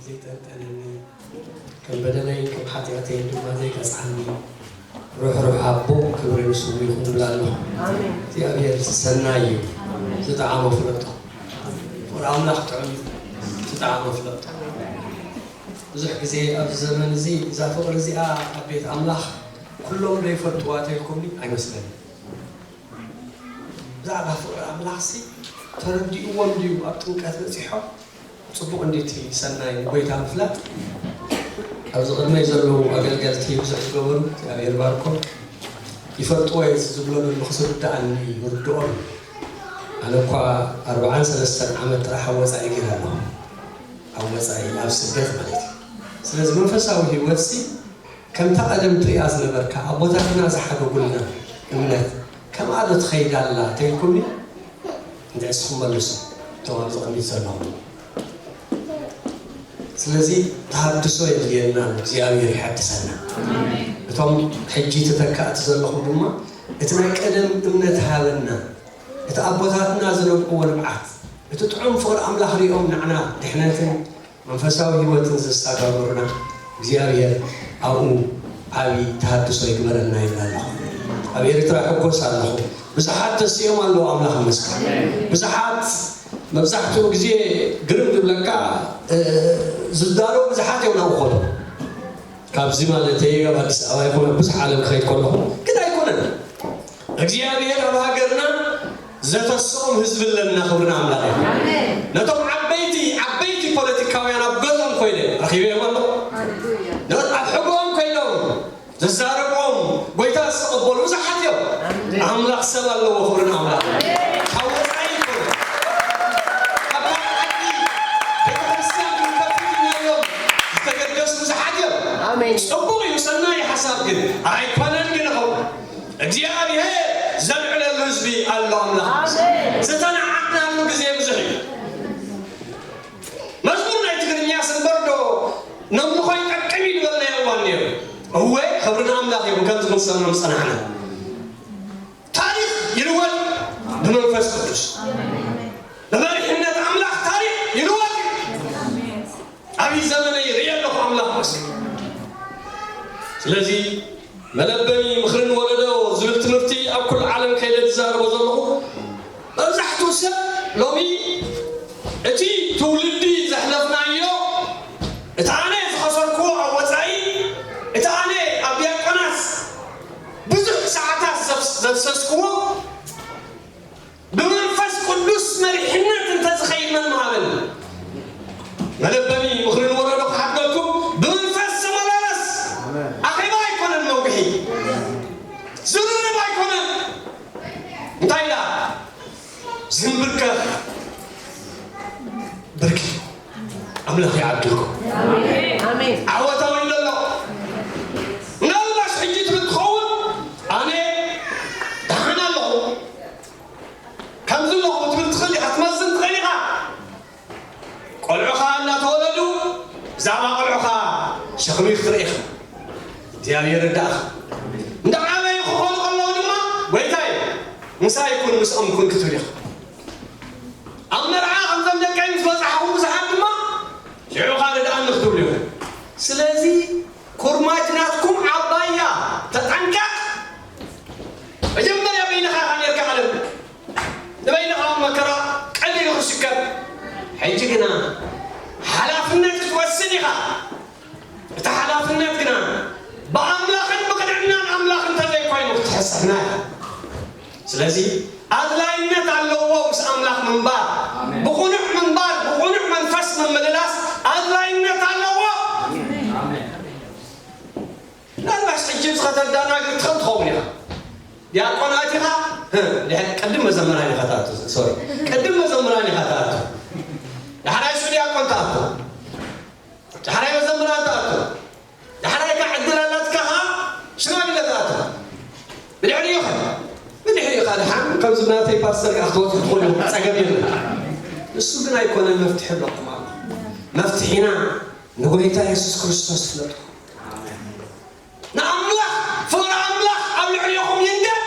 ዘይጠንጠነኒ፣ ከም በደለይን ከም ሓጢኣተይን ድማ ዘይቀጽዓኒ፣ ርሕሩሕ ኣቦ፣ ክብሪ ንስሙ ይኹን እብል ኣለኹ። እግዚኣብሔር ሰናይ እዩ። ዝጠዓሞ ፍለጦ። ፍቕሪ ኣምላኽ ጥዑም እዩ። ዝጠዓሞ ፍለጦ። ብዙሕ ግዜ ኣብዚ ዘመን እዚ እዛ ፍቕሪ እዚኣ ኣብ ቤት ኣምላኽ ኩሎም ዶ ይፈልጥዋ ተልኩምኒ? ኣይመስለኒ። ብዛዕባ ፍቕሪ ኣምላኽሲ ተረዲእዎም ድዩ ኣብ ጥምቀት በጺሖም? ጽቡቕ እንዲቲ ሰናይ ንጎይታ ምፍላጥ። ኣብዚ ቅድመይ ዘለዉ ኣገልገልቲ ብዙሕ ዝገበሩ እግዚኣብሔር ባርኮም። ይፈልጥዎ እየ ዝብሎ ዘለኹ ዝርድኣኒ ይርድኦም። ኣነ እኳ ኣርብዓን ሰለስተን ዓመት ጥራሕ ኣብ ወጻኢ ገይረ ኣለኹ። ኣብ ወጻኢ ኣብ ስደት ማለት እዩ። ስለዚ መንፈሳዊ ህይወትሲ ከምታ ቀደም ትሪኣ ዝነበርካ ኣቦታትና ዝሓደጉልና እምነት ከምኣ ዶ ትኸይድ ኣላ ተይልኩምኒ? እንተ እስኹም መልሱ እቶም ኣብዚ ቅድሚት ዘለኹም። ስለዚ ተሃድሶ የድልየና ኣሎ፣ እግዚኣብሔር ይሓድሰና። እቶም ሕጂ ተተካእቲ ዘለኹም ድማ እቲ ናይ ቀደም እምነት ሃበና። እቲ ኣቦታትና ዝነብዕዎ ንብዓት፣ እቲ ጥዑም ፍቕሪ ኣምላኽ ሪኦም ንዓና ድሕነትን መንፈሳዊ ህይወትን ዘሳጋገሩና እግዚኣብሔር ኣብኡ ዓቢ ተሃድሶ ይግበረልና ይብል ኣለኹ። ኣብ ኤርትራ ሕጎስ ኣለኹ። ብዙሓት ተሲኦም ኣለዉ፣ ኣምላኽ ይመስገን። ብዙሓት፣ መብዛሕትኡ ግዜ ግርም ዝብለካ፣ እ፣ ዝዳለዉ ብዙሓት እዮም ናብኡ ከዱ። ካብዚ ማለተይ ኣብ ኣዲስ ኣበባ ይኹን ኣብ ብዙሕ ዓለም ክኸይድ ከለኹ ግን ኣይኮነን። እግዚኣብሔር ኣብ ሃገርና ዘተስኦም ህዝቢ ኣለና። ክብሪ ንኣምላኽ እዩ። ነቶም ዓበይቲ፣ ዓበይቲ ፖለቲካውያን ኣብ ገዝኦም ኮይነ ረኺበዮም ኣለኹ። ነ-፣ ኣብ ሕግኦም ኮይኖም ዘዛረብዎም ጎይታ ዝተቐበሉ ብዙሓት እዮም። ኣምላኽ ሰብ ኣለዎ። ክብሪ ንኣምላኽ። ካብ ወጻኢ ይኹን ካብ ካልእ ዓዲ ቤተክርስትያን ክንከፍት ኢና ኢሎም ዝተገደሱ ብዙሓት እዮም። ኣሜን። ጽቡቕ እዩ፣ ሰናይ ሓሳብ ግን ኣይኮነን ግን ኸው እግዚኣብሔር ዘልዕለሉ ህዝቢ ኣሎ። ኣምላኽ ኣሜን። ዝተናዓቕናሉ ግዜ ብዙሕ እዩ። መዝሙር ናይ ትግርኛ ስንበር ዶ ነምልኾ ይጠቅም እዩ ዝበልናዮ እዋን ነይሩ። እወ፣ ክብሪ ንኣምላኽ ይኹን፣ ከምዚ ክንሰምዖም ዝጸናሕና። ታሪኽ ይልወጥ ብመንፈስ ቅዱስ። ብመሪሕነት ኣምላኽ ታሪኽ ይልወጥ። ኣብይ ዘመነ ይርኢ ኣለኹ ኣምላኽ መስገን። ስለዚ መለበሚ ምኽሪ ንወለዶ ዝብል ትምህርቲ ኣብ ኩሉ ዓለም ከይደ ዝዛረቦ ዘለኹ መብዛሕትኡ ሰብ ሎሚ እቲ ትውልዲ ዘሕለፍናዮ፣ እቲ ኣነ ዝኸሰርክዎ ኣብ ወጻኢ፣ እቲ ኣነ ኣብ ዲያቆናት ብዙሕ ሰዓታት ዘፍስ-፣ ዘፍሰስክዎ፣ ብመንፈስ ቅዱስ መሪሕነት እንተዝኸይድ መን ምሃበኒ? መለበሚ ምኽሪ ንወለዶ ክሓድገኩም፣ ብመንፈስ ዝመላለስ ኣኼባ ኣይኮነን መውግሒ። ዝርርብ ኣይኮነን። እንታይ ኢላ? ዝንብርከኽ ብርኪ። ኣምላኽ ይዓድልኩም። ኣሜን። ዓወታዊ ኣሎ። ምናልባሽ ሕጂ ትብል ትኸውን፣ ኣነ ደሓን ኣለኹ። ከምዚ ኣለኹ ክትብል ትኽእል ኢኻ፣ ክትመዝን ትኽእል ኢኻ። ቆልዑኻ እናተወለዱ ብዛዕባ ቆልዑኻ ሸኽሚ ክትርኢ ኢኻ። እግዚኣብሔር ይርዳእኻ። እንዳ ዓበዩ ክኾኑ ከለዉ ድማ፣ "ጎይታይ፣ ምሳይ ኩን፣ ምስኦም ኩን" ክትብል ኢኻ። ኣብ መርዓ ከምዞም ደቀይ ምስ በጻሕኹም ብዙሓት ድማ፣ "ሽዑ ኸኣ ርድኣኒ" ክትብሉ ኢኹም። ስለዚ ኩርማጅ ናትኩም ዓባይ እያ፣ ተጠንቀቕ። መጀመርያ በይንኻ ኢኻ ኔርካ ዓለም። ንበይንኻ እውን መከራ ቀሊሉ ክስከም። ሕጂ ግና ሓላፍነት ክትወስድ ኢኻ። እቲ ሓላፍነት ግና ብኣምላኽን ብቕንዕናን ኣምላኽ እንተዘይኮይኑ ክትሕሰብና ኢኻ። ስለዚ ኣድላይነት ኣለዎ ምስ ኣምላኽ ምንባር፣ ኣሜን። ብቕኑዕ ምንባር፣ ብቕኑዕ መንፈስ ምምልላስ ኣድላይነት ኣለዎ። ኣሜን። ምናልባሽ ሕጂ እዚ ከተዳናግር ትኽእል ትኸውን ኢኻ። ዲያቆን ኣቲኻ፣ ህ፣ ድሕ-፣ ቅድም መዘምራን ኢኻ ትኣቱ፣ ሶሪ፣ ቅድም መዘምራን ኢኻ ትኣቱ። ዳሕራይ እሱ ዲያቆን ትኣቱ። ዳሕራይ መዘምራን ትኣቱ። ዳሕራይ ከ ዕድል ኣላትካ ኸዓ ሽማግለ ትኣቱ። ብድሕሪኡ ኸ? ብድሕሪኡ ኸዓ ደሓን ከምዚ ናተይ ፓስተር ከኣ ክትወጽእ ትኽእሉ ኢኹም፣ ጸገም የለን። ንሱ ግን ኣይኮነን መፍትሒ ኣለኩም ኣሎ። መፍትሒና ንጎይታ የሱስ ክርስቶስ ፍለጡ። ንኣምላኽ፣ ፍቕሪ ኣምላኽ ኣብ ልዕሌኹም ይንገር።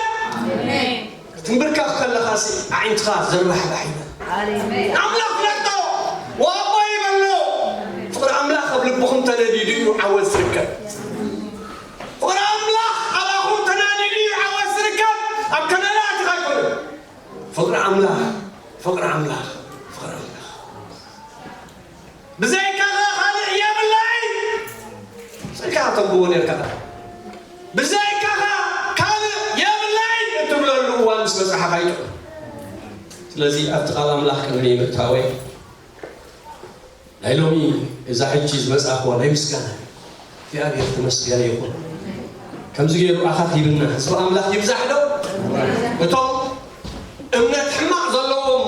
ኣሜን። ክትንብርከኽ ከለኻሲ ኣዒንትኻ ዘርባሕባሕ ይበል። ኣሜን። ንኣምላኽ ፍለጦ፣ ወኣቦይ በሎ። ፍቕሪ ኣምላኽ ተነዲዱ እዩ ዓወት ዝርከብ። ፍቕሪ ኣምላኽ ኣባኹም ተናዲዱ እዩ ዓወት ዝርከብ። ኣብ ከለላ ኣቲኻ ኣይኮነን። ፍቕሪ ኣምላኽ፣ ፍቕሪ ኣምላኽ፣ ፍቕሪ ኣምላኽ። ብዘይካኻ ካልእ የብለይ። ስልካ ተንብቦ ነርካ። ብዘይካኻ ካልእ የብለይ እትብለሉ እዋን ምስ በጽሓ ኣይጥዕም። ስለዚ ኣብቲ ቃል ኣምላኽ ቅድሚ ምእታወይ ናይ ሎሚ እዛ ሕጂ ዝመጻእክዋ ናይ ምስጋና እግዚኣብሔር ተመስገነ ይኹን። ከምዚ ገይሩ ኣኻት ሂብና ህዝቢ ኣምላኽ ይብዛሕ ዶ? እቶም እምነት ሕማቕ ዘለዎም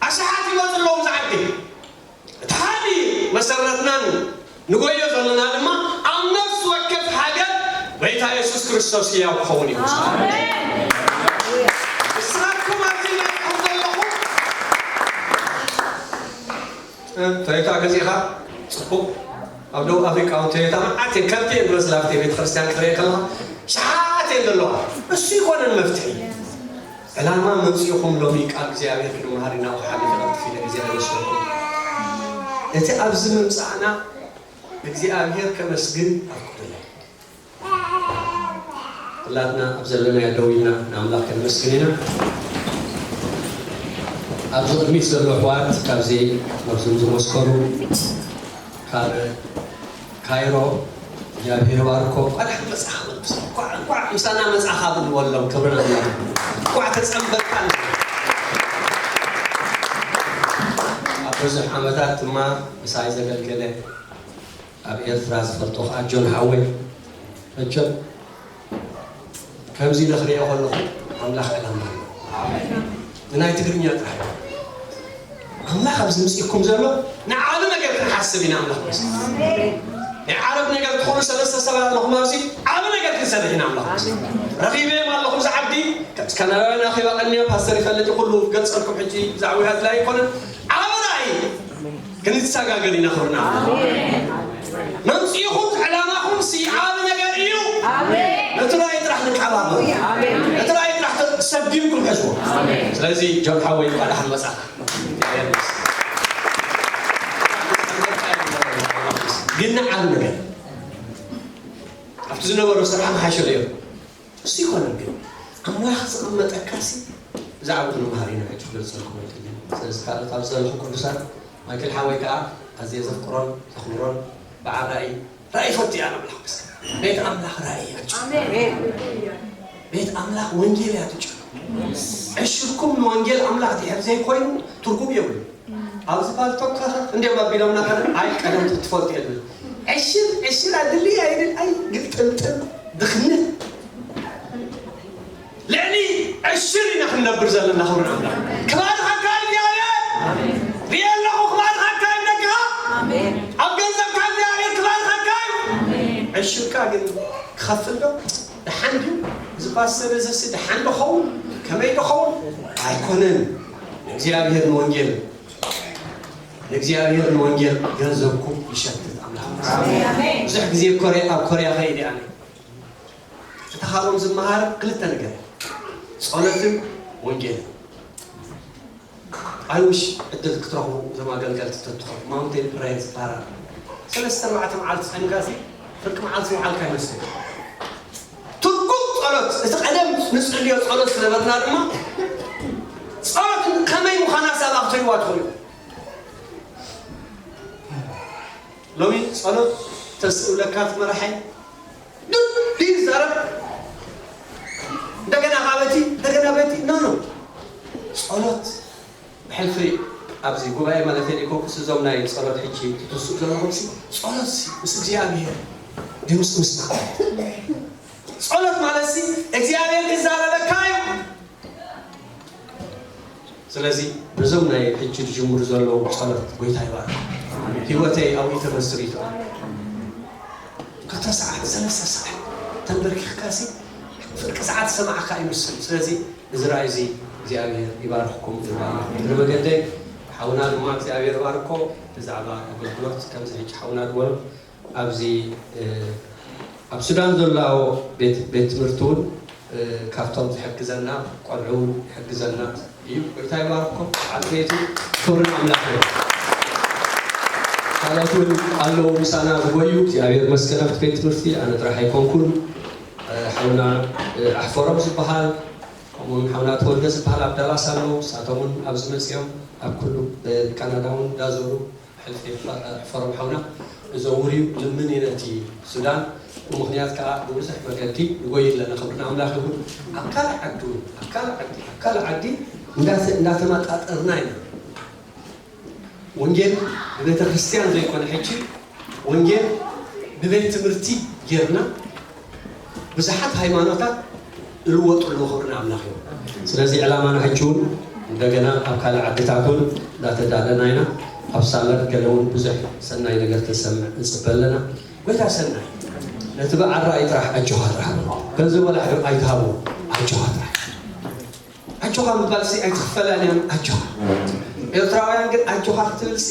ኣሽሓት ይመጹ ኣለዉ ዝዓዲ። እቲ ሓዲ መሰረትናን ንጎዮ ዘለና ድማ ኣብ ነፍሲ ወከፍ ሃገር ጎይታ የሱስ ክርስቶስ ህያው ክኸውን እዩ። ንስኻትኩም ኣብዚ መጽሓፍ ዘለኹም እ፣ ቶዮታ ገዚእኻ ጽቡቕ ኣብ ደቡብ ኣፍሪቃ እውን ቶዮታ መዓት እየን ከብቲ እየን ዝመስላ ኣብቲ ቤተ ክርስቲያን ክትርኢ ከለኻ ሸሓት እየን ዘለዋ። እሱ ይኮነን መፍትሒ። ዕላማ መምፅኢኹም ሎሚ ቃል እግዚኣብሔር ክንመሃር ኢና። ሓሊፈ ቀልጥፍ ኢለ ግዜ ኣይወስደኩም። እቲ ኣብዚ ምምፃእና እግዚኣብሔር ከመስግን ኣፍቅዱለይ። ኩላትና ኣብ ዘለናዮ ደው ኢልና ንኣምላኽ ከነመስግን ኢና። ኣብዚ ቅድሚት ዘሎ ኣሕዋት ካብዚ ካብዞም ዝመስከሩ ካብ ካይሮ እግዚኣብሔር ይባርኮ። እንኳዕ ደሓን መጻኻ በሉ። እንኳዕ እንኳዕ ምሳና መጻኻ በልዎም። ክብሪ ንኣምላኽ። እንኳዕ ተጸንበርካ። ኣብ ብዙሕ ዓመታት ድማ ምሳይ ዘገልገለ ኣብ ኤርትራ ዝፈልጦ ከኣ ጆን ሓወይ መቸም ከምዚ ኢለ ክሪኦ ከለኹ ኣምላኽ ዕላማ ኣለዎ። ንናይ ትግርኛ ጥራሕ እዩ። ኣምላኽ ኣብዚ ምጽኢኩም ዘሎ ንዓቢ ነገር ክንሓስብ ኢና። ኣምላኽ መስገን። ናይ ዓረብ ነገር ትኾኑ ሰለስተ ሰባት ኣለኹም ኣብዚ ዓቢ ነገር ክንሰርሕ ኢና። ኣምላኽ መስገን። ረኺበዮም ኣለኹም ዝዓዲ ከምዚ ካናዳውያን ኣኼባ ቀንያ ፓስተር ይፈልጥ እዩ ኩሉ ክገልጸልኩም ሕጂ ብዛዕባ ውያት ላይ ኣይኮነን። ዓቢ ራእይ ክንሰጋገር ኢና። ክብርና መምፅኢኹም ዕላማኹም ሲ ዓቢ ነገር እዩ። ነቲ ራእይ ጥራሕ ንቀባበ። ነቲ ራእይ ጥራሕ ሰዲምኩም ሕዝቦ። ስለዚ ጆን ሓወይ እንኳዕ ደሓን መጻኻ። ግን ንዓቢ ነገር ኣብቲ ዝነበሮ ስራሕ ምሓሸ ነይሩ። እሱ ይኮነን ግን ኣምላኽ ዘቐመጠካሲ ብዛዕባ ክንመሃር ኢና ሕጂ ክገልጸልኩም ኣይደልን። ስለዚ ካልኦት ኣብ ዝጸንሑ ቅዱሳን ማይክል ሓወይ ከኣ ኣዝየ ዘፍቅሮን ዘኽብሮን በዓል ራእይ ራእይ ፈቱ እያ ኣምላኽ መስገን። ቤት ኣምላኽ ራእይ እያ። ቤት ኣምላኽ ወንጌል እያ ትጭኑ። ዕሽርኩም ንወንጌል ኣምላኽ ድሕር ዘይኮይኑ ትርጉም የብሉ። ኣብዚ ፓልቶክ ከኸ እንዲኦም ኣቢሎምና ካለ ኣይ ቀደም ትፈልጥ የለን። ዕሽር ዕሽር ኣድሊ ኣይድል ኣይ ግጥምጥም ድኽነት ልዕሊ ዕሽር ኢና ክንነብር ዘለና። ክብሪ ኣምላኽ ክባርኸካ እግዚኣብሔር ሪኤ ኣለኹ። ክባርኸካ እዩ ደቅኻ ኣብ ገንዘብካ እግዚኣብሔር ክባርኸካ እዩ። ዕሽርካ ግን ክኸፍል ዶ? ደሓን ድዩ? እዚ ፓስተር እዚሲ ደሓን ዶ ኸውን? ከመይ ዶ ኸውን? ኣይኮነን። ንእግዚኣብሔር ንወንጌል ንእግዚኣብሔር ንወንጌል ገንዘብኩም ይሸትት ኣምላኽ። ብዙሕ ግዜ ኮርያ ኣብ ኮርያ ከይደ ኣነ እቲ ካብኦም ዝመሃር ክልተ ነገር ጸሎትን ወንጌልን። ኣይውሽ ዕድል ክትረኽቡ እዞም ኣገልገልቲ ተትኾኑ ማውንቴን ፕራየር ዝበሃራ ሰለስተ ኣርባዕተ መዓልቲ ጸንጋሲ ፍርቂ መዓልቲ መዓልካ ይመስል። ትርጉም ጸሎት እቲ ቀደም ንጽልዮ ጸሎት ዝነበርና ድማ ጸሎት ከመይ ምዃና ሳብ ኣኽተይዋ ትኽእሉ። ሎሚ ጸሎት ተስእለካ ትመራሐይ ድል ይዛረብ እንደገና ካበቲ እንደገና በቲ ኖ ኖ ጸሎት ብሕልፊ ኣብዚ ጉባኤ ማለት የኮንኩስ እዞም ናይ ጸሎት ሕጂ ትትስኡ ዘለኹም ሲ ጸሎት ሲ ምስ እግዚኣብሔር ድምፂ ምስማዕ ጸሎት ማለት ሲ እግዚኣብሔር ክዛረበካ እዩ። ስለዚ በዞም ናይ ሕጂ ዝጅምሩ ዘለዉ ጸሎት ጎይታ ይባርክ። ህይወተይ ኣብኡ ተመስሪቱ። ክልተ ሰዓት ሰለስተ ሰዓት ተንበርኪኽካሲ ፍርቂ ሰዓት ዝሰማዕካ ይመስል። ስለዚ እዚ ራእይ እዚ እግዚኣብሔር ይባርክኩም። እግሪ መገደይ ሓውና ድማ እግዚኣብሔር ባርኮ ብዛዕባ ኣገልግሎት ከምዚ ሕጂ ሓውና ዝበሎ ኣብዚ ኣብ ሱዳን ዘሎ ቤት ትምህርቲ እውን ካብቶም ዝሕግዘና ቆልዑ እውን ይሕግዘና እዩ። ጎይታ ይባርኮ። ዓበይቲ ክብሪ ኣምላኽ እዩ። ካልኦት እውን ኣለዉ ምሳና ዝጎዩ። እግዚኣብሔር ይመስገን ኣብቲ ቤት ትምህርቲ ኣነ ጥራሕ ኣይኮንኩን። ሓውና ኣሕፈሮም ዝበሃል፣ ከምኡውን ሓውና ተወልደ ዝበሃል ኣብ ዳላስ ኣለዉ። ንሳቶም እውን ኣብዚ መፅኦም ኣብ ኩሉ ካናዳ እውን እንዳዞሩ ሕልፊ ኣሕፈሮም ሓውና እዘውር እዩ። ልምን እዩ ነቲ ሱዳን። ብምኽንያት ከዓ ብብዙሕ መገዲ ንጎይ ኣለና። ክብሪ ንኣምላኽ ይኹን። ኣብ ካልእ ዓዲ እውን፣ ኣብ ካልእ ዓዲ፣ ኣብ ካልእ ዓዲ እንዳተ-፣ እንዳተመጣጠርና ኢና። ወንጌል ብቤተ ክርስቲያን ዘይኮነ ሕጂ ወንጌል ብቤት ትምህርቲ ጌርና ብዙሓት ሃይማኖታት ይልወጡ ኣለዉ። ክብሪ ንኣምላኽ እዩ። ስለዚ ዕላማና ሕጂ እውን እንደገና ኣብ ካልእ ዓድታት እውን እንዳተዳለና ኢና። ኣብ ሳለር ገለ እውን ብዙሕ ሰናይ ነገር ተሰምዕ ንፅበ ኣለና። ጎይታ ሰናይ ነቲ ብዓራይ ጥራሕ ኣጆኻ ጥራሕ በሎ። ገንዘብ ወላ ሓደ ኣይትሃቦ፣ ኣጆኻ ጥራሕ። ኣጆኻ ምባል ሲ ኣይትኽፈላን እያ። ኣጆኻ ኤርትራውያን ግን ኣጆኻ ክትብል ሲ፣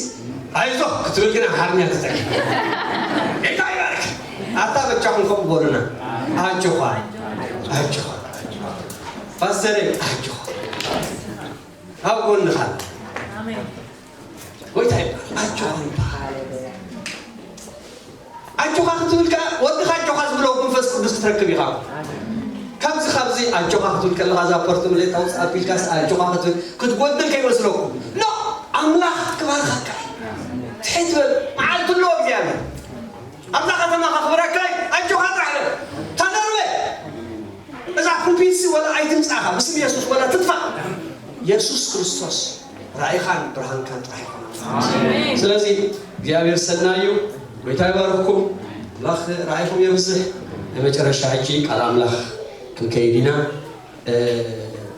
ኣይዞህ ክትብል ግን ኣምሓርኛ ትጠቅም። ጌታ ይባርክ። ኣታ በጃኹም ከምኡ በሉና። ኣጆኻ፣ ኣጆኻ ፓስተረይ፣ ኣጆኻ ኣብ ጎንኻ ኣሎ። ጎይታ ይባርክ። ኣጆኻ ይባርክ። ኣጆኻ ክትብል ከኣ ወድኻ ኣጆኻ ዝብሎ መንፈስ ቅዱስ ክትረክብ ኢኻ። ካብዚ ካብዚ ኣጆኻ ክትብል ከለኻ እዛ ፖርትምሌ ታውፅእ ኣቢልካስ ኣጆኻ ክትብል ክትጎድል ከይመስለኩም። ኖ፣ ኣምላኽ ክባርኸካ እዩ። ትሕት በል። መዓልቲ ኣለዎ እግዚኣብሔር። ኣብዛ ከተማ ከኽብረካ እዩ። ኣጆኻ ጥራሕ በል። ተደርበ። እዛ ፑልፒትሲ ወላ ኣይትምጻኻ፣ ብስም የሱስ ወላ ትጥፋእ። የሱስ ክርስቶስ ራእይኻን ብርሃንካን ጥራሕ ይኹን። ስለዚ እግዚኣብሔር ሰናይ እዩ። ጎይታ ይባርኽኩም። ኣምላኽ ራእይኹም የብዝሕ። ናይ መጨረሻ ሕጂ ቃል ኣምላኽ ክንከይድ ኢና። እ፣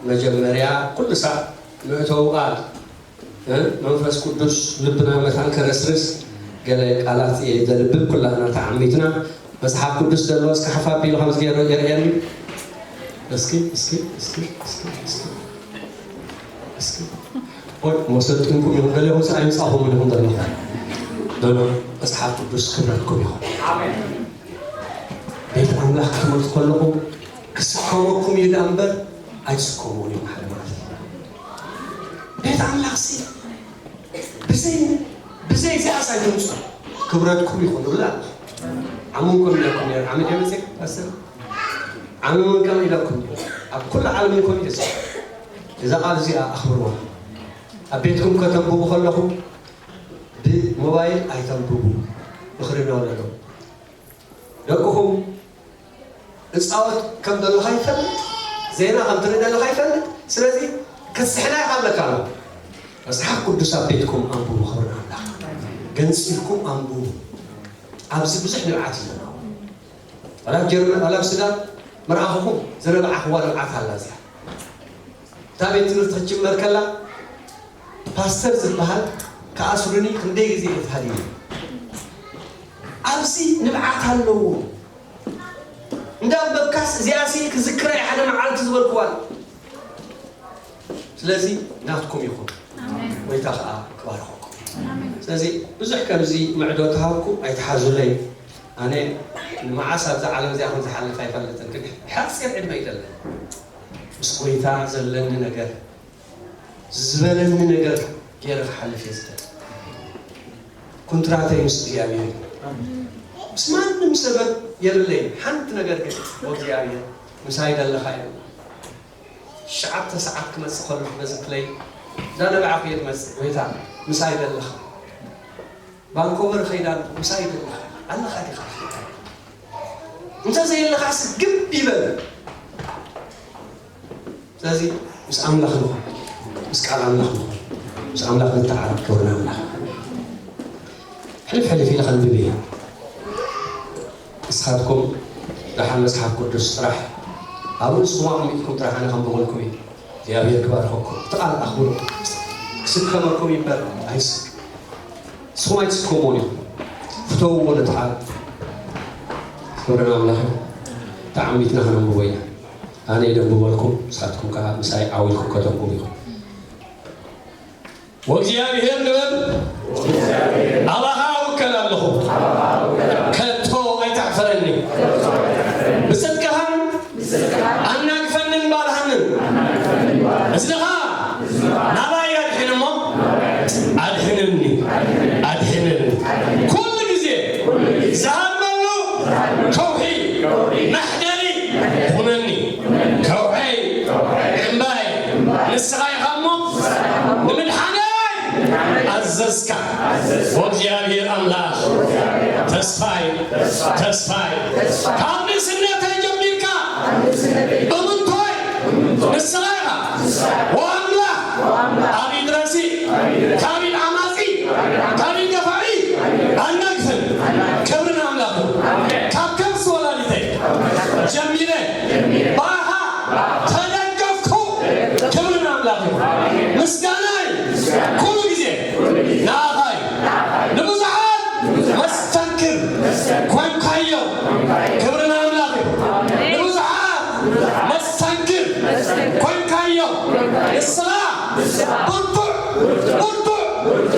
መጀመርያ ኩሉ ሳዕ መእተዊ ቃል እ፣ መንፈስ ቅዱስ ልብና መታን ከረስርስ ገለ ቃላት እየ ዘንብብ። ኩላትና ተዓሚትና መጽሓፍ ቅዱስ ዘለዎ እስከ ሓፍ ኣቢሉ ከምዚ ገይሩ የርእየኒ። እስኪ፣ እስኪ፣ እስኪ፣ እስኪ፣ እስኪ፣ እስኪ። ወይ መሰልጥንኩም ይኹን፣ ገለ ይኹን፣ ኣይምጻኹምን ይኹን ዘለኹም። ኖ፣ ኖ፣ መጽሓፍ ቅዱስ ክብረትኩም ይኹን። ቤት ኣምላኽ ክትመጹ ከለኹም ክስከመኩም እዩ ደኣ እምበር ኣይትስከሙን እዮም ሓደ ማለት እዩ። ቤት ኣምላኽሲ ብዘይ፣ ብዘይ እዚኣስ ኣይትምጹ። ክብረትኩም ይኹን እብላ ኣለኹ። ዓመንኩም ኢለኩም ነይረ። ዓመት የመጽእ ፓስተር? ዓመንኩም ኢለኩም ነይረ። ኣብ ኩሉ ዓለም እንኮን እዩ። እዛ ቃል እዚኣ ኣኽብርዋ። ኣብ ቤትኩም ከተንብቡ ከለኹም ብሞባይል ኣይተንብቡ። ምኽሪ እናወለዶ ደቅኹም እጻወት ከም ዘለኻ ይፈልጥ፣ ዜና ከም ትርኢ ዘለኻ ይፈልጥ። ስለዚ ክትስሕና ኢኻ ኣለካ ኣሎ። መጽሓፍ ቅዱስ ኣብ ቤትኩም ኣንብቡ፣ ክብሪ ንኣምላኽ። ገንጺልኩም ኣንብቡ። ኣብዚ ብዙሕ ንብዓት እዩ ዘሎ። ዋላ ኣብ ጀርመን፣ ዋላ ኣብ ሱዳን ምርኣኹኹም ዝረብዓኽዋ ንብዓት ኣላ እዚኣ። እታ ቤት ትምህርቲ ክትጅመር ከላ ፓስተር ዝበሃል ክኣስሩኒ ክንደይ ግዜ እየ ተሃዲነ። ኣብዚ ንብዓት ኣለዎ። እንዳ ኣንበብካስ እዚኣሲ ክዝክራ እየ ሓደ መዓልቲ ዝበልክዋ። ስለዚ ናትኩም ይኹን። ኣሜን። ጎይታ ኸኣ ክባርኸኩም። ኣሜን። ስለዚ ብዙሕ ከምዚ ምዕዶ ተሃብኩ ኣይትሓዙለይ። ኣነ ንመዓስ ኣብዛ ዓለም እዚኣ ከም ዝሓልፍ ኣይፈልጥን፣ ግን ሓጺር ዕድመ ይደለ ምስ ጎይታ ዘለኒ ነገር ዝበለኒ ነገር ገይረ ክሓልፍ እየ ዝደሊ። ኩንትራተይ ምስ እግዚኣብሔር እዩ። ምስ ማንም ሰበብ የብለይን። ሓንቲ ነገር ግን ብእግዚኣብሔር ምሳይ ደለኻ እዩ። ትሽዓተ ሰዓት ክመጽእ ከሎ በዚ ፕለይ እዛ ነባዕኹ እየ ዝመጽእ። ጎይታ ምሳይ ደለኻ። ቫንኮቨር ኸይዳ ኣለኹ፣ ምሳይ ይደለኻ ኣለኻ ዲኻ? እንተ ዘየለኻስ ግብ ይበል። ስለዚ ምስ ኣምላኽ ንኹን፣ ምስ ቃል ኣምላኽ ንኹን፣ ምስ ኣምላኽ ንተዓረቕ። ክብሪ ንኣምላኽ። ሕልፍ ሕልፍ ኢለ ከንብብ እየ። ንስኻትኩም ደሓን መጽሓፍ ቅዱስ ጥራሕ ኣብ ርእስኹም ኣቐሚጥኩም ጥራሕ ኣነ ከንብበልኩም እየ። እግዚኣብሔር ክባርኸኩም። እቲ ቃል ኣኽብሩ። ክስከመኩም ይበር ኣይስ-፣ ንስኹም ኣይትስከምዎን ኢኹም። ፍተውዎ ነቲ ቃል። ክብሪ ንኣምላኽ ይኹን። ተዓሚትና ከነንብቦ ኢና። ኣነ ይደንብበልኩም፣ ንስኻትኩም ከኣ ምሳይ ዓው ኢልኩም ከተንብቡ ኢኹም። ወእግዚኣብሔር ንበል፣ ኣባኻ እውከል ኣለኹ፣ ከቶ ኣይተሕፍረኒ። ብጽድቅኻን ኣናግፈንን ባልሃንን። እዝንኻ ናባይ ኣድሕን እሞ ኣድሕነኒ፣ ኣድሕነኒ። ወእግዚኣብሔር ኣምላኽ ተስፋይ፣ ተስፋይ፣ ካብ ንእስነተይ ጀሚርካ ብምንታይ ንስኻ ኢኻ ወኣምላኽ ኣብ ኢድ ረሲእ፣ ካብ ኢድ ዓማጺ፣ ካብ ኢድ ገፋዒ ኣናግፍን። ክብሪ ንኣምላኽ ይኹን። ካብ ከርሲ ወላዲተይ ጀሚረ ብኣኻ ተደገፍኩ። ክብሪ ንኣምላኽ ይኹን። ምስጋናይ ኩሉ ግዜ ንኣኻ እዩ። ንብዙሓት መስተንክር ኮንካዮ። ክብሪ ንኣምላኽ ይኹን። ንብዙሓት መስተንክር ኮንካዮ። ንስኻ ብርቱዕ፣ ብርቱዕ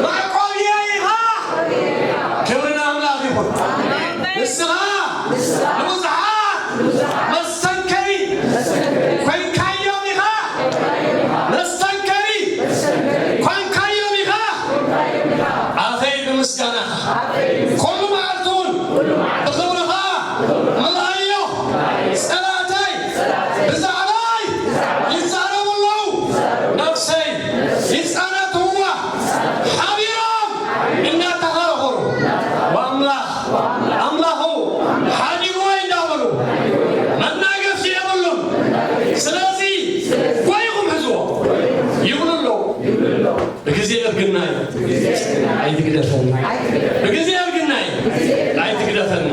መዕቆብያ ኢኻ። ክብሪ ንኣምላኽ ይኹን። ንስኻ ንብዙሓት መስተንከሪ ኮንካዮም ኢኻ። መስተንከሪ ኮንካዮም ኢኻ። ኣፈይ ብምስጋናኻ ኩሉ መዓልቲ እውን ብኽብርኻ ምልኣዮ። ጸላእተይ ብዛዕባይ ይዛረቡ ኣለዉ። ነፍሰይ ይጻነትዋ። ሓቢሮም እናተኸራኸሩ፣ ኣምላኽ ኣምላኹ ሓዲግዎ እንዳበሉ መናገፊ የብሉን። ስለዚ ጎይኹም ሕዝዎ ይብሉ ኣለዉ። ብግዜ እርግናይ ኣይትግደፈኒ። ብግዜ እርግናይ ኣይትግደፈኒ።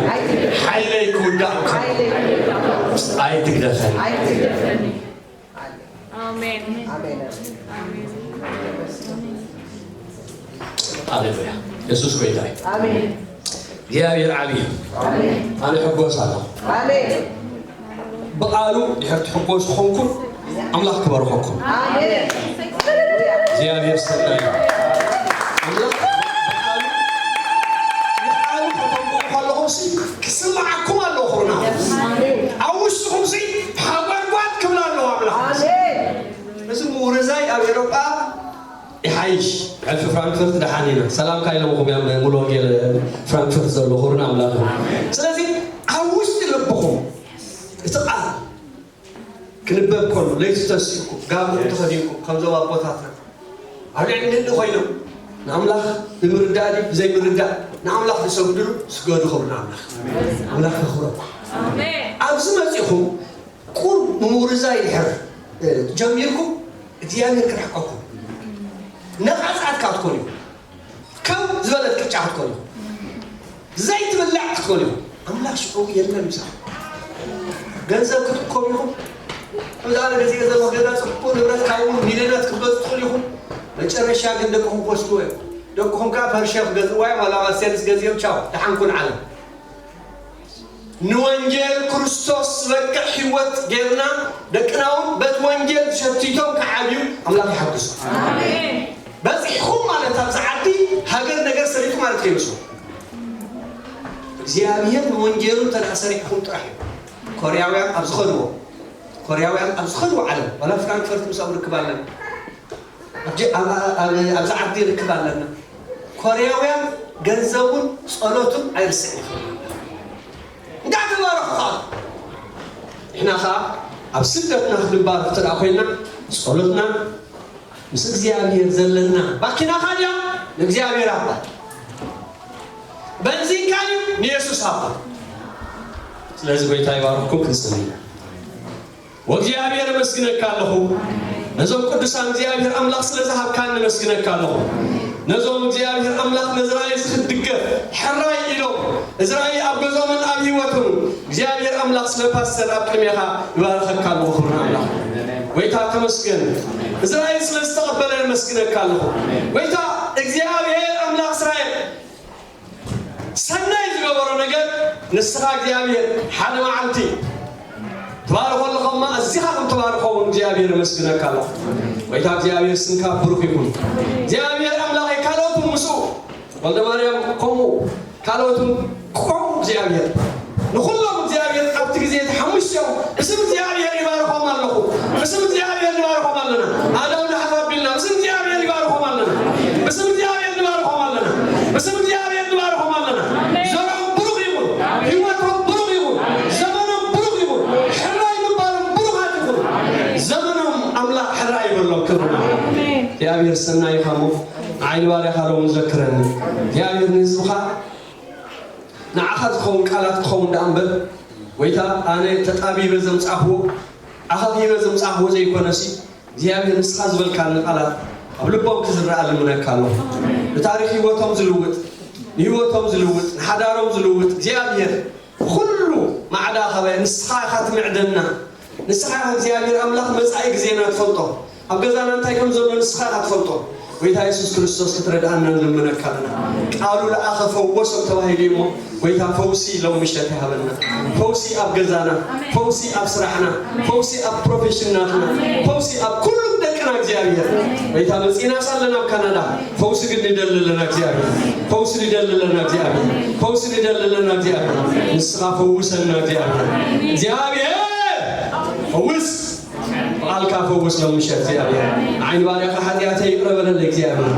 ሓይለይ ክውዳእ ከሎ ኣይትግደፈኒ። ኣሜን። ኣሜን። ሃሌሉያ። የሱስ ጎይታ እዩ። ኣሜን። እግዚኣብሔር ዓብዪ እዩ። ኣሜን። ኣነ ሕጎስ ኣለኹ። ኣሜን። ብቓሉ ድሕር ትሕጎስ ኾንኩም ኣምላኽ ክባርኸኩም። ኣሜን። እግዚኣብሔር ሰናይ እዩ። ኣምላኽ ብቓሉ፣ ብቓሉ ከተንብቡ ከለኹም ሲ ክስምዓኩም ኣለዎ። ኹርና ኣብ ውሽጥኹም ሲ ሓጓድጓድ ክብል ኣለዎ ኣምላኽ። ኣሜን። እዚ ምውርዛይ ኣብ ኤሮጳ ይሓይሽ። ሕልፊ ፍራንክፈርት ደሓን ኢና። ሰላምካ ኢሎምኹም እዮም ሙሉ ወንጌል ፍራንክፈርት ዘለዉ። ኹርና ኣምላኽ እዩ። ስለዚ ኣብ ውሽጢ ልብኹም እቲ ቃል ክንበብ ከሎ ለይቲ ተሲእኩም ጋብኡ ተኸዲንኩም ከምዞም ኣቦታትና ኣብ ልዕሊ ንእሊ ኮይኖም ንኣምላኽ ብምርዳእ ድዩ ብዘይምርዳእ ንኣምላኽ ዝሰግድሉ ስገዱ። ኽብሪ ንኣምላኽ። ኣምላኽ ከኽብረኩም። ኣብዚ መጺኹም ቁሩብ ምውርዛይ ድሕር ጀሚርኩም እግዚኣብሔር ክርሕቀኩም። ነቓጻት ክትኮኑ ኢኹም። ከም ዝበለት ቅጫ ክትኮኑ ኢኹም። ዘይትብላዕ ክትኮኑ ኢኹም። ኣምላኽ ሽዑ የለን ምሳኹ። ገንዘብ ክትእከቡ ኢኹም። ከምዚ ኣነ ገዚኤ ዘለኹ ገዛ ጽቡቕ ንብረት ካብኡ ሚልዮናት ክትገዝኡ ትኽእሉ ኢኹም። መጨረሻ ግን ደቅኹም ክወስድዎ እዮም። ደቅኹም ከኣ ፐርሸ ክገዝእዋ እዮም። ዋላ መርሴድስ ገዚኦም ቻው ደሓን ኩን ዓለም። ንወንጌል ክርስቶስ ዝበቅዕ ህይወት ጌርና ደቅና እውን በቲ ወንጌል ሸቲቶም ክዓብዩ ኣምላኽ ይሓግዞም። ኣሜን። በጺሕኹም ማለት ኣብዚ ዓዲ ሃገር ነገር ሰሪቱ ማለት ከይመስሉ እግዚኣብሔር ንወንጌሉ እንተ ደኣ ሰሪሕኹም ጥራሕ እዩ። ኮርያውያን ኣብ ዝኸድዎ ኮርያውያን ኣብ ዝኸድዎ ዓለም ዋላ ፍራንክፈርት ምስኦም ርክብ ኣለና። ኣብዚ ዓዲ ርክብ ኣለና። ኮርያውያን ገንዘቡን ጸሎቱን ኣይርስዕን ይኽእል። እንዳተባረኹ ኸኣ ንሕና ኸኣ ኣብ ስደትና ክንባረኽ እንተ ኮይንና ጸሎትና ምስ እግዚኣብሔር ዘለና ባኪናኻ ድያ ንእግዚኣብሔር ኣባ በንዚንካ ድዩ ንየሱስ ኣባ። ስለዚ ጎይታ ይባርኽኩም። ክንጽሊ ኢና። ወእግዚኣብሔር እመስግነካ ኣለኹ። ነዞም ቅዱሳን እግዚኣብሔር ኣምላኽ ስለ ዝሃብካኒ እመስግነካ ኣለኹ። ነዞም እግዚኣብሔር ኣምላኽ ነዚ ራእይ እዚ ክትድገፍ ሕራይ ኢሎም እዚ ራእይ ኣብ ገዞምን ኣብ ህይወትን እግዚኣብሔር ኣምላኽ ስለ ፓስተር ኣብ ቅድሜኻ ይባርኸካ ኣለኹ። ክብሪ ኣምላኽ ጎይታ ተመስገን። እዚ ራእይ ስለ ዝተቐበለ እመስግነካ ኣለኹ። ጎይታ እግዚኣብሔር ኣምላኽ እስራኤል ሰናይ ዝገበሮ ነገር ንስኻ እግዚኣብሔር ሓደ መዓልቲ ትባርኾ ኣለኻ እማ እዚኻ ከም ትባርኾ እውን እግዚኣብሔር እመስግነካ ኣለኹ። ጎይታ እግዚኣብሔር ስምካ ብሩኽ ይኹን። እግዚኣብሔር ኣምላኸይ ካልኦት እውን ምስኡ ወልደ ማርያም ከምኡ ካልኦት እውን ክቆሙ እግዚኣብሔር ንኹሎም እግዚኣብሔር ኣብቲ ግዜ እቲ ሓሙሽቲኦም ብስም እግዚኣብሔር ይባርኾም ኣለኹ። ብስም እግዚኣብሔር ንባርኾም ኣለና። ኣእዳውና ሓፍ ኣቢልና ብስም እግዚኣብሔር ይባርኾም ኣለና። ብስም እግዚኣብሔር ንባርኾም ኣለና። ብስም እግዚኣብሔር ንባርኾም ኣለና። ዘርኦም ብሩኽ ይኹን። ህይወቶም ብሩኽ ይኹን። ዘመኖም ብሩኽ ይኹን። ሕራይ ምባሎም ብሩኻት ይኹን። ዘመኖም ኣምላኽ ሕራይ ይበሎም። ክብሪ እግዚኣብሔር ሰናይ ይኻሞ። ዓይኒ ባርያኻ ሎውን ዘክረኒ እግዚኣብሔር ንህዝብኻ ንዓኻ ዝኸውን ቃላት ክኸውን ደኣ እምበር፣ ጎይታ፣ ኣነ ተጣቢበ ዘምጻእኽዎ፣ ኣኻኺበ ዘምጻእኽዎ ዘይኮነሲ፣ እግዚኣብሔር ንስኻ ዝበልካኒ ቃላት ኣብ ልቦም ክዝረኣ ልምነካ ኣለኹ። ንታሪኽ ህይወቶም ዝልውጥ፣ ንህይወቶም ዝልውጥ፣ ንሓዳሮም ዝልውጥ እግዚኣብሔር ኩሉ ማዕዳ ኸበ ንስኻ ኢኻ ትምዕደና። ንስኻ ኢኻ እግዚኣብሔር ኣምላኽ መጻኢ ግዜና ትፈልጦ። ኣብ ገዛና እንታይ ከም ዘሎ ንስኻ ኢኻ ትፈልጦ። ጎይታ የሱስ ክርስቶስ ክትረድኣና ንልምነካ ኣለና። ቃሉ ለኣኸ ፈወሶም ተባሂሉ እዩ እሞ፣ ጎይታ ፈውሲ ሎም ምሸት ይሃበና። ፈውሲ ኣብ ገዛና፣ ፈውሲ ኣብ ስራሕና፣ ፈውሲ ኣብ ፕሮፌሽን ናትና፣ ፈውሲ ኣብ ኩሉ ደቅና እግዚኣብሔር። ጎይታ መጺእና ሳለና ኣብ ካናዳ ፈውሲ ግን ንደሊ ኣለና እግዚኣብሔር። ፈውሲ ንደሊ ኣለና እግዚኣብሔር። ፈውሲ ንደሊ ኣለና እግዚኣብሔር። ንስኻ ፈውሰና እግዚኣብሔር። እግዚኣብሔር ፈውስ። ብቓልካ ፈውስ ሎም ምሸት እግዚኣብሔር። ንዓይኒ ባርያኻ ሓጢኣተይ ይቕረ በለለይ እግዚኣብሔር።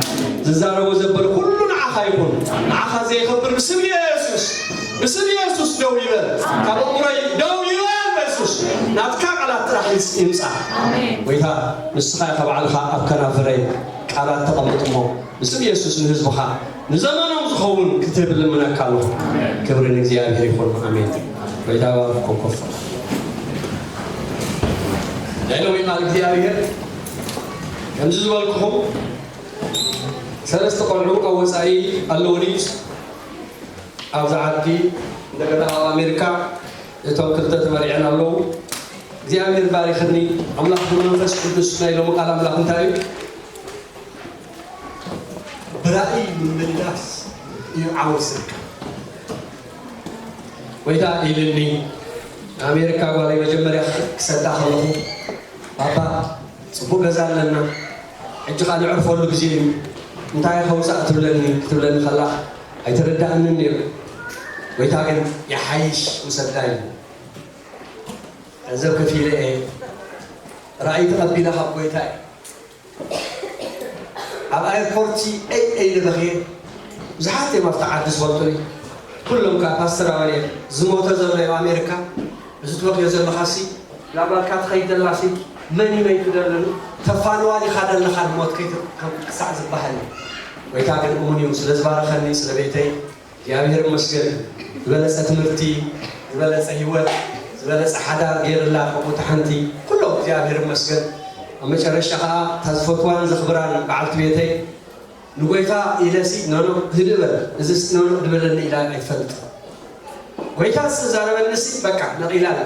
ዝዛረቦ ዘበለ ኩሉ ንዓኻ ይኹን። ንዓኻ ዘየኸብር ብስም የሱስ፣ ብስም የሱስ ደው ይበል። ካብ ኣእምሮይ ደው ይበል በሱስ። ናትካ ቃላት ጥራሕ ይምጻእ። ጎይታ ንስኻ ኢኻ ባዕልኻ ኣብ ከናፍረይ ቃላት ተቐምጥ እሞ ብስም የሱስ ንህዝብኻ ንዘመኖም ዝኸውን ክትህብ ልምነካ ኣለኹ። ክብሪ ንእግዚኣብሔር ይኹን። ኣሜን። ጎይታ ይባርክኩም። ኮፍ ናይ ሎሚ ቃል እግዚኣብሔር ከምዚ ዝበልኩኹም ሰለስተ ቆልዑ ኣብ ወፃኢ ኣለውኒ ኣብዚ ዓዲ፣ እንደገና ኣብ ኣሜሪካ እቶም ክልተ ተመሪዐን ኣለዉ። እግዚኣብሔር ባሪኽኒ። ኣምላኽ ብመንፈስ ቅዱስ ናይ ሎሚ ቃል ኣምላኽ እንታይ እዩ? ብራእይ ምምልላስ እዩ ዓወት ስልካ። ጎይታ ኢልኒ፣ ኣሜሪካ ጓለይ መጀመርያ ክሰዳ ከለኹ፣ ባባ፣ ጽቡቅ ገዛ ኣለና፣ ሕጂ ኸኣ ንዕርፈሉ ግዜ እዩ፣ እንታይ ከውጻእ ትብለኒ ክትብለኒ ከላ ኣይተረዳእንን ነይሩ። ጎይታ ግን ይሓይሽ ውሰዳ ኢሉ። ገንዘብ ከፊለ እየ፣ ራእይ ተቐቢለ ካብ ጎይታ እየ። ኣብ ኣየርፖርት ኤይ ኤይ ኢለ በኽየ። ብዙሓት እዮም ኣብቲ ዓዲ ዝፈልጡኒ። ኩሎም ከኣ ፓስተር ኣበል እዮም። ዝሞተ ዘሎ ኣብ ኣሜሪካ፣ እዚ ትበኽዮ ዘለኻሲ፣ ናብ ባልካ ትኸይድ ዘላሲ፣ መን እዩ መይቱ ደለኑ? ተፋንዋ ዲኻ ደለኻ ንሞት ከይትርከብ ክሳዕ ዝበሃል እዩ። ጎይታ ግን እሙን እዩ፣ ስለ ዝባረኸኒ፣ ስለ ቤተይ፣ እግዚኣብሔር ይመስገን። ዝበለጸ ትምህርቲ፣ ዝበለጸ ህይወት፣ ዝበለጸ ሓዳር ገይርላ ከምኡ እታ ሓንቲ። ኩሎም እግዚኣብሔር ይመስገን። ኣብ መጨረሻ ኸኣ እታ ዝፈትዋን ዘኽብራን በዓልቲ ቤተይ ንጎይታ ኢለሲ፣ ኖኖ፣ ህድእ በል፣ እዚስ ኖኖ ድበለኒ ኢላ ኣይትፈልጥን። ጎይታ ዝተዛረበኒሲ በቃ ነቒላ ኣላ።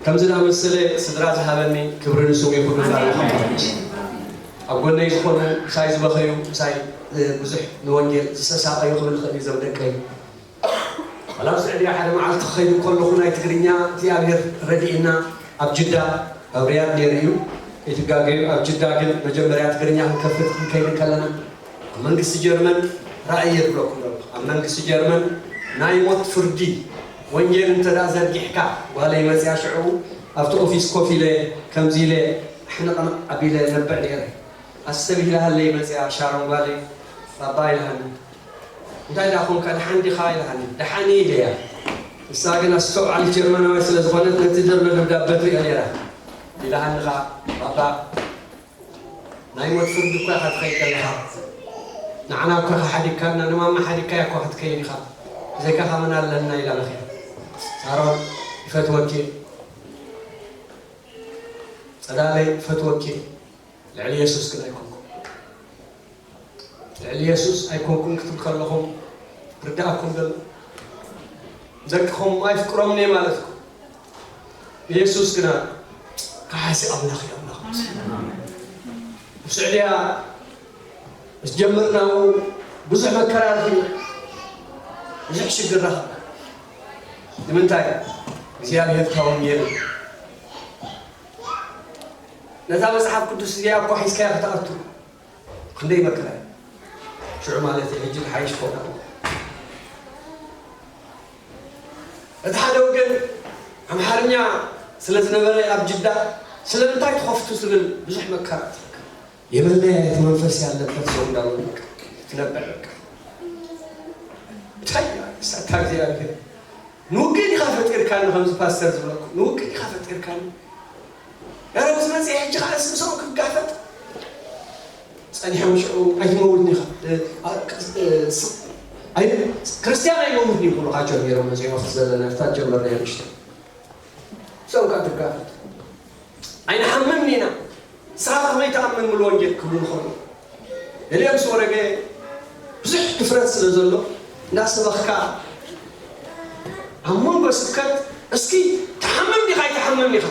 ከምዚ ዝኣመሰለ ስድራ ዝሃበኒ ክብሪ ንስሙ ይኹን። ዛረባ ኣብ ጎነይ ዝኾኑ፣ ምሳይ ዝበኸዩ፣ ምሳይ፣ እ፣ ብዙሕ ንወንጌል ዝሰሳቐዩ ክብል ይኽእል እዩ፣ እዞም ደቀይ። ዋላ ኣብ ስዑድያ ሓደ መዓልቲ ክኸይድ ከለኹ ናይ ትግርኛ እግዚኣብሔር ረድኤና ኣብ ጅዳ፣ ኣብ ሪያድ ነይሩ እዩ፣ ከይትጋገዩ። ኣብ ጅዳ ግን መጀመርያ ትግርኛ ክንከፍት ክንከይድ ከለና ኣብ መንግስቲ ጀርመን ራእይ እየ ዝብለኩም ዘለኹ። ኣብ መንግስቲ ጀርመን ናይ ሞት ፍርዲ ወንጌል እንተ ደኣ ዘርጊሕካ፣ ጓለይ መጽያ ሽዑ ኣብቲ ኦፊስ ኮፍ ኢለ ከምዚ ኢለ ሕንቕንቕ ኣቢለ ነብዕ ነይረ። ኣሰብ ኢላሃለይ መጽያ ሻሮን ጓለይ፣ ባባ ኢልሃኒ። እንታይ ደኣ ኾንካ፣ ደሓን ዲኻ ኢልሃኒ። ደሓን እየ ኢለያ። ንሳ ግን ኣስተውዓሊ ጀርመናዊ ስለ ዝኾነት ነቲ ዘሎ ደብዳበ ትሪኦ ነይራ። ኢልሃኒ ኸኣ፣ ባባ፣ ናይ ሞት ፍርዲ እኳ ኢኻ ትኸይድ ዘለኻ። ንዓና እኳ ኢኻ ሓዲግካና፣ ንማማ ሓዲግካያ እኳ ክትከይድ ኢኻ። ብዘይካኻ መን ኣለና ኢላ በኽያ። ሳሮን፣ ይፈትወኪ። ጸዳለይ፣ ይፈትወኪ። ልዕሊ የሱስ ግን ኣይኮንኩን። ልዕሊ የሱስ ኣይኮንኩን ክትብል ከለኹም ርዳእኩም ዘሎ። ደቅኹም ኣይፍቅሮምን እየ ማለትኩም። የሱስ ግና ከሓሲ ኣምላኽ እዩ፣ ኣምላኽ። ኣብ ስዑድያ ምስ ጀመርናኡ ብዙሕ መከራ ረኺቡ፣ ብዙሕ ሽግር ረኸበ። ንምንታይ? እግዚኣብሔር እታ ወንጌል ነታ መጽሓፍ ቅዱስ እዚኣ እኳ ሒዝካያ ክትኣቱ ክንደይ መከራ እዩ። ሽዑ ማለት እዩ፣ ሕጂ ክሓይሽ ክኸውን ኣለዎ። እቲ ሓደ ወገን ኣምሓርኛ ስለ ዝነበረ ኣብ ጅዳ ስለምንታይ ትኸፍቱ ዝብል ብዙሕ መከራ ትረክብ። የመለያ እቲ መንፈስ ያለበት ሰው እንዳሉ በቃ ትነብዕ በቃ። እንታይ እያ እሳታ እግዚኣብሔር? ንውግእ ዲኻ ፈጢርካኒ? ከምዚ ፓስተር ዝብለኩም ንውግእ ዲኻ ፈጢርካኒ? ኧረ ምስ መጽአ ሕጂ ኸዓ እስምስኦም ክጋፈጥ ጸኒሖም ሽዑ ኣይትመውትን ኢኻ። እ፣ እ፣ ስ-፣ ኣይ-፣ ክርስትያን ኣይመውትን እዩ ክብሉኻ ጀሚሮም መጺኦም ኣብቲ ዘለና ኣብታ ጀመርናዮ ንእሽቶ። እሶም ከኣ ትጋፈጥ። "ኣይንሓምምን ኢና፣ ንስኻ ከመይ ትኣምን?" ሙሉ ወንጌል ክብሉ ንኸሉ። ገሊኦም ምስ ወረገ ብዙሕ ድፍረት ስለ ዘሎ እንዳሰበኽካ ኣብ መንጎ ስብከት እስኪ ትሓምም ዲኻ ኣይትሓምምን ኢኻ?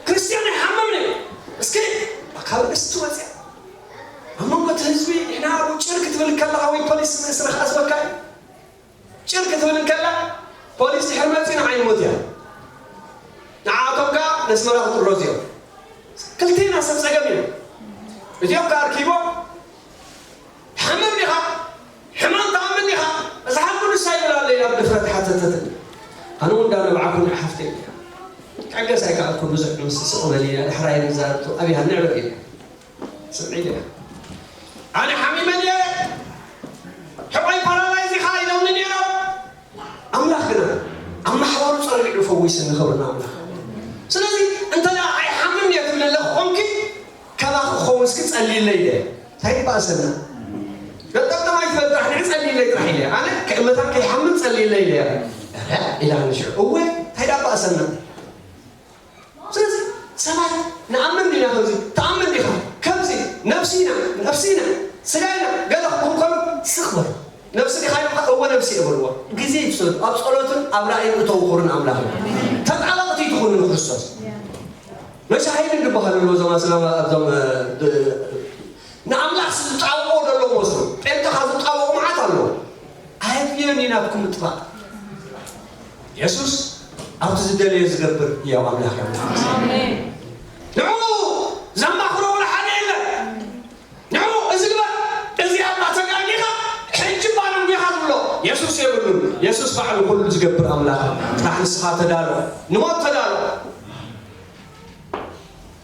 ክርስትያን ኣይሓምምን እዩ። እስኪ ካብ ርእስቲ ወፅያ ኣብ መንጎ እቲ ህዝቢ ንሕና ኣብኡ ጭር ክትብል ከለኻ ወይ ፖሊስ ንርእስና ክኣስበካ እዩ። ጭር ክትብል እንከላ ፖሊስ ድሕሪ መፂኡ ንዓ ይሞት እያ። ንዓኣቶም ከኣ ነስመራ ክጥረዙ እዮም። ክልቴና ሰብ ፀገም እዮም። እዚኦም ከኣ ኣርኪቦም፣ "ትሓምም ዲኻ? ሕማም ትኣምን ዲኻ?" እዛ ሓቂ ንሳ ይብል ኣሎ ኢላ ብድፍረት ሓተተትኒ። ኣነ እውን እንዳነብዓኩ ንዓ ሓፍተይ ኢላ። ክዕገስ ኣይከኣልኩን፣ ብዙሕ ምስ ስቕ በሊ እያ፣ ዳሕራይ ንዛረብ ኣብያ ንዕበ ኢላ። ስምዒ ኢላ። ኣነ ሓሚመ ድየ? ሕቆይ ፓራላይዝ ኢኻ ኢሎምኒ ነይሮም። ኣምላኽ ግና ኣብ ማሕበሩ ጸሪዑ ፈዊስኒ፣ ክብሪ ንኣምላኽ። ስለዚ እንተ ደኣ ኣይሓምም እየ ትብሊ ኣለኺ ኾንኪ፣ ካባኺ ክኸውን እስኪ ጸልይለይ ኢለ። እንታይ ይበኣሰና? ገጠምጠም ኣይትበል ጥራሕ፣ ንዒ ጸልይለይ ጥራሕ ኢለ። ኣነ ክእመታን ከይሓምም ጸልይለይ ኢለ። እረ ኢላኒ ሽዑ። እወ፣ እንታይ ደኣ በኣሰና? ስለዚ ሰባት ንኣምን ዲና? ከምዚ ትኣምን ዲኻ? ከምዚ ነፍሲና፣ ነፍሲና፣ ስጋይና ገለ ክብሉ ከሎ ስኽ በሉ። ነፍሲ ዲኻ ኢልካ? እወ ነፍሲ እየ በልዋ። ግዜ ይውሰዱ። ኣብ ጸሎትን ኣብ ራእይን እተው ክብሪ ንኣምላኽ እዩ። ተጣበቕቲ ትኹኑ ንክርስቶስ። መሻሂድን ዝበሃሉ ኣለዉ፣ እዞም ኣስላም፣ ኣብዞም፣ እ፣ ብ-፣ ንኣምላኽ ዝጣበቑ ዘለዉ መስሉ። ጴንጠኻ ዝጣበቑ መዓት ኣለዉ። ኣየድልዮን እዩ ናትኩም ምጥፋእ። የሱስ ኣብቲ ዝደለዮ ዝገብር ህያው ኣምላኽ እዩ። ኣሜን። ንዕኡ ዘማኽሮ ወላ ሓደ የለን። ንዕኡ እዚ ግበር፣ እዚ ኣባ ተጋጊኻ፣ ሕጂ እባ ንጉኻ ዝብሎ የሱስ የብሉን። የሱስ ባዕሉ ኩሉ ዝገብር ኣምላኽ እዩ። ጥራሕ ንስኻ ተዳሎ፣ ንሞት ተዳሎ።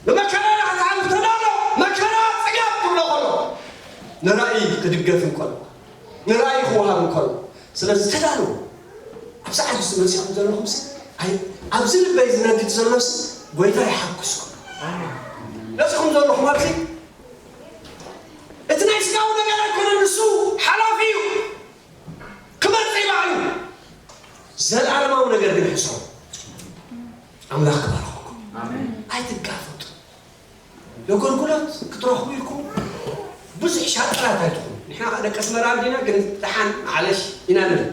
ብመከራ ክትሓልፍ ተዳሎ፣ መከራ ጽጋብ ክብሎ ከሎ፣ ንራእይ ክድገፍ እንከሎ፣ ንራእይ ክወሃብ እንከሎ። ስለዚ ተዳልዉ። ኣብ ሰዓት እዚ መጺኹም ዘለኹም ሲ፣ ኣይ፣ ኣብዚ ልበይ ዝነድድ ዘሎ ሲ፣ ጎይታ ይሓግዝኩም። መጺኹም ዘለኹም ኣብዚ፣ እቲ ናይ ስጋዊ ነገር ኣይኮነን፣ ንሱ ሓላፊ እዩ። ክመጽእ እዩ ባዕሉ። ዘልኣለማዊ ነገር ግን ሕሰቡ። ኣምላኽ ክባርኸኩም። ኣሜን። ኣይትጋፈጡ። የገልግሎት ክትረኽቡ ኢልኩም ብዙሕ ሻጥራት ኣይትኹኑ። ንሕና ከኣ ደቂ ኣስመራ እንዲና፣ ግን ደሓን ማዕለሽ ኢና ንብል።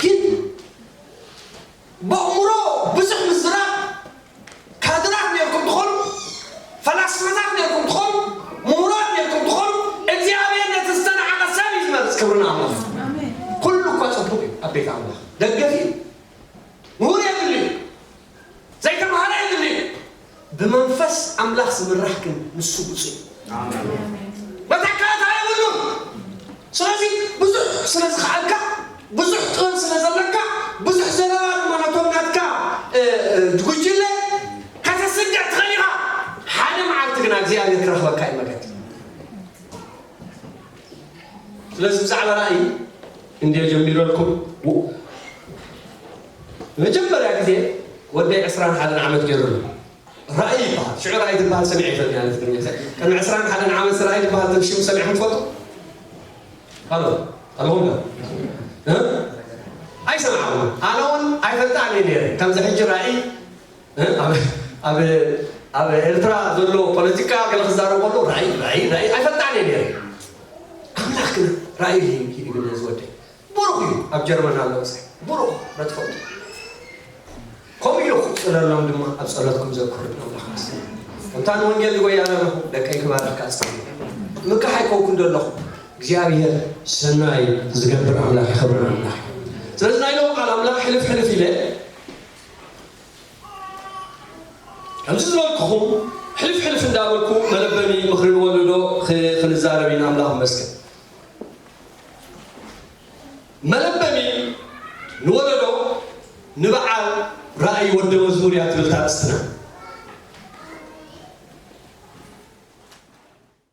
ግን በእምሮ ብዙሕ ምዝራብ፣ ካድራት ነርኩም ትኾኑ፣ ፈላስፋታት ነርኩም ትኾኑ፣ ምሁራት ነርኩም ትኾኑ፣ እግዚኣብሔር ነቲ ዝተናዕቐ ሰብ እዩ ዝመርጽ። ክብሪ ንኣምላኽ። ኣሜን። ኩሉ እኳ ጽቡቕ እዩ ኣብ ቤት ኣምላኽ። ደገፍ እዩ። ምሁር የድሊ እዩ። ዘይተምሃረ የድሊ እዩ። ብመንፈስ ኣምላኽ ዝምራሕ ግን ንሱ ብፁዕ እዩ። ኣሜን። መተካእታ የብሉን። ስለዚ ብዙሕ ስለ ዝኸኣልካ፣ ብዙሕ ጥበብ ስለ ዘለካ፣ ብዙሕ ዘረባ ድማ ነቶም ናትካ፣ እ፣ እ፣ ጉጅለ ከተስግዕ ትኽእል ኢኻ። ሓደ መዓልቲ ግና እግዚኣብሔር ክረኽበካ እዩ መገዲ። ስለዚ ብዛዕባ ራእይ እንድየ ጀሚረልኩም። ው-፣ መጀመርያ ግዜ ወደይ ዕስራን ሓደን ዓመት ገይሩሉ። ራእይ ይበሃል። ሽዑ ራእይ ዝበሃል ሰሚዐ ይፈልጥ እየ፣ ኣነ ትግርኛ ሰ-፣ ቅድሚ ዕስራን ሓደን ዓመት ራእይ ዝበሃል ሽም ሰሚዕኩም ትፈልጡ? ኣሎ፣ ኣለኹም ዶ? እ? ኣይሰማዕኹም። ኣነ እውን ኣይፈልጣን እየ ነይረ። ከምዚ ሕጂ ራእይ፣ እ? ኣብ፣ ኣብ፣ ኣብ ኤርትራ ዘሎ ፖለቲካ ገለ ክዛረብ ከሎ ራእይ፣ ራእይ፣ ራእይ ኣይፈልጣን እየ ነይረ። ኣምላኽ ግን ራእይ ሂብኒ ነዚ ወደይ። ብሩኽ እዩ። ኣብ ጀርመን ኣሎ ምሳይ። ብሩኽ፣ በትፈልጡ። ከምኡ ኢሉ ክቕጽለሎም ድማ ኣብ ጸሎትኩም ዘክሩ። ኣምላኽ ይመስገን። ከምታ ንወንጌል ዝጎያ ዘለኹ ደቀይ ክባርኽ ክኣስተምር። ምካሕ ኣይኮንኩን ዘለኹ። እግዚኣብሔር ሰናይ ዝገብር ኣምላኽ ይኸብር ኣምላኽ። ስለዚ ናይ ሎም ቃል ኣምላኽ ሕልፍ ሕልፍ ኢለ ከምዚ ዝበልኩኹም ሕልፍ ሕልፍ እንዳበልኩ መለበሚ ምኽሪ ንወለዶ ኽ-፣ ክንዛረብ ኢና። ኣምላኽ ይመስገን። መለበሚ ንወለዶ ንበዓል ራእይ ወደ መዝሙር እያ ትብል ኣርእስትና።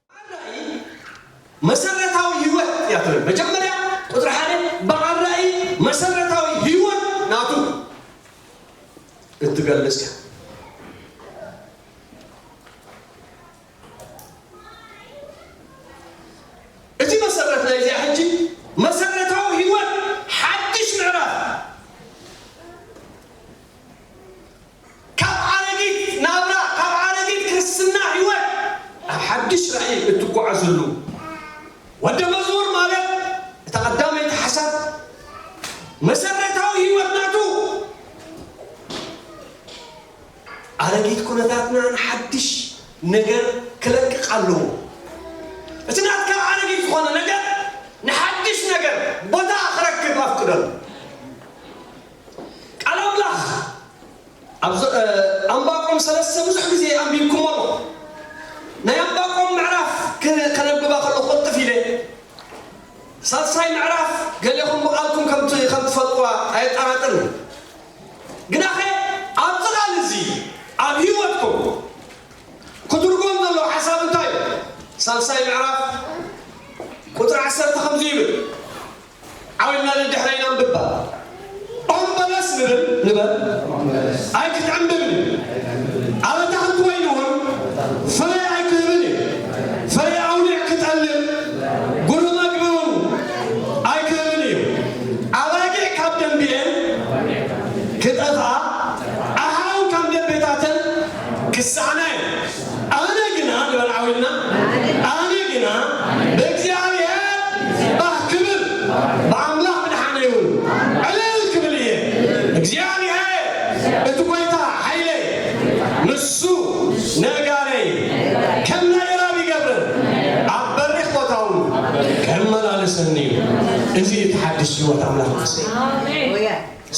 በዓል ራእይ መሰረታዊ ህይወት እያ ትብል። መጀመርያ ቁፅሪ ሓደ በዓል ራእይ መሰረታዊ ህይወት ናቱ እትገልፅ እያ። ዝሉ ወደ መዝሙር ማለት እታ ቀዳመይቲ ሓሳብ መሰረታዊ ህይወት ናቱ ኣረጊት ኩነታትና ንሓድሽ ነገር ክለቅቕ ኣለዎ። እቲ ናትካ ኣረጊት ዝኾነ ነገር ንሓድሽ ነገር ቦታ ክረክብ ኣፍቅደሉ። ቃል ኣምላኽ ኣብዚ ኣንባቆም ሰለስተ ብዙሕ ግዜ ኣንቢብኩሞ ኣሎ። ናይ ኣንባቆም ምዕራፍ ከነብባ ከለኹ ቅልጥፍ ኢለ ሳልሳይ ምዕራፍ ገሌኹም ብቓልኩም ከም ትፈልጥዋ ኣየጠራጥርን። ግናኸ ኣብዚ ቃል እዚ ኣብ ህይወትኩም ክትርጎም ዘለዎ ሓሳብ እንታይ እዩ? ሳልሳይ ምዕራፍ ቁፅሪ ዓሰርተ ከምዚ ይብል። ዓው ኢልና ነድሕረይ ነንብባ። ኦም በለስ ንብል ንበል ኣይክትዕምብብን እዩ። ኣብ ኣታኽልቲ ወይኒ እውን ፍረ ኣይክህብን እዩ። ፍረ ኣውሊዕ ክጠልብ ጉርመግቢ እውን ኣይክህብን እዩ። ኣባጊዕ ካብ ደንቢኤን ክጠፍኣ ኣሃው ካብ ደቤታተን ክሰኣና እዩ። ኣነ ግና ንበል ዓው ኢልና ኣነ ግና ብእግዚኣብሔር ባህ ክብል ብኣምላኽ ምድሓነይ እውን ዕልል ክብል እየ። እግዚኣብሔር እቲ ጐይታ ሓይለይ ንሱ ነጋረይ ከም ናይ ራብ ይገብር ኣብ በሪኽ ቦታ እውን ከመላልሰኒ እዩ። እዚ እቲ ሓድሽ ህይወት ኣምላኽ መሰይ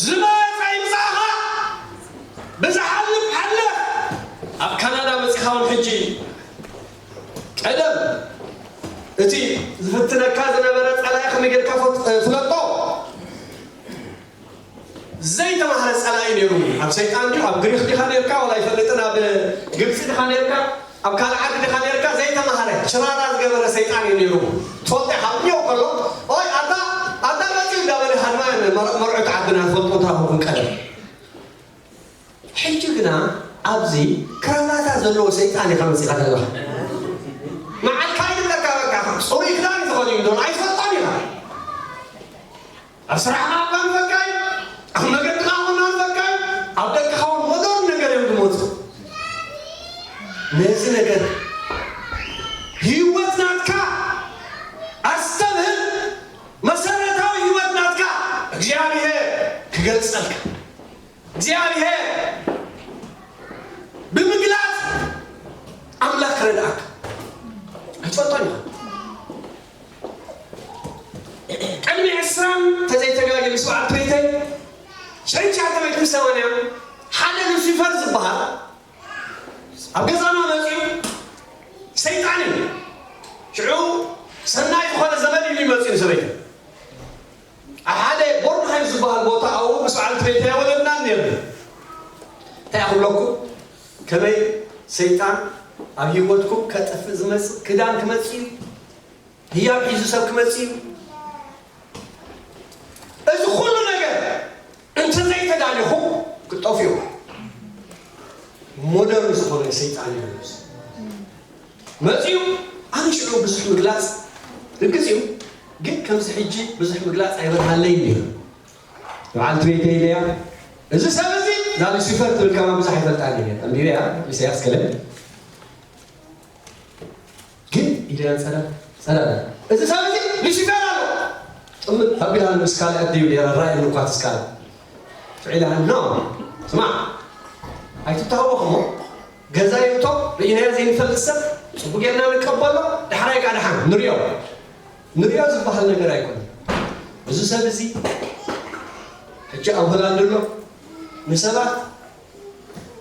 ዝመፀ ይምፃኻ ብዝሓልፍ ሓልፍ ኣብ ካናዳ መፂኻ እውን ሕጂ ቀደም እቲ ዝፍትነካ ዝነበረ ጸላኢ ከመይ ጌርካ ፈት- ፍለጦ። ዘይተማህረ ጸላኢ ነይሩ። ኣብ ሰይጣን ድዩ ኣብ ግሪኽ ዲኻ ነርካ ወላ ይፈልጥን ኣብ ግብጺ ዲኻ ነርካ ኣብ ካልእ ዓዲ ዲኻ ነርካ ዘይተማህረ ሽራራ ዝገበረ ሰይጣን እዩ ነይሩ። ትፈልጦ ኢኻ እኒኦ ከሎ ኦይ ኣታ ኣታ መጺኡ እንዳበለ ሃድማ መርዑት ዓድና ትፈልጦ ትራኹብን ቀደም ሕጂ ግና ኣብዚ ክራማታ ዘለዎ ሰይጣን ኢኻ መጺኻ ዘለኻ። መዓልካ ይብለካ በቃ ጽሩይ ክዳን እዩ ተኸዲኑ ዘሎ ኣይትፈልጦን ኢኻ። ኣብ ስራሕኻ እኳ ንፈካይ ኣብ መገድኻ እውን ንፈካይ ኣብ ደቅኻ እውን መዶር ነገር እዮም ዝመፁ። ነዚ ነገር ህይወት ናትካ ኣስተብህል። መሰረታዊ ህይወት ናትካ እግዚኣብሔር ክገልጸልካ እግዚኣብሔር ብምግላጽ ኣምላኽ ክረድኣካ ኣይትፈልጦን ኢኻ። ቅድሚ ዕስራን ተዘይተጋግየ ምስ በዓል ፕሪተይ ሽሕን ትሽዓተ ሚእትን ሰማንያን ሓደ ሉሲፈር ዝበሃል ኣብ ገዛና መፂኡ ሰይጣን እዩ። ሽዑ ሰናይ ዝኾነ ዘመድ እዩ መፂኡ ሰበይቲ ኣብ ሓደ ቦርንሃይም ዝበሃል ቦታ ኣብኡ ምስ በዓል ፕሬተያ ወለድና ነርና። እንታይ ክብለኩም ከመይ ሰይጣን ኣብ ህይወትኩም ከጥፍእ ዝመፅእ ክዳን ክመፅእ እዩ። ህያብ ሒዙ ሰብ ክመፅእ እዩ። እዚ ኩሉ ነገር እንተዘይተዳሊኹ ክትጠፍኡ። ሞደርን ዝኾነ ሰይጣን እዩ መፂኡ። ኣነ ሽዑ ብዙሕ ምግላፅ ርግፅ እዩ፣ ግን ከምዚ ሕጂ ብዙሕ ምግላፅ ኣይበርሃለይን ነይሩ። በዓል ትቤተይ ኢለያ እዚ ሰብ እዚ እዛ ሉሲፈር ትብል ከማ ብዙሕ ኣይፈልጣን እየ። ኣንቢበያ ኢሳያስ ከለ ግን ኢደን ጸዳ ጸዳ እዚ ሰብ እዚ ሉሲፈር ኣሎ። ጥምት ኣቢላ ምስ ካልእ ኣዲኡ ነራ ራእይ እኳ ትስካል ፍዒላ ኖ ስማዕ ኣይትታወቕ እሞ ገዛ ይእቶ ርኢናዮ ዘይንፈልጥ ሰብ ጽቡቅ ጌርና ንቀበሎ ዳሕራይ ካ ደሓን ንሪኦ ንሪኦ ዝበሃል ነገር ኣይኮነ። እዚ ሰብ እዚ ሕጂ ኣብ ሆላንድ ኣሎ ንሰባት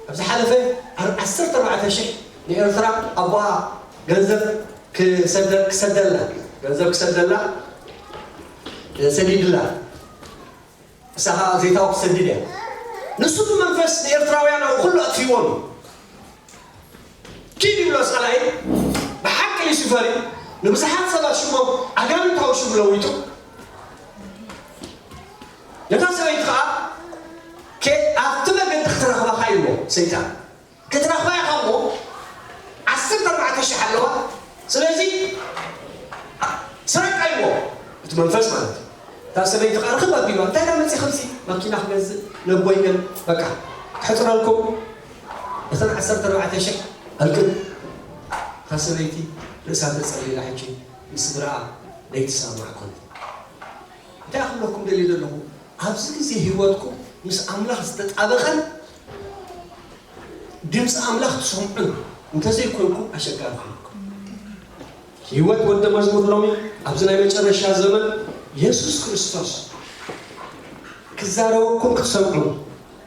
ኣብ ዝሓለፈ ዓሰርተ ኣርባዕተ ሽሕ ንኤርትራ ኣቦኣ ገንዘብ ክሰደላ ገንዘብ ክሰደላ ሰዲድላ እሳ ከዓ ዘይታዊ ክሰድድ እያ። ንሱ ብመንፈስ ንኤርትራውያን ኣብ ኩሉ ኣጥፊዎም እዩ። ኪድ ይብሎ ጸላኢ ብሓቂ ሉሲፈር እዩ። ንብዙሓት ሰባት ሽሞም ኣጋንንታዊ ሽም ለዊጡ ነታ ሰበይቲ ከዓ ኣብቲ መገዲ ክትረኽበኻ ይዎ ሰይጣን ክትረኽባ ኢኻ እሞ ዓሰርተ ኣርባዕተ ሽሕ ኣለዋ ስለዚ ስረቃ ይዎ እቲ መንፈስ ማለት እዩ እታ ሰበይቲ ከዓ ርኽብ ኣቢባ እንታይ ዳ መፂ ክምሲ ማኪና ክገዝእ ነቦይ ገል በቃ ክሕፅረልኩም እተን ዓሰርተ ኣርባዕተ ሽሕ ኣልቅብ እታ ሰበይቲ ርእሳ ተጸሊላ ሕጂ ንስድራኣ ዘይትሰማማዕ ኮነት። እንታይ ክብለኩም ደልየ ዘለኹ፣ ኣብዚ ግዜ ህይወትኩም ምስ ኣምላኽ ዝተጣበቐን ድምፂ ኣምላኽ ትሰምዑን እንተዘይኮንኩም ኣሸጋሪ ክብለኩም። ህይወት ወዲ መዝሙር ሎሚ ኣብዚ ናይ መጨረሻ ዘመን የሱስ ክርስቶስ ክዛረበኩም ክትሰምዑ፣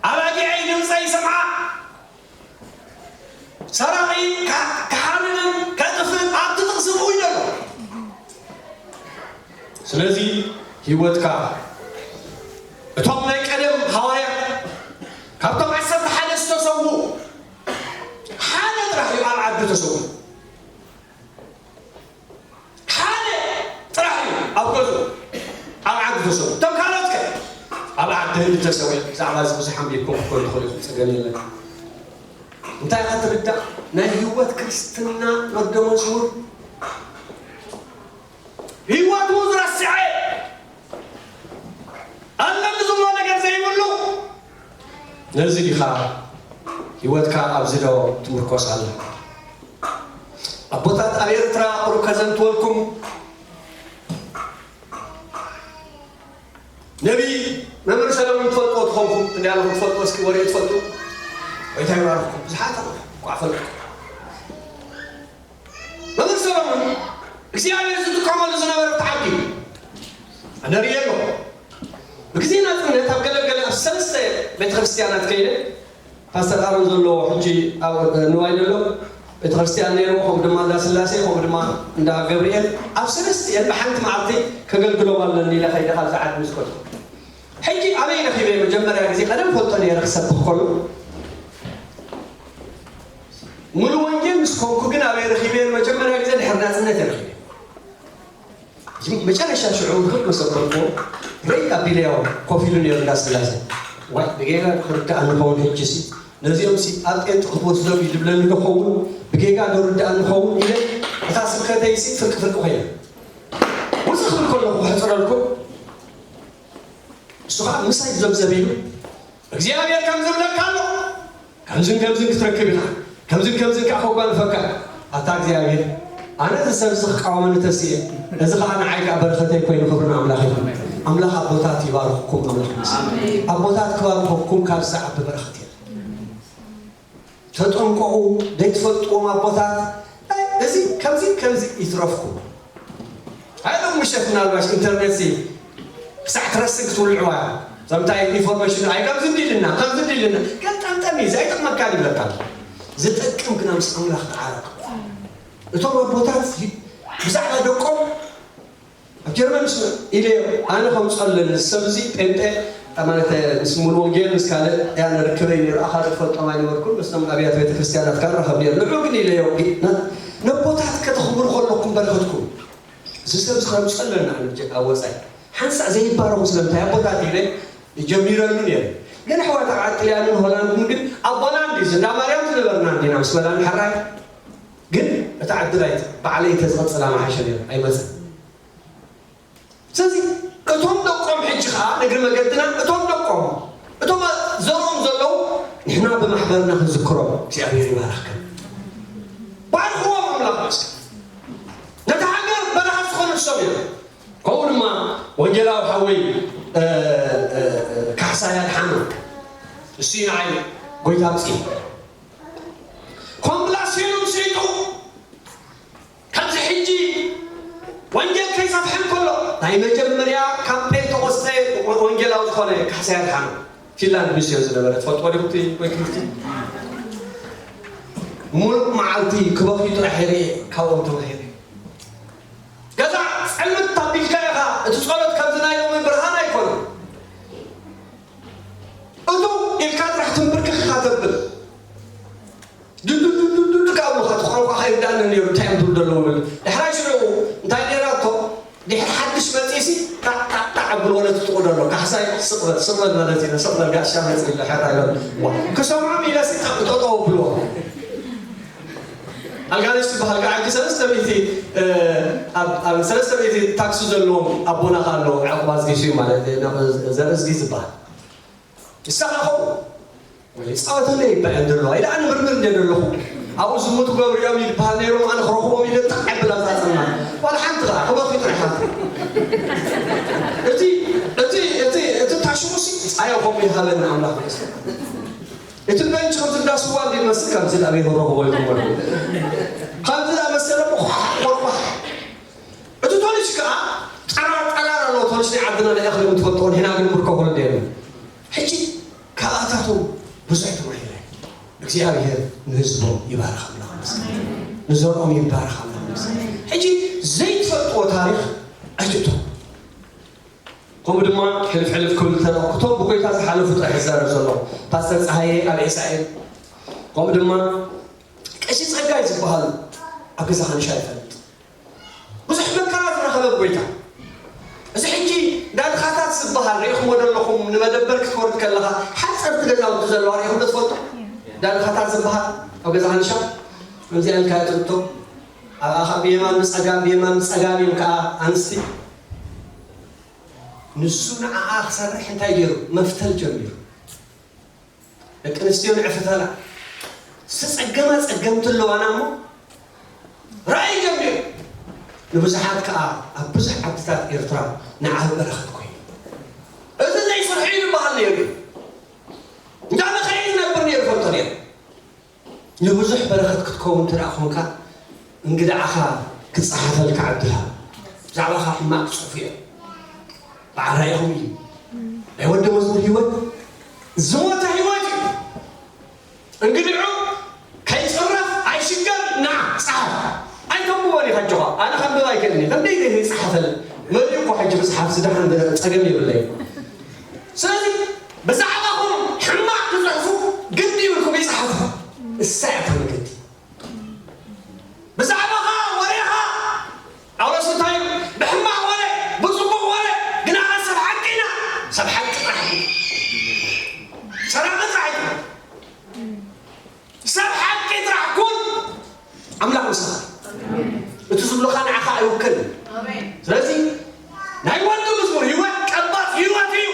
ኣባጊዐይ ድምፀይ ይሰምዓ፣ ሰራቒ ክሓርድን ከጥፍእን ኣብቲ ጥቕሲ ብኡ እዩ ዘሎ። ስለዚ ህይወትካ እቶም ናይ ቀደም ሃዋርያት ካብቶም ዓሰርተ ሓደ ዝተሰዉ ሓደ ጥራሕ እዩ ኣብ ዓዲ ተሰዉ። ሓደ ጥራሕ እዩ ኣብ ገዝኡ ኣብ ዓዲ ተሰዉ። እቶም ካልኦት ከ ኣብ ዓዲ ህንዲ ተሰዉ። ብዛዕባ እዚ ብዙሕ ኣንቢብኩም ክትኮኑ ትኽእሉ ኢኹም፣ ጸገም የለን። እንታይ ኢኻ ትርዳእ? ናይ ህይወት ክርስትና ወዲ መዝሙር ህይወቱ ዝረስዐ ኣለኒ ዝብሎ ነገር ዘይብሉ ነዚ ዲኻ ህይወትካ ኣብዚ ዶ ትምርኮስ ኣላ? ኣቦታት ኣብ ኤርትራ ቁሩብ ከዘንትወልኩም ነቢ መምህር ሰለሙን ትፈልጥዎ ትኾንኩም እንዲ ኣለኹም ትፈልጥዎ እስኪ ወሬ ትፈልጡ ወይታ ይባርኽኩም ብዙሓት ኣለኹም ኳ ፈልጥኩም መምህር ሰሎሞን እግዚኣብሔር ዝጥቀመሉ ዝነበረ ተዓዲ እዩ። ኣነ ርእየ ኣለኹ። ብግዜ ናጽነት ኣብ ገለገለ ኣብ ሰለስተ ቤተ ክርስቲያናት ከይደ ፓስተር ኣሮን ዘለዎ ሕጂ ኣብ ንዋይ ዘሎ ቤተ ክርስቲያን ነይርዎ፣ ከምኡ ድማ እንዳ ስላሴ፣ ከምኡ ድማ እንዳ ገብርኤል ኣብ ሰለስቲኤን ብሓንቲ መዓልቲ ከገልግሎም ኣለኒ ኢለ ከይደ ካብ ዝዓድ ምስ ከድኩ። ሕጂ ኣበይ ረኺበ መጀመርያ ግዜ ቀደም ፈልጦ ነይረ ክሰብኽ ከሎ ሙሉ ወንጌል ምስ ኮንኩ ግን ኣበይ ረኺበ መጀመርያ ግዜ ድሕሪ ናጽነት እየ ረኺበ። መጨረሻ ሽዑ ርክብ መሰከርኩ። ረይ ኣቢለዮ ኮፍ ኢሉ ነይሩ እንዳ ስላሴ። ዋይ ብጌጋ ክርዳእ እንኸውን ሕጂ ሲ ነዚኦም ሲ ኣብ ጤንጢ ክትወስዶም እዩ ዝብለኒ ዶ ኸውን ብጌጋ ዶ ርዳእ እንኸውን ኢለ እታ ስብከተይ ሲ ፍርቂ ፍርቂ ኮይነ ውፅእ ክብል ከለኹ ክሕፅረልኩም እሱ ከዓ ምሳይ ዘብዘብ ኢሉ እግዚኣብሔር ከም ዝብለካ ኣሎ ከምዝን ከምዝን ክትረክብ ኢኻ ከምዝን ከምዝን ከዓ ከጓንፈካ ኣታ እግዚኣብሔር ኣነ እዚ ሰብ እዚ ክቃወመኒ ተስየ እዚ ከዓ ንዓይ ከዓ በረኸተይ ኮይኑ ክብሪ ንኣምላኽ ይኹን ኣምላኽ ኣቦታት ይባርኽኩም ኣምላኽ ይመስል ኣቦታት ክባርኸኩም ካብ ዝዓቢ በረኸት የለ ተጠንቀቑ ዘይትፈልጥዎም ኣቦታት እዚ ከምዚ ከምዚ ይትረፍኩም ኣይሎም ምሸት ምናልባሽ ኢንተርኔት ሲ ክሳዕ ትረስግ ክትውልዕዋ እያ። እዛ እንታይ ኢንፎርሜሽን ኣይ ከምዚ እንዲልና ከምዚ እንዲልና ገጠምጠም እዩ ዘይጠቕመካ ይብለካ። ዝጠቅም ግና ምስ ኣምላኽ ተዓረቕ። እቶም ኣቦታት ብዛዕባ ደቆም ኣብ ጀርመን ምስ ኢለ ኣነ ከምፀለኒ ሰብ እዚ ጴንጤ ማለት ምስ ሙሉ ወንጌል ምስ ካልእ እያ ንርክበይ ነይሩ ኣኻ ዝፈልጦም ኣይነበርኩን ምስቶም ኣብያት ቤተክርስትያናት ካራኸብ ነይሩ ንዑ ግን ኢለዮ ነቦታት ከተኽብሩ ከለኩም በረኸትኩም እዚ ሰብ ዝኸምፀለና ኣብ ወፃኢ ሓንሳእ ዘይባረኹ ስለምንታይ ኣቦታት ኢለ ጀሚረሉ ነይሩ ግን ኣሕዋት ኣብ ዓጥልያንን ሆላንድን ግን ኣቦና እንዲ ዝንዳ ማርያም ዝነበርና እንዲና ምስ በላን ሓራይ ግን እታ ዓዲ ራይት ባዕለይ ተዝቐፅላ መሓሸ ነይሩ ኣይመፅን ስለዚ እቶም ደቆም ሕጂ ከዓ ንግሪ መገድና እቶም ደቆም እቶም ዘርኦም ዘለዉ ንሕና ብማሕበርና ክንዝክሮም እግዚኣብሔር ይባረኽከም ባርኽዎም ኣምላኽ መስከ ነታ ሃገር በረኻ ዝኾነት ሰብ እዮም ከምኡ ድማ ወንጌላዊ ሓወይ ካሕሳ ያድሓና እሱ ንዓይ ጎይታ ኣምፅእ ኮምፕላሴኑ ስሪጡ ከምዚ ሕጂ ወንጌል ከይሰፍሐ እንከሎ ናይ መጀመርያ ካብ ጴንጠቆስጠ ወንጌላዊ ዝኾነ ካሕሳ ያድሓና ፊንላንድ ሚስዮን ዝነበረ ትፈልጥዎ ዲኹም ወይ ክልቲ ሙሉእ መዓልቲ ክበኽዩ ጥራሕ ሄረ ካብኦም ተባሂረ ገዛ ጸልምት ታቢልካ ኢኻ እቲ ጸሎት ከምዚ ናይ ሎሚ ብርሃን ኣይኮነን እቱ ኢልካ ጥራሕ ትንብርክኽ ኢኻ ተብል ድንዱንዱንዱንዱ ካብ ሉኻ እቲ ቋንቋ ከይርዳእኒ ነይሩ እንታይ እዮም ትብሉ ዘለዉ ብል ድሕራይ ሽዑ እንታይ ነይራቶ ድሕሪ ሓድሽ መፂእሲ ጣጣጣ ኣብልዎ ነቲ ጥቑ ደሎ ካሕሳይ ስቕበል ስቕበል ማለት እዩ ስቕበል ጋሻ መፂ ኢለ ሕራይ በል ክሰምዖም ኢለሲ ጠጠው ኣብልዎ ኣልጋነሽ ዝበሃል ከዓ ሕጂ ሰለስተ ሚእቲ ኣብ ሰለስተ ሚእቲ ታክሲ ዘለዎም ኣቦና ከዓ ኣለዎ ዕቑባ ዝጊሱ እዩ ማለት ዘርእዝጊ ዝበሃል ንስኻ ኸው ወይ ፃወተለ ይበዐል ዘሎ ኢለ ኣነ ምርምር እንደ ዘለኹ ኣብኡ ዝሙት ክገብሩ እዮም ይበሃል ነይሮም፣ ኣነ ክረኽቦም ኢለ ጣዕ ኣብል ኣብዛ ጸልማት። ዋላ ሓንቲ ኸኣ ክበኺ ጥራሕ ኢኻ። እቲ፣ እቲ፣ እቲ፣ እቲ ታሽሙሲ ኣዮ ከምኡ ይሃበኒ ኣምላኽ ይመስገን። እቲ በንች ከምዚ እንዳ ስዋ እንዲ ይመስል ከምዚ ዳኣ ቤት ክረኽቦ ይኽእል። ከምዚ ዝኣመሰለ ቋሕ፣ ቋሕ፣ ቋሕ። እቲ ቶኒሽ ከኣ ጠራር ጠራር ኣለዎ። ቶኒሽ ናይ ዓድና ናይ እኽሊ ምትፈልጥዎ ንሕና ግን ምርከቦ እንደ የለን። ሕጂ ካብኣታቶም ብዙሕ ተማሂረ። እግዚኣብሔር ንህዝቦም ይባርኽ ኣምላኽ ይመስገን። ንዘርኦም ይባርኽ ኣምላኽ ይመስገን። ሕጂ ዘይትፈልጥዎ ታሪኽ ኣይትእትዉ። ከምኡ ድማ ሕልፍ ሕልፍ ክብል እንተለኹ፣ እቶም ብጎይታ ዝሓለፉ ጥራሕ ይዛረብ ዘለኹ። ፓስተር ፀሃየ ኣብ ኤስኣኤል፣ ከምኡ ድማ ቀሺ ጸጋይ ዝበሃል ኣብ ገዛ ካንሻ ይፈልጥ። ብዙሕ መከራ ዝረኸበ ጎይታ። እዚ ሕጂ ዳንኻታት ዝበሃል ርኢኹምዎ ዶ ኣለኹም? ንመደበር ክትወርድ ከለኻ ሓጸርቲ ገዛውቲ ዘለዋ ርኢኹም ዶ ትፈልጡ? ዳንኻታት ዝበሃል ኣብ ገዛ ካንሻ ከምዚኣ ኢልካ ትእቶ። ኣብኣ ኸኣ ብየማን ብጸጋም፣ ብየማን ብጸጋም እዮም ከኣ ኣንስቲ። ንሱ ንዓኣ ክሰርሕ እንታይ ገይሩ? መፍተል ጀሚሩ። ደቂ ኣንስትዮ ንዕፍተላ። ዝተጸገማ ጸገምቲ ኣለዋና እሞ ራእይ ጀሚሩ። ንብዙሓት ከኣ ኣብ ብዙሕ ዓድታት ኤርትራ ንዓቢ በረኸት ኮይኑ። እዚ ዘይስርሑ እዩ ዝበሃል ነይሩ። እንዳመኸየ ዝነብር ነይሩ ፈልጦ ነይሩ። ንብዙሕ በረኸት ክትከውን እንተ ደኣ ኾንካ፣ እንግድዓኻ ክጸሓፈልካ ዕድል ሃብ። ብዛዕባኻ ሕማቕ ክጽሕፉ እዮም። ብዓራይኹም እዩ። ናይ ወዲ መዝሙር ህይወት ዝሞተ ህይወት እዩ። እንግዲዑ ከይጽረፍ ኣይሽገር፣ ንዓ ጸሓፍ። ኣይተንብቦን ኢኻ ኣጆኻ። ኣነ ከንብብ ኣይክእልን እየ። ከመይ ገይረ ይጽሓፈለይ? መሊኡ እኮ ሕጂ ምጽሓፍ ዝደሓን ጸገም የብለይ። ስለዚ ብዛዕባኹም ሕማቕ ክጽሕፉ ግዲ ይብልኩም ይጽሓፉ። እሳ እያ እታ መገዲ። ብዛዕባኻ ወሬኻ ጳውሎስ እንታይ ኢሉ? ብሕማቕ ወረ፣ ብጽቡቕ ወረ፣ ግና ኣነ ሰብ ሓቂ ኢና። ሰብ ሓቂ ጥራሕ እዩ። ሰራቒ ጥራሕ እዩ። ሰብ ሓቂ ጥራሕ ኩን፣ ኣምላኽ ምሳኻ። እቲ ዝብሉኻ ንዓኻ ኣይውክልን። ስለዚ ናይ ወዲ መዝሙር ህይወት ቀባጽ ህይወት እዩ።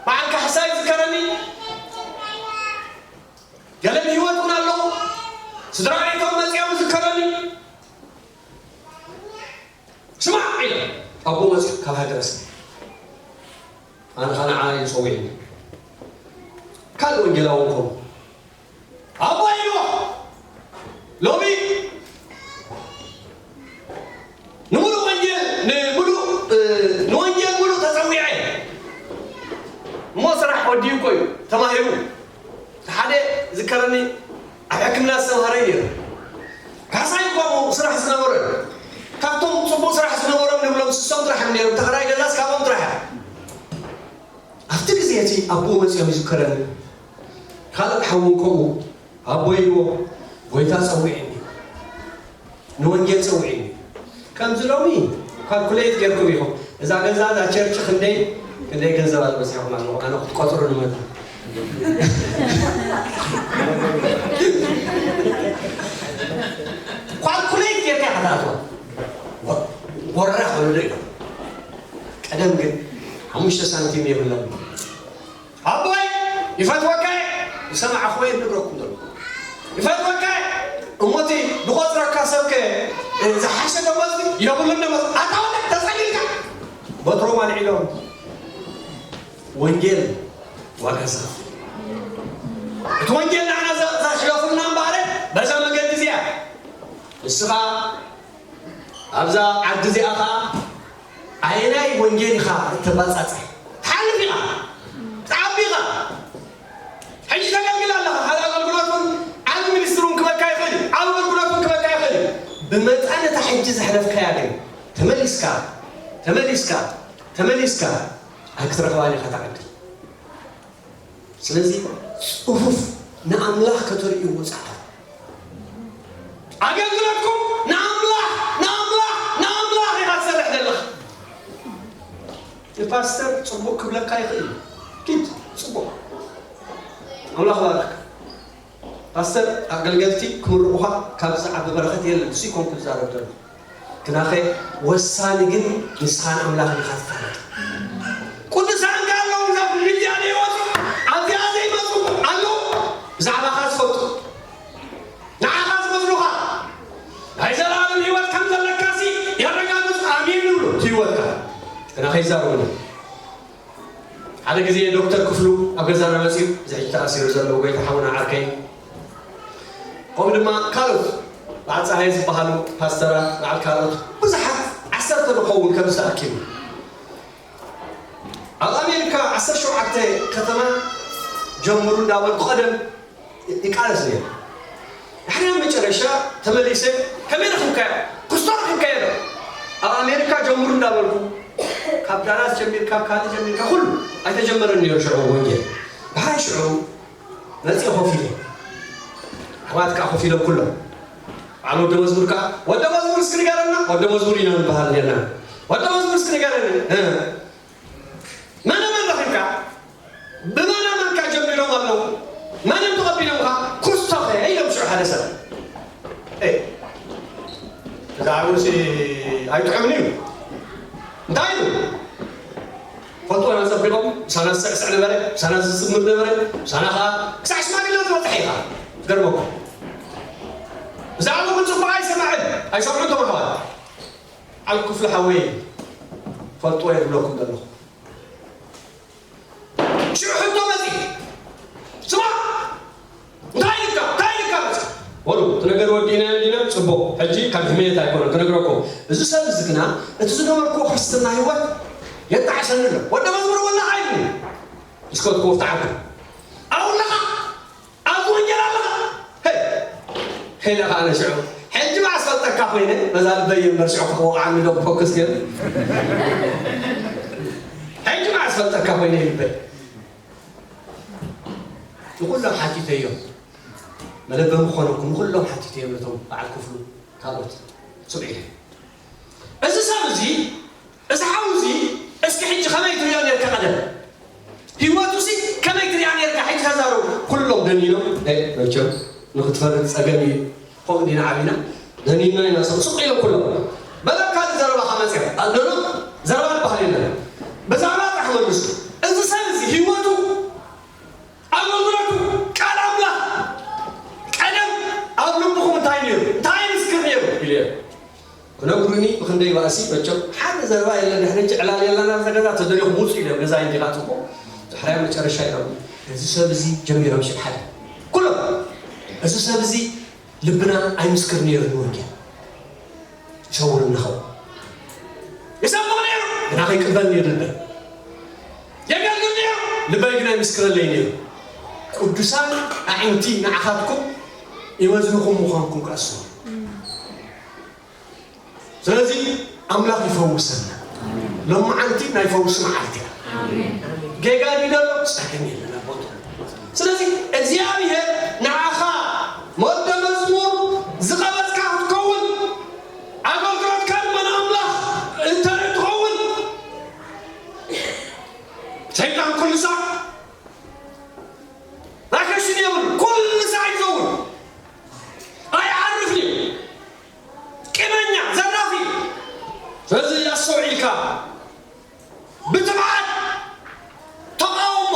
በዓል ካሕሳይ ይዝከረኒ። ገለ ብህይወት እውን ኣለዉ። ስድራ ቤቶም መጺኦም ይዝከረኒ። ስማዕ ኢሎም ኣቦ መጺኡ ካብ ሃገረ ሰብ። ኣነ ኸኣ ንዓና እዩ ጸዊዑኒ። ካልእ ወንጌላዊ እውን ከምኡ። ኣቦ ኢልዎ። ሎሚ ንምሉእ ወንጌል፣ ንምሉእ፣ እ፣ ንወንጌል ምሉእ ተጸዊዐ። እሞ ስራሕ ወዲኡ እኮ እዩ ተማሂሩ። ሓደ ዝከረኒ ኣብ ሕክምና ዝተምሃረ እዩ ነይሩ። ካሕሳይ እኮ ስራሕ ዝነበሮ እዩ። ካብቶም ጽቡቕ ስራሕ ዝነበሮም ንብሎም ስሶም ጥራሕ እዮም ነይሮም። ተኸራይ ገዛስ ካብኦም ጥራሕ እዮም። ኣብቲ ግዜ እቲ ኣቦኡ መጺኦም ይዝከረኒ። ካልእ ሓውን ከምኡ ኣቦ ኢልዎ፣ "ጎይታ ጸዊዕኒ፣ ንወንጌል ጸዊዕኒ." ከምዚ ሎሚ ካልኩሌት ጌርኩም ኢኹም። እዛ ገዛ፣ እዛ ቸርች ክንደይ፣ ክንደይ ገንዘብ ኣልበሲኹም ኣለኹ። ኣነ ክትቆጽሩ ንመታ። ካልኩሌት ጌርካ ኢኻ ትኣትዋ። ወ-፣ ወራ ክብሉ ዶ ኢሎም። ቀደም ግን ሓሙሽተ ሳንቲም የብሎም። ኣቦይ ይፈትወካ እየ፣ ዝሰማዕኹዎ እየ ዝነግረኩም ዘለኹ። ይፈትወካ እየ፣ እሞ እቲ ዝቖጽረካ ሰብከ ዝሓሸ ደሞዝ የብሉን ደሞዝ። ኣታ ወደ ተጸሊልካ በትሮም ኣልዒሎም። ወንጌል ዋጋ ዝኸፍል። እቲ ወንጌል ንዓና ዘ-፣ ዘሕለፉልና እምበኣረ በዛ መገዲ እዚኣ። ንስኻ ኣብዛ ዓዲ እዚኣ ኸኣ ኣየናይ ወንጌል ኢኻ እተባጻጽሕ? ትሓልፍ ኢኻ፣ ትዓቢ ኢኻ። ሕጂ ተገልግል ኣለኻ። ሓደ ኣገልግሎት እውን ዓቢ ሚኒስትሪ እውን ክበካ ይኽእል እዩ። ዓቢ ኣገልግሎት እውን ክበካ ይኽእል እዩ። ብመጠን እታ ሕጂ ዘሕለፍካያ ግን ተመሊስካ፣ ተመሊስካ፣ ተመሊስካ ኣይክትረኽባን ኢኻ እታ ዕድል። ስለዚ ጽፉፍ ንኣምላኽ ከተርእይዎ ጸዓሩ። ኣገልግሎትኩም ንኣምላኽ፣ ንኣምላኽ፣ ንኣምላኽ ኢኻ ትሰርሕ ዘለኻ። ንፓስተር ጽቡቕ ክብለካ ይኽእል እዩ። ኪድ ጽቡቕ። ኣምላኽ ባርክ። ፓስተር፣ ኣገልገልቲ ክምርቑኻ ካብ ዝዓቢ በረኸት የለን። እሱ ይኮንኩ ዝዛረብ ዘለኹ። ግናኸ ወሳኒ ግን ንስኻን ኣምላኽን ኢኻ ትፋለጥ። ቅዱሳን ከ ኣለዉ፣ እዛ ሚድያ ዘይወጹ፣ ኣብዚኣ ዘይመጹ ኣለዉ፣ ብዛዕባኻ ዝፈልጡ። ህይወትካ ግና ከይዛረቡኒ። ሓደ ግዜ ዶክተር ክፍሉ ኣብ ገዛና መጺኡ፣ እዚ ሕጂ ተኣሲሩ ዘሎ ጎይታ ሓውና ዓርከይ፣ ከምኡ ድማ ካልኦት በዓል ጸሃየ ዝበሃሉ ፓስተራት፣ በዓል ካልኦት ብዙሓት ዓሰርተ ንኸውን ከምዚ ተኣኪቡ። ኣብ ኣሜሪካ ዓሰርተ ሸውዓተ ከተማ ጀምሩ እንዳበልኩ ቀደም ይቃለስ ነይሩ። ድሕሪ መጨረሻ ተመሊሰ፣ ከመይ ረኺብካዮ? ክስቶ ረኺብካዮ ዶ? ኣብ ኣሜሪካ ጀምሩ እንዳበልኩ፣ ካብ ዳላስ ጀሚርካ፣ ካብ ካልእ ጀሚርካ፣ ኩሉ ኣይተጀመረን ነይሩ ሽዑ ወንጌል። ብሓይ ሽዑ መጺኤ ኮፍ ኢለ። ኣሕዋት ከኣ ኮፍ ኢሎም ኩሎም። በዓል ወዲ መዝሙር ከኣ፣ "ወዲ መዝሙር እስኪ ንገረና፣ ወዲ መዝሙር ኢና ንበሃል ነርና። ወዲ መዝሙር እስኪ ንገረኒ፣ እ፣ መነ መን ረኺብካ? ብመነ መንካ ጀሚሮም ኣለዉ? መን እዮም ተቐቢሎምካ? ኩስቶኸ?" ኢሎም ሽዑ ሓደ ሰብ። ኤ፣ እዛ ዓውሲ ኣይጥዑምን እዩ። እንታይ ኢሉ? ፎቶ ኣጸቢቖም፣ ምሳና ዝስዕስዕ ነበረ፣ ምሳና ዝዝምር ነበረ፣ ምሳና ኸኣ ክሳዕ ሽማግለ ዝበጽሐ ኢኻ። ዝገርመኩም። ብዛዕባ እውን ጽቡቕ ኣይሰማዕን፣ ኣይሰምዑን እቶም ኣሕዋት። ዓል ክፍሉ ሓወይ፣ ፈልጥዎ እየ ዝብለኩም ዘለኹ። ሽዑ ሕቶ መጺኡ። ስማዕ! እንታይ ኢልካ? እንታይ ኢልካ መጺኡ? በሉ፣ እቲ ነገር ወዲእናዮ እንዲና፣ ጽቡቕ። ሕጂ ካብ ሕሜት ኣይኮነን ክነግረኩም። እዚ ሰብ እዚ ግና፣ እቲ ዝነበርኩዎ ክርስትና ህይወት የጣዕሰኒ ኣሎ። ወዲ መዝሙር ወላ ኣይልኒ። እስከ ትኮፍታ ዓዱ። ኣውለኻ! ኣብዚ ወንጌል ኣለኻ? ሄይ! ሄይ፣ ኢለ ኸዓ ኣነ ሽዑ፣ ሕጂ መዓስ ፈልጠካ ኮይነ፣ በዛ ልበይ እየ እምበር ሽዑ ክወቕዓኒ ዶ ክፈኩስ ነይሩ? ሕጂ መዓስ ፈልጠካ ኮይነ ልበይ? ንኹሎም ሓቲተዮም። መለበሚ ክኾነኩም፣ ንኹሎም ሓቲተዮም ነቶም በዓል ክፍሉ ካልኦት። ስምዒ። እዚ ሰብ እዚ፣ እዚ ሓው እዚ፣ እስኪ ሕጂ ከመይ ትሪኦ ነርካ ቀደም? ህይወቱ ሲ ከመይ ትሪኣ ነርካ? ሕጂ ተዛረቡ። ኩሎም ደኒኖም፣ "ኤ፣ መቸም ንክትፈርድ ጸገም እዩ። ከምኡ ዲና ዓቢና፣ ደኒንና ኢና፣ ስቕ ስቕ ኢሎም ኩሎም። በላ ካልእ ዘረባ ከመጽእ፣ ኖ፣ ኖ፣ ዘረባ ዝበሃል የለን። ብዛዕባ ጥራሕ መልሱ። እዚ ሰብ እዚ ህይወቱ፣ ኣገልግሎቱ፣ ቃል ኣምላኽ፣ ቀደም ኣብ ልብኹም እንታይ ነይሩ? እንታይ ምስክር ነይሩ?" ኢሉ። ክነግሩኒ ብኽንደይ ባእሲ፣ መቸም ሓደ ዘረባ የለን። ድሕሪ ሕጂ ዕላል የለን ኣብዛ ገዛ፣ ተደሊኹም ውጹ ኢሎም፣ ገዛ እንዲኻ ጽቡቕ። ድሕሪያ መጨረሻ ኢሎም፣ እዚ ሰብ እዚ ጀሚሮም ሽግ ሓደ። ኩሎም፣ እዚ ሰብ እዚ ልብና ኣይምስክር ነይሩ ንወንጌል። ይሰውር እንኸው። ይሰብኽ ነይሩ፣ ግና ከይቅበል ነይሩ ልበይ። የገልግል ነይሩ፣ ልበይ ግና ይምስክረለይ ነይሩ። ቅዱሳን ኣዒንቲ ንዓኻትኩም ይመዝንኹም ምዃንኩም ክኣስቡ። ስለዚ ኣምላኽ ይፈውሰና። ሎማዓንቲ ናይ ፈውሲ መዓልቲ እያ። ጌጋ ድዩ ዘሎ? ጸገም የለን ኣቦቶ። ስለዚ እግዚኣብሔር ንዓኻ ወደ መዝሙር ዝቐበጽካ ክትከውን፣ ኣገልግሎትካ ድማ ንኣምላኽ እተርኢ ትኸውን። ሰይጣን ኩሉ ሳዕ ቫኬሽን የብሉ፣ ኩሉ ሳዕ ይዘውር፣ ኣይዓርፍን እዩ። ቂመኛ፣ ዘራፊ። ስለዚ ኣስተውዒልካ ብትብዓት ተቓውሞ።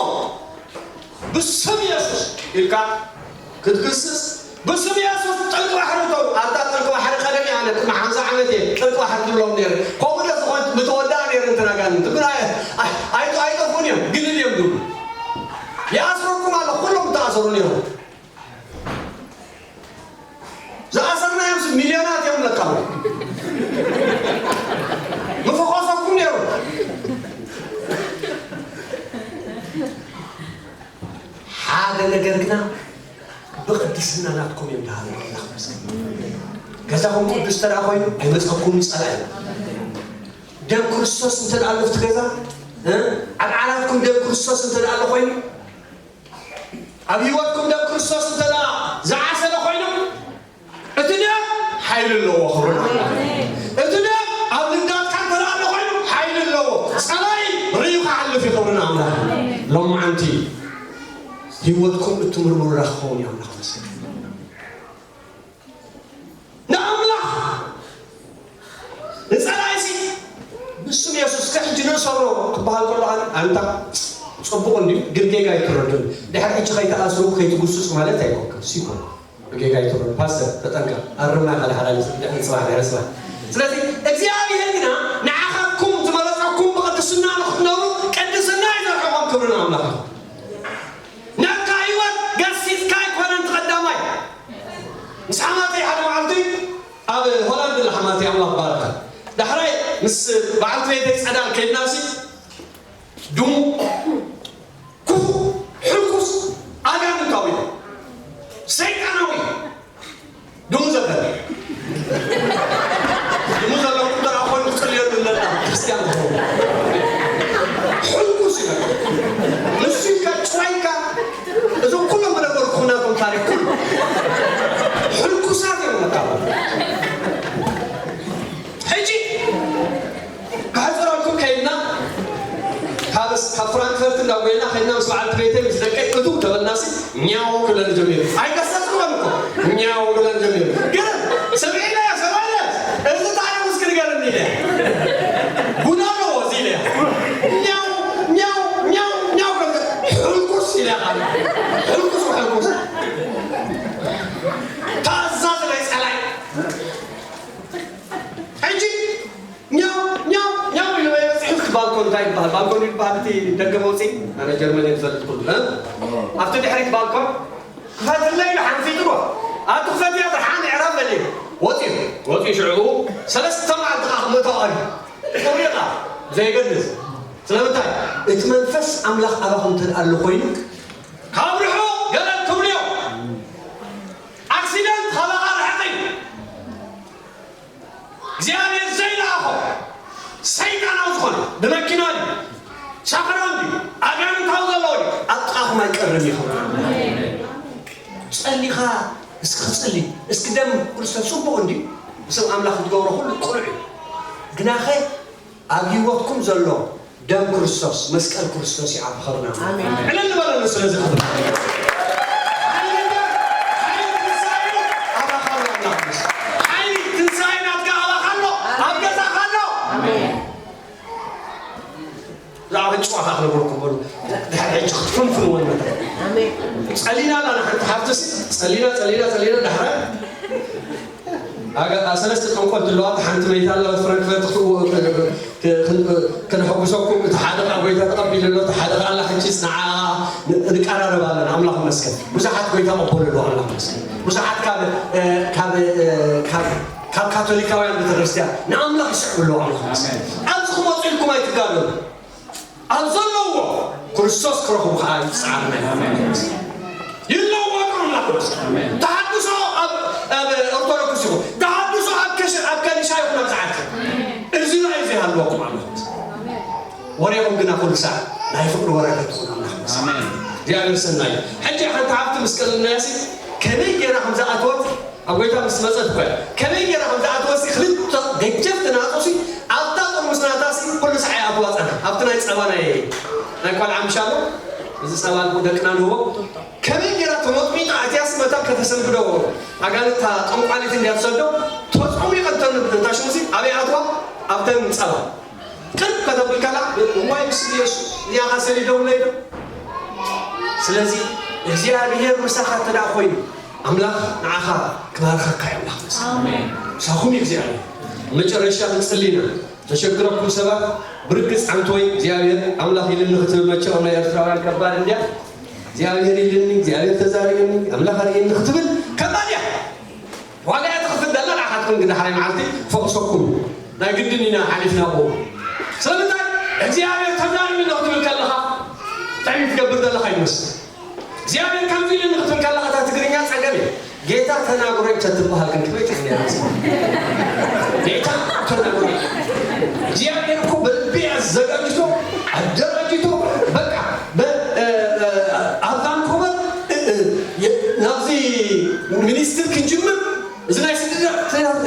ብስም የሱስ ኢልካ ክትክስስ፣ ብስም የሱስ ጥልቂ ባሕሪ እተው። ኣታ ጥልቂ ባሕሪ ቀደም እየ ኣነ ቅድሚ ሓምሳ ዓመት እየ ጥልቂ ባሕሪ ትብሎም ነይረ። ከምኡ ዶ ዝኾን ምተወድኣ ነይረ እንትን ኣጋንንቲ። ግን ኣይ-፣ ኣይ-፣ ኣይ-፣ ኣይጠፍኡን እዮም፣ ግልል እዮም ዝብሉ። ይኣስረኩም ኣሎ፣ ኩሎም ተኣሰሩ ነይሮም። ዝኣሰርናዮምስ ሚልዮናት እዮም ለካ። ምፈኾሰኩም ነይሩ። ሓደ ነገር ግና ብቅድስና ናትኩም እዮም ደሃሉ። ገዛኹም ቅዱስ ተደኣ ኮይኑ ኣይመፀኩም ጸላኢ። ደም ክርስቶስ እንተ ደኣ ኣሎ ኣብቲ ገዛ፣ እ? ኣብ ዓራትኩም ደም ክርስቶስ እንተ ደኣ ኣሎ ኮይኑ፣ ኣብ ህይወትኩም ደም ክርስቶስ እንተ ደኣ ዝዓሰለ ኮይኑ፣ እቲ ደም ሓይሊ ኣለዎ። ክብሪ ንኣምላኽ። እቲ ደም ኣብ ልዳትካ እንተ ደኣ ኣሎ ኮይኑ፣ ሓይሊ ኣለዎ። ጸላኢ ርእዩ ክሓልፍ እዩ። ክብሪ ንኣምላኽ። ሎማዓንቲ ህይወትኩም እትምርምሩላ ክኸውን እዩ። ኣምላኽ መስገን። ንኣምላኽ ንጸላኢሲ ብስም የሱስ ከሕጂ ንእሰሮ ክበሃል ከሎ፣ ኣን-፣ ኣንታ ጽቡቕ እንድዩ፣ ግን ጌጋ ኣይትረዱን። ድሕሪ ሕጂ ከይትኣስሩ፣ ከይትጉስጹ ማለት ኣይኮንካን። ሲኮን ብጌጋ ኣይትረዱ። ፓስተር፣ ተጠንቀቕ። ኣርማ ኢኻ ድሓር ኣይመስል፣ ድሕሪ ጽባሕ፣ ድሕሪ ጽባሕ። ስለዚ እግዚኣብሔር ግና ንዓኻትኩም ዳሕራይ ምስ በዓልቲ ቤተይ ጸዳል ከይድናሲ፣ ድሙ፣ ክፉእ፣ ሕልኩስ፣ ኣጋንንታዊ፣ ሰይጣናዊ፣ ድሙ ዘበለ፣ ድሙ ዘለዎ ቁጥር ኣኾን ክጽልየሉ ኣለና። ክርስትያን ዝኾኑ ሕልኩስ እዩ። ንሱ ኢልካ ጭዋይካ፣ እዞም ኩሎም ዝነበርኩ ናቶም ታሪክ ኩሉ ሕልኩሳት እዮም። መቃወም ሕጂ ክሕፅረልኩም ከይድና፣ ካብ፣ ካብ ፍራንክፈርት እንዳጎየና ከይድና ምስ በዓልቲ ቤተይ ምስ ደቀይ እትው ተበልናሲ፣ ኛው ክብለኒ ጀሚሩ። ኣይከሰስኩዎን እኮ፣ ኛው ክብለኒ ጀሚሩ። ግን ስምዒ ኢለያ፣ ሰብኣይ ኢለያ፣ እዚ ታሪክ እስኪ ንገረኒ ኢለያ። ጉድ ኣለዎ እዚ ኢለያ። ኛው፣ ኛው፣ ኛው፣ ኛው ከብለ፣ ሕልኩስ ኢለያ ቃል። ሕልኩስ፣ ሕልኩስ። ታዛዝ ናይ ጸላይ። ሕጂ ኛው፣ ኛው፣ ኛው ኢሉ በይ በፂሑ። እቲ ባልኮን እንታይ ይበሃል? ባልኮን ይበሃል እቲ ደገ መውፅኢ? ኣነ ጀርመን እየ ዝፈልጥ ኩሉ፣ እ? ኣብቲ ድሕሪት ባልኮን ክፈትለይ ኢሉ ሓንፊጥዎ። ኣቲ ክፈት እያ፣ ብርሓን ዕረፍ በልዮ። ወፂኡ፣ ወፂኡ ሽዑ ሰለስተ መዓልቲ ከዓ ክመቶ ቀርዩ። ጥሪኻ ዘይገድስ። ስለምንታይ? እቲ መንፈስ ኣምላኽ ኣባኹም እንተ ኣሎ ኮይኑ፣ ካብ ርሑቕ ገለ ትብልዮ። ኣክሲደንት ካባኻ ርሕቕ እዩ። እግዚኣብሔር ዘይለኣኾ ሰይጣናዊ ዝኾነ ብመኪና ድዩ፣ ሳኽራም ድዩ፣ ኣጋንንታዊ ዘለዎ ድዩ፣ ኣብ ጥቓኹም ኣይቀርብን ይኸውን። ጸሊኻ እስኪ ክጽሊ፣ እስኪ ደም ክርስቶስ ጽቡቕ እንድዩ፣ ብስም ኣምላኽ ክትገብሮ ኩሉ ቅኑዕ እዩ። ግናኸ ኣብ ህይወትኩም ዘሎ ደም ክርስቶስ፣ መስቀል ክርስቶስ ይዓብኸልና። ኣሜን። ዕልል በለሉ ስለዚ ክብሪ። ሓይሊ ደም፣ ሓይሊ ትንሳኤ ኣባኻ ኣሎ ኣምላኽ ክርስቶስ። ሓይሊ ትንሳኤ ናትካ ኣባኻ ኣሎ፣ ኣብ ገዛኻ ኣሎ። ኣሜን። ብዛዕባ ጨዋታ ክነግረኩም በሉ። ድሕሪ ሕጂ ክትፍንፍንዎ ንመጣ። ኣሜን። ጸሊና ኣላ ንሓንቲ ሓፍትሲ፣ ጸሊና፣ ጸሊና፣ ጸሊና፣ ዳሕራይ ኣጋ-፣ ኣ-፣ ሰለስተ ጠንቆልቲ ኣለዋ። እታ ሓንቲ መይታ ኣላ፣ ፍራንክፈርት ክትእው-፣ ክ-፣ ክ-፣ ክ-፣ ከነሐጉሰኩም። እቲ ሓደ ከኣ ጎይታ ተቐቢሉ ኣሎ፣ እቲ ሓደ ከኣ ኣላ። ሕጂስ ንዓ ን-፣ ንቀራረብ ኣለና። ኣምላኽ ይመስገን። ብዙሓት ጎይታ ቀበሉ ኣለዉ። ኣምላኽ ይመስገን። ብዙሓት ካብ፣ እ፣ ካብ፣ እ፣ ካብ፣ ካብ ካቶሊካውያን ቤተክርስትያን ንኣምላኽ ይስዕቡ ኣለዉ። ኣምላኽ ይመስገን። ኣብዚ ክመጹ ኢልኩም ኣይትጋደሉ። ኣብ ዘለዎ ክርስቶስ ክረኽቡ ከዓ ይጽዓርና። ይለወጡ ኣምላኽ ክርስቶስ። ተሃድሶ ኣብ፣ ኣብ ኦርቶዶክስ ይኹን፣ ተሃድሶ ኣብ ከሽ-፣ ኣብ ከኒሻ ይኹን፣ ኣብ ዝዓርኪ እዚ ናይ እዚ ሃለወኩም ኣምላኽ ክርስቶስ። ወሬኹም ግና ኩሉ ሳዕ ናይ ፍቕሪ ወረ ከይትኹን ኣምላኽ ክርስቶስ። ኣሜን። እግዚኣብሔር ሰናይ። ሕጂ ሓንቲ ሃብቲ ምስ ቀለልናያሲ ከመይ ጌራ ከም ዝኣተወት ኣብ ጎይታ ምስ መጸት እኮ እያ። ከመይ ጌራ ከም ዝኣተወሲ ክልተ ገጀፍቲ ናጹሲ ኣብታ ጥርሙስ ናታሲ ኩሉ ሳዕ ይኣትዋ ጸንሓ። ኣብቲ ናይ ጸባ ናይ፣ ናይ ቆልዓ ምሻሎ፣ እዚ ጸባ ደቅና ንህቦ። ከመይ ጌራ ተሞጥሚጣ ኣትያሲ መታን ከተሰንብዶ ኣጋንንታ ጠንቋሊት እንድያ ትሰዶ። ተጸሚቐ እንተ-፣ እንታ ሽሙሲ ኣበይ ኣትዋ? ኣብተን ጸባ። ቅርብ ከተብል ከላ፣ እዋይ፣ ብስም ኢየሱስ፣ እዚኣ ኸ ሰሊዶምለይ ዶ? ስለዚ፣ እግዚኣብሔር ምሳኻ እንተ ደኣ ኾይኑ፣ ኣምላኽ ንዓኻ ክባርኸካ እዩ፣ ኣምላኽ ምሳኻ። ኣሜን። ምሳኹም እዩ እግዚኣብሔር። መጨረሻ ክንጽሊ ኢና። ዘሸግረኩም ሰባት፣ ብርግጽ ዓንቶይ እግዚኣብሔር ኣምላኽ ኢልኒ ክትብል መቸም ናይ ኤርትራውያን ከባድ እንድያ። እግዚኣብሔር ኢልኒ፣ እግዚኣብሔር ተዛሪብኒ፣ ኣምላኽ ኣርእየኒ ክትብል ከባድ እያ። ዋጋ እያ ትኸፍል ዘላ፣ ንዓኻትኩም ግን ዳሕራይ መዓልቲ ፈቕሰኩም። ናይ ግድን ኢና ሓሊፍናዎ። ስለምንታይ? እግዚኣብሔር ተዛሪብኒ ክትብል ከለኻ፣ እንታይ እዩ ትገብር ዘለኻ ይመስል? እግዚኣብሔር ከምዚ ኢሉኒ ክትብል ከለኻ፣ እታ ትግርኛ ጸገም እያ። ጌታ ተናግሮኝ ተትበሃል ግን ክመይ ትብል ነይራ? ጌታ ተናግሮኝ። እግዚኣብሔር እኮ በልቢ ኣዘጋጅቶ፣ ኣደራጅቶ፣ በቃ፣ በ-፣ እ-፣ እ-፣ ኣብ ቫንኮቨር፣ እ-፣ እ-፣ የ-፣ ናብዚ ሚኒስትር ክንጅምር፣ እዚ ናይ ስድራ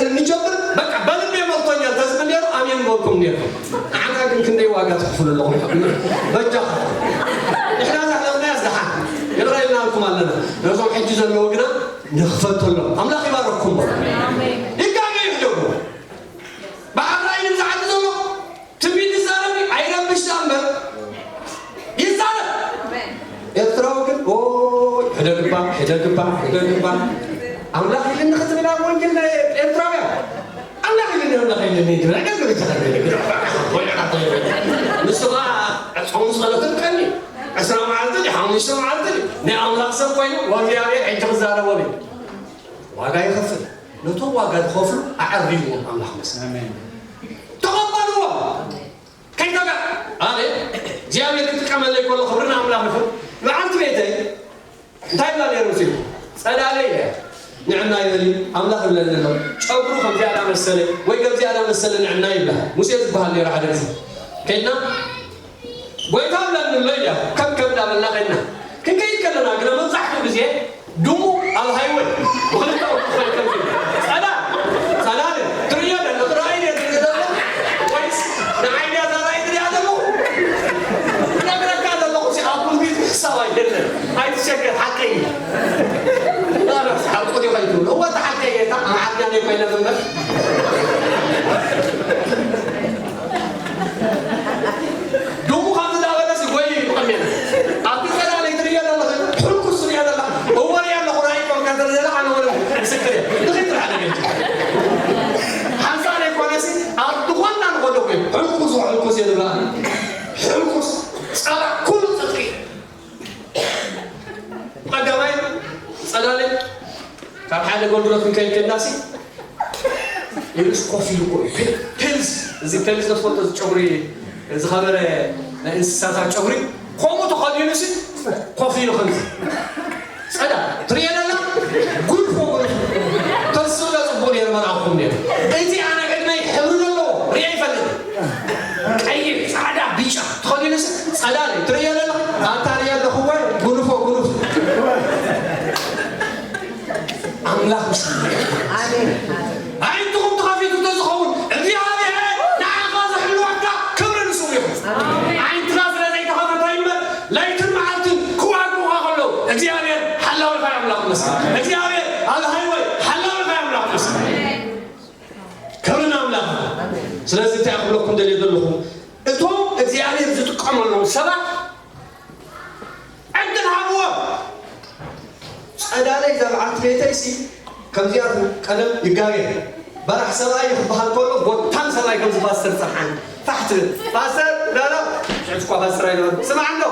ክንጀምር፣ በቃ፣ በልቢ ሞልቶኛል ተዝብል ነይሩ፣ ኣሜን በልኩም ነይርኩም። ንዓና ግን ክንደይ ዋጋ ትኽፍሉ ኣለኹም። በጃኹም። ንሕና ዘሕለፍናዮ ኣዝደሓ። ይቕረ ኢልናልኩም ኣለና። ነዞም ሕጂ ዘለዉ ግና ንኽፈተሎም። ኣምላኽ ይባርኽኩም በሉ። ይጋገ ይሕደጉ። ብዓራይ ንብዝሓት ዘሎ ትንቢት ይዛረብ እዩ፣ ኣይረብሽ ደኣ እምበር ይዛረብ። ኤርትራዊ ግን፣ ኦይ፣ ሕደግባ፣ ሕደግባ፣ ሕደግባ። ኣምላኽ ኢልኒ ክትብል ኣብ ወንጌል ናይ ኤርትራውያን። ኣምላኽ ኢልኒ፣ ኣምላኽ ኢልኒ ትብል፣ ሕደግ፣ ሕደግ፣ ሕደግ። ንሱ ኸኣ ጾም ጸሎትን ቀኒ፣ ዕስራ መዓልቲ ድዩ፣ ሓሙሽተ መዓልቲ ድዩ፣ ናይ ኣምላኽ ሰብ ኮይኑ፣ ወእግዚኣብሔር ሕጂ ክዛረቦም እዩ። ዋጋ ይኸፍል። ነቶም ዋጋ ዝኸፍሉ ኣዐርይዎም ኣምላኽ መስገን። ኣሜን። ተቐበልዎ። ከይተጋ ኣነ እግዚኣብሔር ክጥቀመለይ ከሎ ክብሪ ንኣምላኽ ይኹን። በዓልቲ ቤተይ እንታይ ብላ ነይሩ ሲሉ ጸላለ እያ። ንዕና ይበል ኣምላኽ ይብለኒ ኣሎ። ጨጉሩ ከምዚኣ ዳመሰለ ወይ ከምዚኣ ዳመሰለ ንዕና ይብላ። ሙሴ ዝበሃል ነይሩ ሓደ ግዜ ከድና ጎይታ ብለኒ ኣሎ ኢላ ከም ከም እንዳበልና ከድና። ክንከይድ ከለና ግና መብዛሕትኡ ግዜ ድሙ ኣብ ሃይወይ ብኽልተ እግሩ ክኸይድ ከም ዝብል። ጸላል፣ ጸላል፣ ትርእዮ ደለኹ፣ ራእይ ድየ ትርኢ ዘለኹ? ወይስ ንዓይ ድያ እዛ ራእይ ዝሪኣ ዘለኹ? እነግረካ ዘለኹ ሲ ኣብ ኩሉ ግዜ ምሕሳብ ኣይደለን። ኣይትሸገር፣ ሓቀይ እዩ። ኣነስ ሓቁ ድዩ ከይትብሎ? እወ፣ እቲ ሓቀይ እየ፣ እታ ኣብ ዓድና ደይ ኮይነ ዝንበር። ድሙ ካብ ዝዳበለስ ይጎይ ይብል ቀሚና። ኣብቲ ጸላም ትርእዮ ዘለኺ፣ ሕልኩስ ትርእዮ ዘለኻ፣ እወ ርእየ ኣለኹ፣ ራእይ ኮንካ እንተ ደለኻ፣ ኣነ እውን ምስክር እየ። ንኺድ ትርሓ ነገር። ሓንሳእ ዘይኮነሲ፣ ኣብ ዝኾንና ንኸዶ እኮ እዩ። ሕልኩስ፣ ሕልኩስ እየ ዝብላ። ሕልኩስ፣ ጸላም፣ ኩሉ ጽድቂ። ቀዳማይ ጸላለ ካብ ሓደ ኣገልግሎት ክንከይድ ከድናሲ ኢሉስ ኮፍ ኢሉ እኮ እዩ። ፔ-፣ ፔልዝ፣ እዚ ፔልዝ ዶ ትፈልጦ? እዚ ጨጉሪ ዝኸበረ ናይ እንስሳታት ጨጉሪ ከምኡ ተኸዲኑሲ ኮፍ ኢሉ ከምዚ። ጸዳ ትርእየ ደላ ጉድፎ ጉድፎ። ተስለ ጽቡቕ ነይሩ መርኣኹም ነይሩ። እዚ ኣነ ዕድመይ ሕብሪ ዘለዎ ርእየ ይፈልጥ። ቀይሕ፣ ጻዕዳ፣ ቢጫ ተኸዲኑሲ ጸላለ ትርእየ ደላ ኣታ ርእየ ኣለኹ ወይ ጉድፎ ጉድፎ። ኣምላኽ ምስልና ይኹን። ኣሜን። ኣዒንትኹም ተኸፊቱ እንተዝኸውን፣ እግዚኣብሔር ንዓኻ ዝሕልወካ ክብሪ ንስሙ ይኹን። ኣሜን። ኣዒንትኻ ስለ ዘይተኸፈተ እምበር፣ ለይትን መዓልትን ክዋግኡኻ ከለዉ፣ እግዚኣብሔር ሓላዊኻ እዩ ኣምላኽ ይመስገን። እግዚኣብሔር ኣብ ሃይወይ ሓላዊኻ እዩ ኣምላኽ ይመስገን። ክብሪ ንኣምላኽ። ስለዚ እንታይ ክብለኩም ደልየ ዘለኹ፣ እቶም እግዚኣብሔር ዝጥቀመሎም ሰባት ዕድል ሃብዎም። ጸዳለይ እዛ በዓልቲ ቤተይሲ ከምዚኣ ቀደም ይጋገ። በራሕ ሰብኣይ ክበሃል ከሎ ጎታን ሰብኣይ ከም ዝፋስተር ጸንሓን ፋሕ ትብል። ፋስተር፣ ላላ፣ ሽዑ እኳ ፋስተር ኣይነበርኩ። ስማዕ እንዶ፣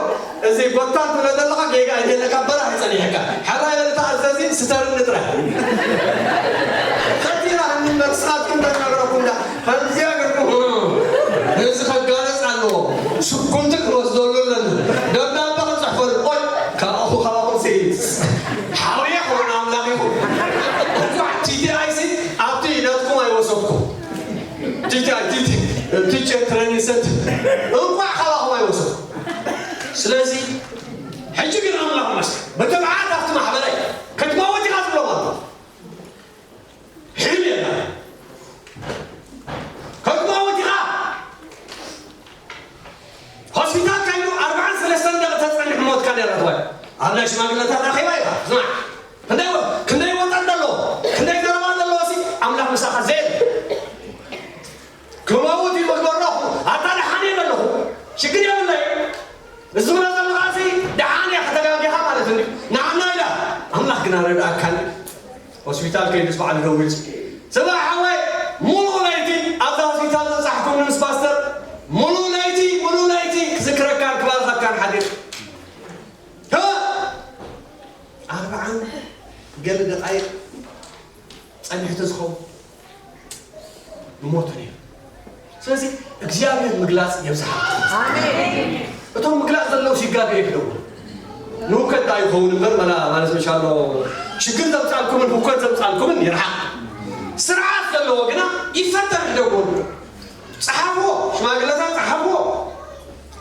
እዚ ጎታን ትብሎ ዘለኻ ጌጋ ኣይደለካ፣ በራሕ ጸኒሕካ። ሓራይ በል ተኣዘዚ፣ ስተርኒ ጥራሕ። ፈቲና እንበር፣ ንስኻትኩም ተናግረኩም ዳ፣ ከምዚኣ ገርኩም፣ እዚ ከጋለጽ ኣለዎ። ስጉምቲ ክንወስደሉ ኣለና። ደብዳበ ክንጽሕፈሉ። ኦይ፣ ካብኣኹ፣ ካብኣኹም ሲ፣ ሓውየ ክብሪ ንኣምላኽ ይኹን። እንኳዕ ቲ ቲ ኣይ ሲ ኣብቲ ናትኩም ኣይወሰድኩ። ቲ ቲ ኣይ፣ ቲ ቲ፣ ቲቸር ትሬኒንግ ሰንተር። እንኳዕ ካባኹም ኣይወሰድኩ። ስለዚ፣ ሕጂ ግን ኣምላኽ ይመስገን። ብትብዓት ኣብቲ ማሕበረይ ክትመውት ኢኻ ትብሎም ኣለዉ። ሕልም የለን። ክትመውት ኢኻ። ሆስፒታል ካይኑ ኣርብዓን ሰለስተን ደቂቕ ተጸንሕ ሞትካ ነይራ ትባል። ኣብ ናይ ሽማግለታት ኣኼባ ኢኻ። ስማዕ። ክንደይ ወ-፣ ክንደይ ወጠን ዘለዎ፣ ክንደይ ዘረባ ዘለዎ ሲ ኣምላኽ ምሳኻ ዘየለ። ክመውት እዩ ዝገረኹ። ኣታ ደሓን እየ ዘለኹ። ሽግር የብለይ። እዚ ዝብሎ ዘለኻ ሲ ደሓን እየ ከተጋጊኻ ማለት እንድዩ። ንዓና ኢላ። ኣምላኽ ግን ኣረድኣካን። ሆስፒታል ከይዱስ ባዕሉ ደዊሉ። ስማዕ ሓወይ፣ ሙሉእ ለይቲ ኣብዛ ሆስፒታል ዝበጻሕኩምኒ ምስ ፓስተር፣ ሙሉእ ለይቲ፣ ሙሉእ ለይቲ ክዝክረካን ክባርኸካን ሓዲር። ህ! ኣርብዓን ገለ ደቃይቕ ጸኒሑ ተዝኸውን ንሞቱ ነይሩ። ስለዚ እግዚኣብሔር ምግላጽ የብዝሓልኩም። ኣሜን። እቶም ምግላጽ ዘለዉ ሲጋገ ይግደቡ። ንሁከት ደኣ ይኸውን እምበር መላ ማለት መሻሎ ሽግር ዘምጻልኩምን ሁከት ዘምጻልኩምን ይርሓቕ። ስርዓት ዘለዎ ግና ይፈተን ይደጎሉ። ጸሓፍዎ፣ ሽማግለታት ጸሓፍዎ።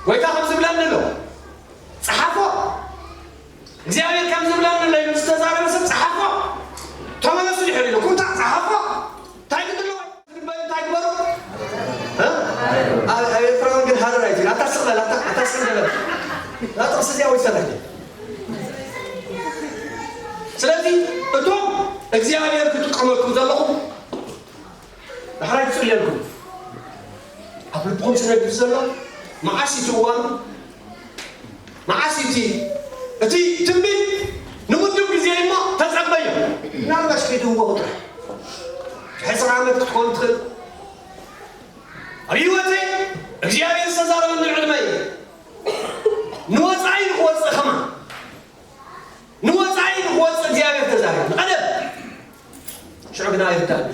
ጎይታ ከም ዝብለኒ ኣሎ። ጸሓፎ። እግዚኣብሔር ከም ዝብለኒ ኣሎ ኢሉ ዝተዛረበ ሰብ ጸሓፎ። ተመለሱ ድሕር ኢሉ ኩንታ ጸሓፎ። እንታይ ግድሎ? እንታይ ግበሩ? እ? ኣብ፣ ኣብ ኤርትራውን ግን ሃረር ኣይትብል። ኣታ ስቕ በል፣ ኣታ፣ ኣታ ስቕ በል። እዛ ጥቕሲ እዚኣ ወይ ትሰርሕ ድያ? ስለዚ እቶም እግዚኣብሔር ክጥቀመልኩም ዘለኹም ዳሕራይ ክጽልየልኩም። ኣብ ልብኹም ዝነግር ዘሎ መዓስ እዩ እቲ እዋኑ? መዓስ እዩ እቲ፣ እቲ ትንቢት ንምድብ ግዜ እሞ ተጸበዩ። ምናልባሽ ከይድህዎ ጥራሕ። ዕስራ ዓመት ክትኮን ትኽእል። ኣብ ህይወተይ እግዚኣብሔር ዝተዛረበኒ ዕድመ እዩ። ንወጻኢ ንክወጽእ ከማን። ንወጻኢ ንክወጽእ እግዚኣብሔር ተዛሪቡ። ንቐደም። ሽዑ ግና ኣይርዳእን።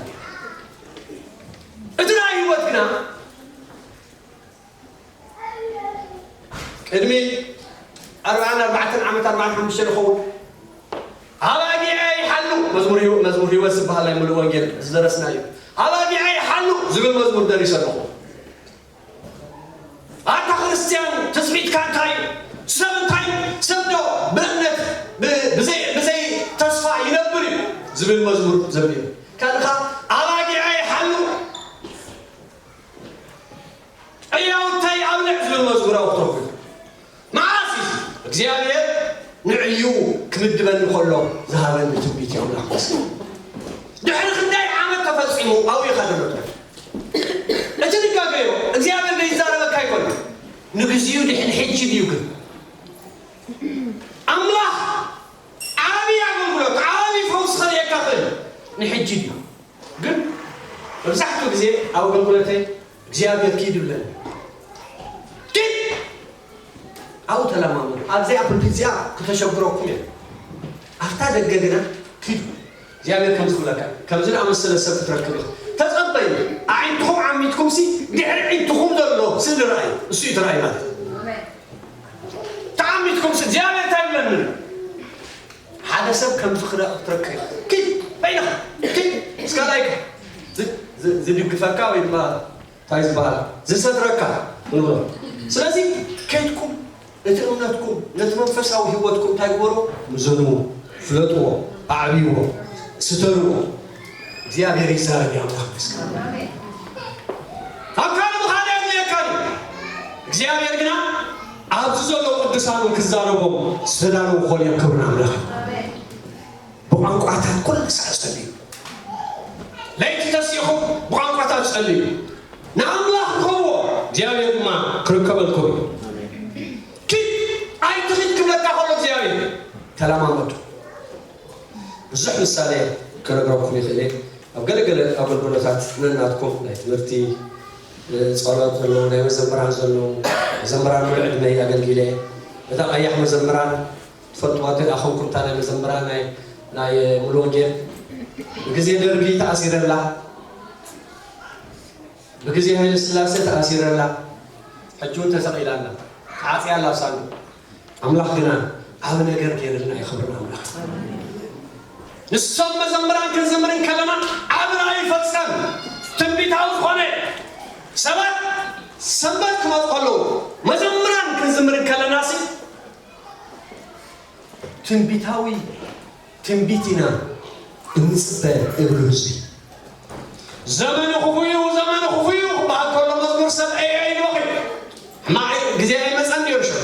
እቲ ናይ ህይወት ግን ቅድሚ ኣርባዓን ኣርባዕተን ዓመት፣ ኣርባዓን ሓሙሽተን ይኸውን፣ ኣባጊዐ ይሓሉ፣ መዝሙር ህይወ-፣ መዝሙር ህይወት ዝበሃል ናይ ሙሉእ ወንጌል ዝደረስና እዩ። ኣባጊዐ ይሓሉ ዝብል መዝሙር ደሪሰ ኣለኹ። ኣታ ክርስትያን፣ ትጽቢትካ እንታይ እዩ? ሰብ እንታይ እዩ? ሰብ ዶ ብእምነት ብ-፣ ብዘይ፣ ብዘይ ተስፋ ይነብር እዩ ዝብል መዝሙር ዘንቢሩ። ካልኻ ኣባጊዐ ይሓሉ፣ ዕያውተይ ኣብልዕ ዝብል መዝሙር ኣውቶኹ። መዓስ እዩ እግዚኣብሔር ንዕዩ ክምድበኒ ከሎ ዝሃበኒ ትንቢት እዩ? ኣምላኽ መስገን። ድሕሪ ክንደይ ዓመት ተፈጺሙ ኣብኡ ኢኻ ዘሎ? እቲ ንጋገዮ እግዚኣብሔር ዘይዛረበካ ኣይኮነ። ንግዚኡ ድሕን ሕጂ ድዩ ግን? ኣምላኽ ዓቢ ኣገልግሎት፣ ዓቢ ፈውስ ከርእየካ ክእል ንሕጂ ድዩ? ግን መብዛሕትኡ ግዜ ኣብ ኣገልግሎተይ እግዚኣብሔር ኪድ ይብለኒ። ኪድ! ኣብኡ ተለማመዱ። ኣብዚኣ ፑልፒት እዚኣ ክተሸግረኩም እየ። ኣብታ ደገ ግና ኪዱ። እግዚኣብሔር ከምዚ ክብለካ፣ ከምዚ ዝኣመሰለ ሰብ ክትረክብ ኢኻ። ተጸበዩ። ኣዒንትኹም ዓሚትኩም ሲ ድሕሪ ኣዒንትኹም ዘሎ ስእሊ ረኣዩ። እሱ እዩ እቲ ራእይ ማለት። ተዓሚትኩም ሲ እግዚኣብሔር እንታይ ይብለኒ? ሓደ ሰብ ከምዚ ክረ-፣ ክትረክብ ኢኻ። ኪድ በይንኻ፣ ኪድ ምስ ካልኣይካ ዝ-፣ ዝ-፣ ዝድግፈካ ወይ ድማ እንታይ ዝበሃል ዝሰድረካ ንብሎ። ስለዚ ከይድኩም እቲ እምነትኩም ነቲ መንፈሳዊ ህይወትኩም እንታይ ግበሩ? ምዘንዎ፣ ፍለጥዎ፣ ኣዕብይዎ፣ ስተርዎ። እግዚኣብሔር ይዛረብ እዩ፣ ኣምላኽ ይመስገን። ኣብ ካልእ ምኻድ ኣየድልየካን እዩ። እግዚኣብሔር ግና ኣብዚ ዘለዉ ቅዱሳኑ ክዛረቦም ዝተዳለዉ ክኾኑ እዮም። ክብሪ ንኣምላኽ እዩ። ብቋንቋታት ኩሉ ሳዕ ጸልዩ። ለይቲ ተሲእኹም ብቋንቋታት ጸልዩ። ንኣምላኽ ርኸብዎ፣ እግዚኣብሔር ድማ ክርከበልኩም እዩ። ኪድ ኣይትኺድ ክብለካ ከሎ እግዚኣብሔር ተለማመዱ። ብዙሕ ምሳሌ ክነግረኩም ይኽእል እየ። ኣብ ገለገለ ኣገልግሎታት ነናትኩም ናይ ትምህርቲ፣ እ፣ ጸሎት ዘለዉ፣ ናይ መዘምራን ዘለዉ፣ መዘምራን ሙሉእ ዕድመይ ኣገልጊለ። እታ ቀያሕ መዘምራን ትፈልጥዋ እንተ ደኣ ኾንኩም፣ እታ ናይ መዘምራን ናይ፣ ናይ ሙሉ ወንጌል ብግዜ ደርጊ ተኣሲረላ፣ ብግዜ ሃይለ ስላሴ ተኣሲረላ፣ ሕጂ እውን ተሰቒላ ኣላ፣ ተዓጽያ ኣላ ኣብ ሳንዱቕ። ኣምላኽ ግና ዓቢ ነገር ገይርልና እዩ፣ ክብሪ ንኣምላኽ። ንሶም መዘምራን ክንዝምር እንከለና ዓቢ ራእይ ይፈጸም። ትንቢታዊ ዝኾነ ሰባት ሰንበት ክመጹ ከለዉ መዘምራን ክንዝምር እንከለና ሲ ትንቢታዊ ትንቢት ኢና እንጽበ እብሉ ህዝቢ። ዘመኑ ክፉእ እዩ፣ ዘመኑ ክፉእ እዩ ክበሃል ከሎ መዝሙር ሰብ ኤ ኤ ኢልዎ ኸይዱ። ሕማቕ ግዜ ኣይመጸን ነይሩ ሽዑ።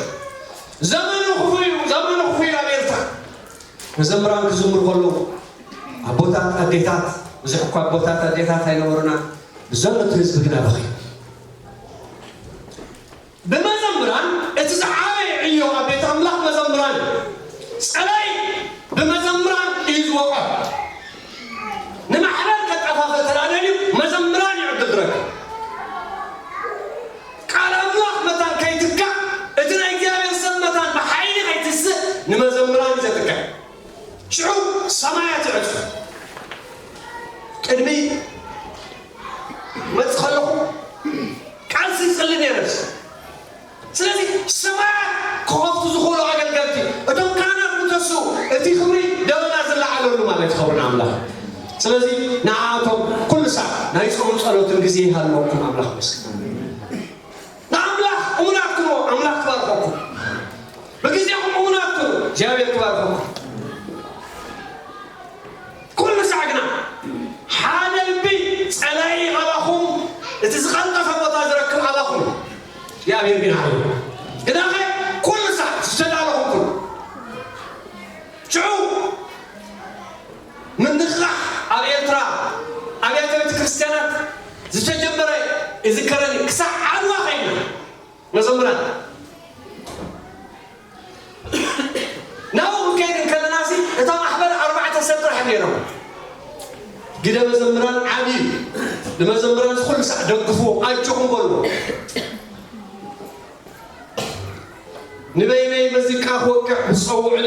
ዘመኑ ክፉእ እዩ፣ ዘመኑ ክፉእ እዩ ኣብ ኤርትራ። መዘምራን ክዝምሩ ከለዉ ኣቦታት ኣዴታት፣ ብዙሕ እኳ ኣቦታት ኣዴታት ኣይነበሩና፣ ብዘሎ እቲ ህዝቢ ግና በኺ። ብመዘምራን እቲ ዝዓበየ ዕዮ ኣብ ቤት ኣምላኽ መዘምራን እዩ። ጸላኢ ብመዘምራን እዩ ዝወቕዖ። ንማሕበር ከጠፋፍእ ተራደልዩ መዘምራን እዩ ዕድል ዝረክብ። ቃል ኣምላኽ መታን ከይትካእ፣ እቲ ናይ እግዚኣብሔር ሰብ መታን ብሓይሊ ከይትስእ ንመዘምራን እዩ ዘጥቅዕ። ሽዑ ሰማያት ይዕጹ። ቅድሚ መጽእ ከለኹ ቃልሲ ይጽሊ ነይረ። ስለዚ ሰማያት ክኸፍቱ ዝኽእሉ ኣገልገልቲ፣ እቶም ካህናት ምተስኡ፣ እቲ ክብሪ ደበና ዝለዓለሉ ማለት ይኸውን ኣምላኽ። ስለዚ ንዓኣቶም ኩሉ ሳዕ ናይ ጾም ጸሎትን ግዜ ይሃልወኩም። ኣምላኽ ይመስገን። ንኣምላኽ እሙናት ኩኑ፣ ኣምላኽ ክባርኸኩም። ብግዜኹም እሙናት ኩኑ፣ እግዚኣብሔር ክባርኸኩም። ኩሉ ሳዕ ግና ሓደ ልቢ ጸላኢ ኣባኹም፣ እቲ ዝቐልጠፈ ቦታ ዝረክብ ኣባኹም። እግዚኣብሔር ግና እዩ። ግናኸ ኩሉ ሳዕ ዝተዳለኹም ኩኑ። ሽዑ ምንቕቓሕ ኣብ ኤርትራ ኣብያተ ቤተ ክርስቲያናት ዝተጀመረ ይዝከረኒ። ክሳዕ ዓድዋ ኸይድና መዘምራን ናብኡ ክንከይድ እንከለና ሲ እታ ማሕበር ኣርባዕተ ሰብ ጥራሕ ነይሮም። ግደ መዘምራን ዓብዪ እዩ። ንመዘምራን ኩሉ ሳዕ ደግፍዎ፣ ኣጆኹም በልዎ። ንበይነይ መዚቃ ክወቅዕ ምስ ጸውዑኒ፣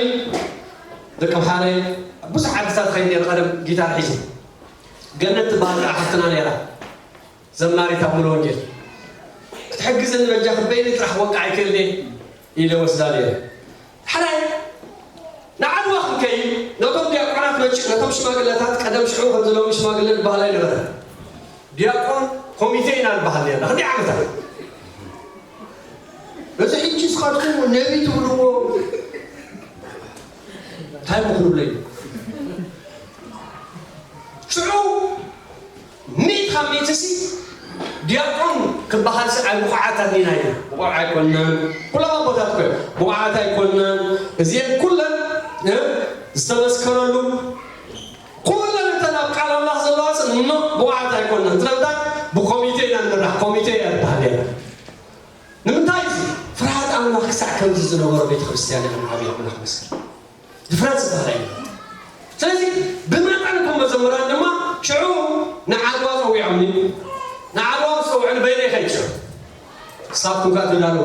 ደቂ ምሓረይ ኣብ ብዙሕ ዓድታት ኸይድ ነይረ፣ ቀደም ጊታር ሒዘ። ገነት ትበሃል ከዓ ሓፍትና ነይራ። ዘማሪት ኣብ ሙሉ ወንጌል ክትሕግዝኒ በጃኺ በይነይ ጥራሕ ክወቅዓ ኣይክእልን እየ ኢለ ወስዳ ነይረ። ሓራይ ንዓድዋ ክንከይድ ነቶም ዲያቆናት መጭ ነቶም ሽማግለታት ቀደም ሽዑ ከም ዘለዉ ሽማግለ ዝበሃል ኣይነበረ። ዲያቆን ኮሚቴ ኢና ንበሃል ነርና። ክንደይ ዓመታት እዚ ሕጂ ስኻትኩም ነቢ ትብልዎ እንታይ ምኽንብለዩ ሽዑ ሚእቲ ካብ ሚእቲ ሲ ዲያቆን ክበሃል ሲ ኣይ ብቑዓት ኣዲና ኢና። ብቑዕ ኣይኮንናን። ኩሎም ኣቦታት ኮ ብቑዓት ኣይኮንናን። እዚአን ኩለን እ ዝተመስከረሉ ኩለን እተን ኣብ ቃል ኣምላኽ ዘለዋ ሲ እኖ ብቑዓት ኣይኮንናን። ስለምንታይ ብኮሚቴ ኢና ንምራሕ። ኮሚቴ እያ ትበሃል እያ። ንምንታይ እዚ ፍርሃት ኣምላኽ ክሳዕ ከምዚ ዝነበሮ ቤተ ክርስቲያን ኢና ንዓብይ ኣምላኽ መስክር። ድፍረት ዝበሃል ኣይነበረን። ስለዚ ብመጠን እቶም መዘምራን ድማ ሽዑ ንዓድዋ ጸዊዖምኒ። ንዓድዋ ምስ ጸውዑኒ በይነይ ከይድ ሽዑ ክሳብ ኩንካ ተዳለዉ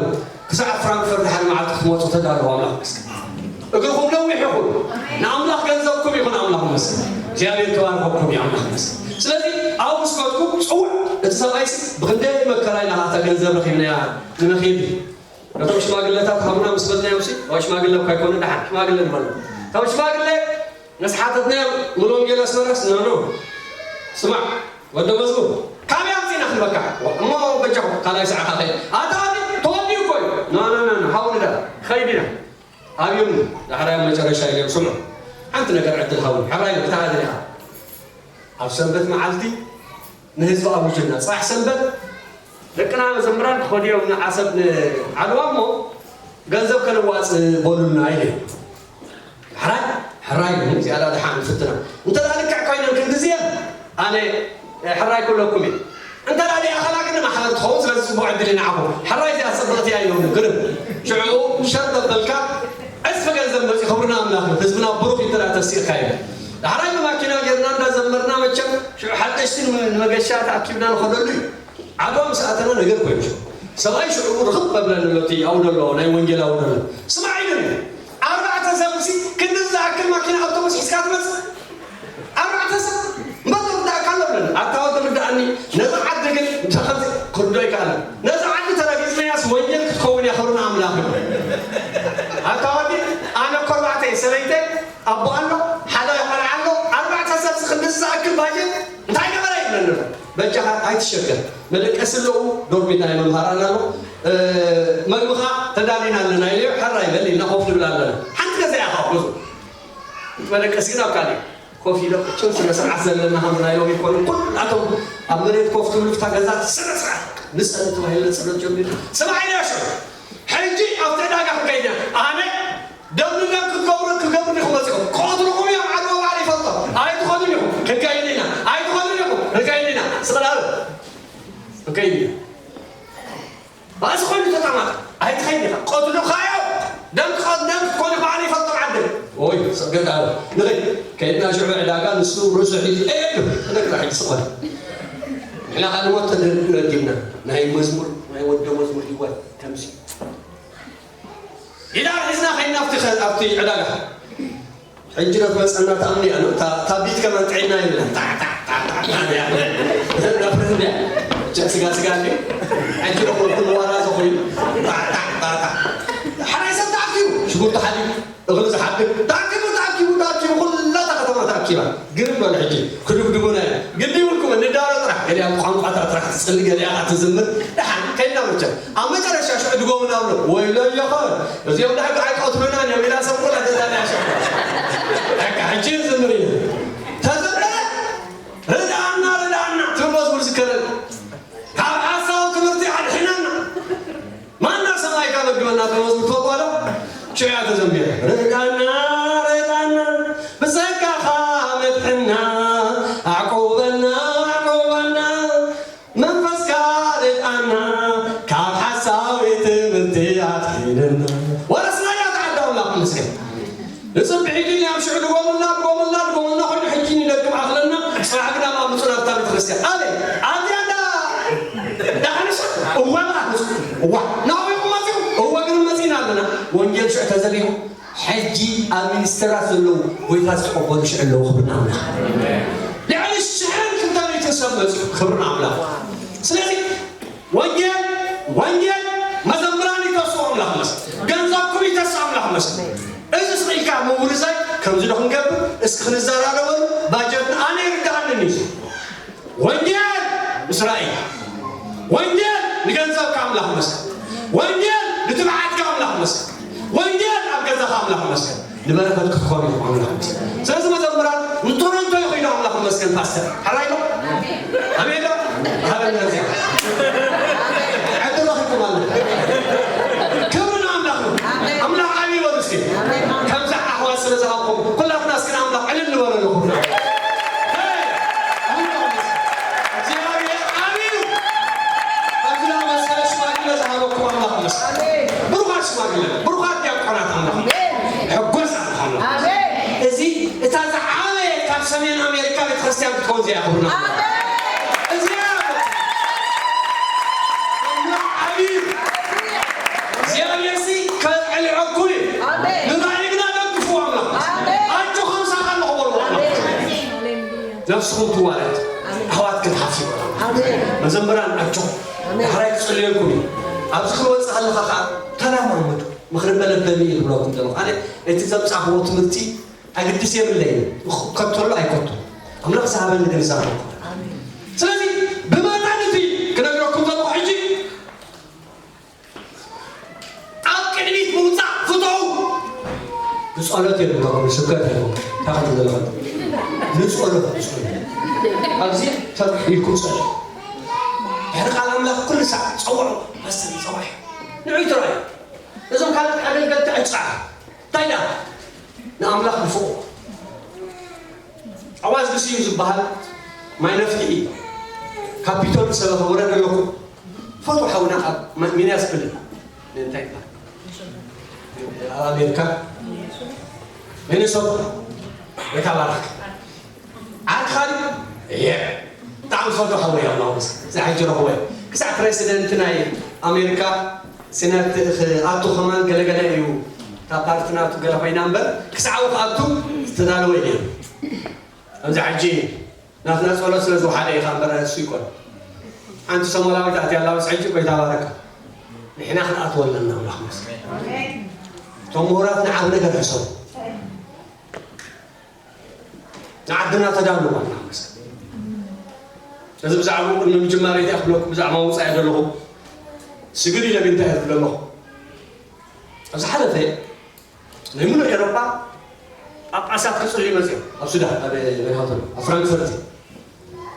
ክሳዕ ፍራንክፈርት ሓደ መዓልቲ ክትመፁ ተዳለዉ ኣምላኽ መስገን እግርኹም ነዊሕ ይኹን ንኣምላኽ ገንዘብኩም ይኹን ኣምላኽ መስገን እግዚኣብሔር ተባርኸኩም እዩ ኣምላኽ መስገን ስለዚ ኣብ ምስ ከድኩ ፅውዕ እቲ ሰብኣይሲ ብክንደይ መከራ ኢና እታ ገንዘብ ረኺብናያ ንመኺድ ነቶም ሽማግለታት ሃቡና ምስ በልናዮም ሲ እታ ሽማግለ እኳ ኣይኮነ ደሓን ሽማግለ ንበሎ እታ ሽማግለ ነስሓተትናዮም ሙሉ ወንጌል ኣስመራስ ኖ ኖ ስማዕ ወደ መዝሙር ካበይ ኣምፂና ክንበካ እሞ በጃኹ ካልኣይ ሰዓት ኣኸይ ኣታ ኣቢ ተወዲኡ እኮ እዩ ኖ ኖ ኖ ኖ ሃው ንዳ ኸይድ ኢና ኣብዮም ዳሕራይ ኣብ መጨረሻ ኢሎም ስምዑ ሓንቲ ነገር ዕድል ሃው ሕራይ ብታሃ ድሪኻ ኣብ ሰንበት መዓልቲ ንህዝቢ ኣውጅልና። ጽባሕ ሰንበት ደቅና መዘምራን ክኸዱ እዮም ንዓሰብ ንዓድዋ እሞ ገንዘብ ከነዋጽእ በሉልና ኢለ። ሕራይ ሕራይ እዚኣ ደኣ ደሓን ንፍትና። እንተ ደኣ ልክዕ ኮይነን ክንድዚየን ኣነ ሕራይ ክብለኩም እየ። እንተ ደኣ ደኣ ኣኸላ ግን ማሕበር ትኸውን ስለዚ ጽቡቕ ዕድል እዩ ንዓኹም። ሕራይ እዚኣ ጽብቕቲ እያ ኢሎም ግርም። ሽዑ ሸር ተበልካ ዕጽፊ ገንዘብ መጺኡ ክብሪ ንኣምላኽ እዩ። ህዝብና ብሩኽ እዩ እንተ ደኣ ተሲእካ እዩ። ዳሕራይ ብማኪና ጌርና እንዳዘመርና መቸም ሽዑ ሓደሽቲ ንመ- ንመገሻ ተኣኪብና ንኸደሉ እዩ። ዓድዋ ምስ ኣተና ነገር ኮይኑ ሽዑ ሰብኣይ ሽዑ ርኽብ መብለኒ ኣሎ እቲ ኣብኡ ዘሎ ናይ ወንጌላዊ ዘሎ ስማዕ ኢሉኒ ኣርባዕተ ሰብ ሲ ክንዲ ዝኣክል ማኪና ኣውቶቡስ ሒዝካ ትመፅእ ኣርባዕተ ሰብ እምበር ርዳእካ ኣሎ ብለኒ ኣታ ወዲ ርዳእኒ ነዛ ዓዲ ግን እንተ ከምዚ ክርዶ ይከኣል ነዛ ዓዲ ተረጊፅናያስ ወንጌል ክትከውን እያ ክብሪ ንኣምላኽ እዩ ኣታ ወዲ ኣነ እኮ ኣርባዕተ እየ ሰበይተይ ኣቦ ኣሎ ሓደ ቆልዓ ኣሎ ኣርባዕተ ሰብ ሲ ክንዲ ዝኣክል ባጀት እንታይ ገበረ ይብለኒ ኣሎ በጃኻ ኣይትሸገር መደቀሲ ኣለዉ ዶርሚት ናይ መምሃራን ኣሎ መግብኻ ተዳሊና ኣለና ኢለዮ ሕራይ በል ኢልና ኮፍ ንብል ኣለና ሓንቲ ገዛ ኢኻ ብዙ መደቀሲ ግን ኣብ ካልእ ኮፍ ኢሎም እቶም ስነ ስርዓት ዘለና ከም ናይ ሎሚ ይኮኑ ኩላቶም ኣብ መሬት ኮፍ ትብሉ ፍታ ገዛ ስነ ስርዓት ንጸሊ ተባሂልና ጸሎት ጀሚሩ ስማዕ ኢለዮ ሽዑ ሕጂ ኣብቲ ዕዳጋ ክንከይድ ኢና ኣነ ደምና ክትገብሩ ክትገብሩ ዲኹም መጺኹም ክቐትልኹም እዮም ዓድዋ ባዕሉ ይፈልጦ ኣይትኸዱን ኢኹም ክንከይድ ኢና ኣይትኸዱን ኢኹም ክንከይድ ኢና ስቕላበ ክንከይድ ኢና ባእሲ ኮይኑ ተጣማጣ ኣይትኸይድ ኢኻ ቀትልኻ እዮም ደም ክቐት ደም ክትኮኑ ባዕሉ ይፈልጦ ዓዲ ኦይ ሰገድ ኣለ ንኸይድ ከይድና ሽዑ ዕዳጋ ንሱ ርእሱ ሒዙ ኤ ክነግራ ሒዙ ስቕበል ንሕና ካልሞት ተደርድረዲና ናይ መዝሙር ናይ ወደ መዝሙር ህይወት ከምዚ ኢዳ ሒዝና ከይድና ኣብቲ ከ- ኣብቲ ዕዳጋ ሕጂ ዶ ትመፀና ትኣምኒ እያ እታ እታ ቢት ከማን ጥዒና ይብላ ታ- ታ- ታ- ታ- ታ- ያ- ያ- ያ- ያ- ስጋ ስጋ እንዲ ሕጂ ዶ ኩሉ ዋራ ዝኾይኑ ታ- ታ- ታ- ታ- ሓራይ ሰብ ተኣኪቡ ሽጉርቲ ሓሊቡ እኽሊ ዝሓድግ ተኣኪቡ ተኣኪቡ ተኣኪቡ ኩላታ ከተማ ተኣኪባ ግርም በሉ ሕጂ ክድብድቡና እዮም ግዲ ይብልኩም እንዳሎ ጥራሕ ገሊኣም ቋንቋታ ጥራሕ ትፅሊ ገሊኣ ትዝምር ደሓን ከይድና መቸም ኣብ መጨረሻ ሽዑ ድጎምና ብሎ ወይሎ እዮኸ እዚኦም ዳሕጋ ኣይቀትሉናን እዮም ኢላ ሰብ ኩላ ተዛንያ ሽዑ በቃ ሕጂ ዝምር እዩ ተዘምረ ርድኣና ርድኣና ትብል መዝሙር ዝከረል ካብ ሓሳዊ ትምህርቲ ኣድሕነና ማና ሰማይ ካብ መግበና ተመዝግቶ ጓሎ ሽዑ እያ ተዘሚራ ርዳና ርዳና ብጸጋኻ መድሕና ኣዕቁበና ኣዕቁበና መንፈስካ ርዳና ካብ ሓሳዊ ትምህርቲ ኣድሒንና ወረስናያ ተዓዳ ኣምላኽ ይመስገን ንጽብሒ ግን ኣብ ሽዑ ድጎምልና ድጎምልና ድጎምልና ኮይኑ ሕጂ ንደግም ኣኽለና ጽባሕ ግን ኣብ ኣምጹ ናብታ ቤተክርስትያን ኣበይ ኣብዚኣ እንዳ ዳሕንሽ እወ ማለት እዋ ናብኡ ይቕመጡ እወ ግን መጺና ኣለና ወንጌል ሽዑ ተዘሪቡ ሕጂ ኣብ ሚኒስተራት ዘለዉ ጎይታ ዝተቐበሉ ሽዑ ኣለዉ ክብርና ኣምላኽ ልዕሊ ሽሕን ክልተ ሚእትን ሰብ መጺኡ ክብርና ኣምላኽ ወንጌል፣ ወንጌል፣ መዘምራን ይተስኡ ኣምላኽ መስል፣ ገንዘብኩም ይተስእ ኣምላኽ መስል። እዚ ስቕ ኢልካ ምውርዛይ ከምዚ ዶ ክንገብር እስኪ ክንዘራረበሉ፣ ባጀትና ኣነ ይርድኣንን እዩ። ወንጌል ምስ ራእይ፣ ወንጌል ንገንዘብካ ኣምላኽ መስል፣ ወንጌል ንትብዓትካ ኣምላኽ መስል፣ ወንጌል ኣብ ገዛኻ ኣምላኽ መስል። ንበረኸት ክትኾኑ ኢኹም ኣምላኽ ይመስገን። ስለዚ መዘምራን ንቶሮንቶ ይኸይዱ ኣምላኽ ይመስገን ፓስተር። ሕራይ ዶ? ኣሜን ዶ? ሃበልና እግዚኣብሔር። ዕድል ረኺብኩም ኣለኹም። ክብሪ ንኣምላኽ ይኹን። ኣምላኽ ዓብዪ በሉ እስኪ። ከምዛ ኣሕዋት ስለ ዝሃብኩም ኩላትና እስኪ ንኣምላኽ ዕልል ንበለሉ። እግዚኣብሔር ዓብዪ እዩ። ኣብዚ ዝኣመሰለ ሽማግለ ዝሃበኩም ኣምላኽ ይመስገን። ብሩኻት ሽማግለ፣ ብሩኻት ዲያቆናት ኣምላኽ ይመስገን። ሕጎስ ኣምላኽ። ኣሜን። እዚ እታ ዝዓበየት ካብ ሰሜን ኣሜሪካ ቤተክርስትያን ክትከውን እዚኣ ክብርና። ኣሜን። እዚኣ ኣምላኽ ዓብዪ እዩ። እግዚኣብሔር ሲ ከልዕልዐኩም እዩ። ኣሜን። ንራእይ ግና ደግፍዎ ኣምላኽ። ኣሜን። ኣጆኻ ምሳኻ ኣለኹ በልዎ ኣምላኽ። ኣሜን። ነፍስኹም ትዋረድ። ኣሕዋት ክትሓፍሩ። ኣሜን። መዘምራን ኣጆኹም። ኣሜን። ዳሕራይ ክጽልየልኩም እዩ። ኣብዚ ክንወጽእ ከለኻ ከዓ ተለማመዱ። ምኽሪ መለበሚ እዩ ዝብለኩም ዘለኹ። ኣነ እቲ ዘምጻእክዎ ትምህርቲ ኣግድስ የብለይን። ከቶሎ ኣይከቶ። ኣምላኽ ዝሃበኒ ግን ዝሃበ። ስለዚ ብመጠን እቲ ክነግረኩም ዘለኹ ሕጂ ኣብ ቅድሚት ምውጻእ ፍተው። ብጸሎት የብለኩም፣ ስብከት የብለኩም። ታኸት ዘለኹም ንጸሎት፣ ንጸሎት። ኣብዚ ተር ኢልኩም ጸሎት። ድሕሪ ቃል ኣምላኽ ኩሉ ሳዕ ጸውዑ፣ ፓስተር ጸውዑ። ንዑ ትራይ። እዞም ካልኦት ኣገልገልቲ ኣይትጽዓሩ። እንታይ ደኣ? ንኣምላኽ ንፍቕሮ። ኣዋዝ ግሲ እዩ ዝበሃል ማይ ነፍሒ እዩ። ካፒቶል ሰበኸ ወረድ ኣለኩም። ፈትዎ ሓውና ኣብ ማ-፣ ሚኒያስ ክልል። እንታይ ይበሃል? ኣብ ኣሜሪካ። ሚኒሶታ። ቤታ ባራክ። ዓርክኻ ድዩ? እየ። ብጣዕሚ ዝፈትዎ ሓወይ ኣምላኽ ይመስገን። እዚ ሕጂ ረኽቦ እየ። ክሳዕ ፕሬሲደንት ናይ ኣሜሪካ ሴናት ክኣቱ ከማን ገለገለ እዩ። እታ ፓርቲ ናቱ ገለ ኮይና እምበር ክሳዕ ኣብኡ ክኣቱ ዝተዳለወ እዩ ነይሩ። ከምዚ ሕጂ ናትና ጸሎት ስለ ዝወሓደ ኢኻ እምበር እሱ ይኮን። ሓንቲ ሶማላዊት ኣትያ ኣላ ምስ ሕጂ ጎይታ ባረካ። ንሕና ክንኣትዎ ኣለና ኣምላኽ ይመስገን። እቶም ምሁራት ንዓብ ነገር ሕሰቡ። ንዓድና ተዳልዋ። እዚ ብዛዕባኡ ቅድሚ ምጅማረይ እንታይ ክብለኩም፣ ብዛዕባ ምውጻእ እየ ዘለኹ። ስግር ኢለ ግን እንታይ እየ ዝብል ኣለኹ? ኣብ ዝሓለፈ ናይ ምሉእ ኤሮጳ ጳጳሳት ክጽልዩ መጽዮም። ኣብ ሱዳን፣ ኣብ፣ ኣብ ፍራንክፈርት።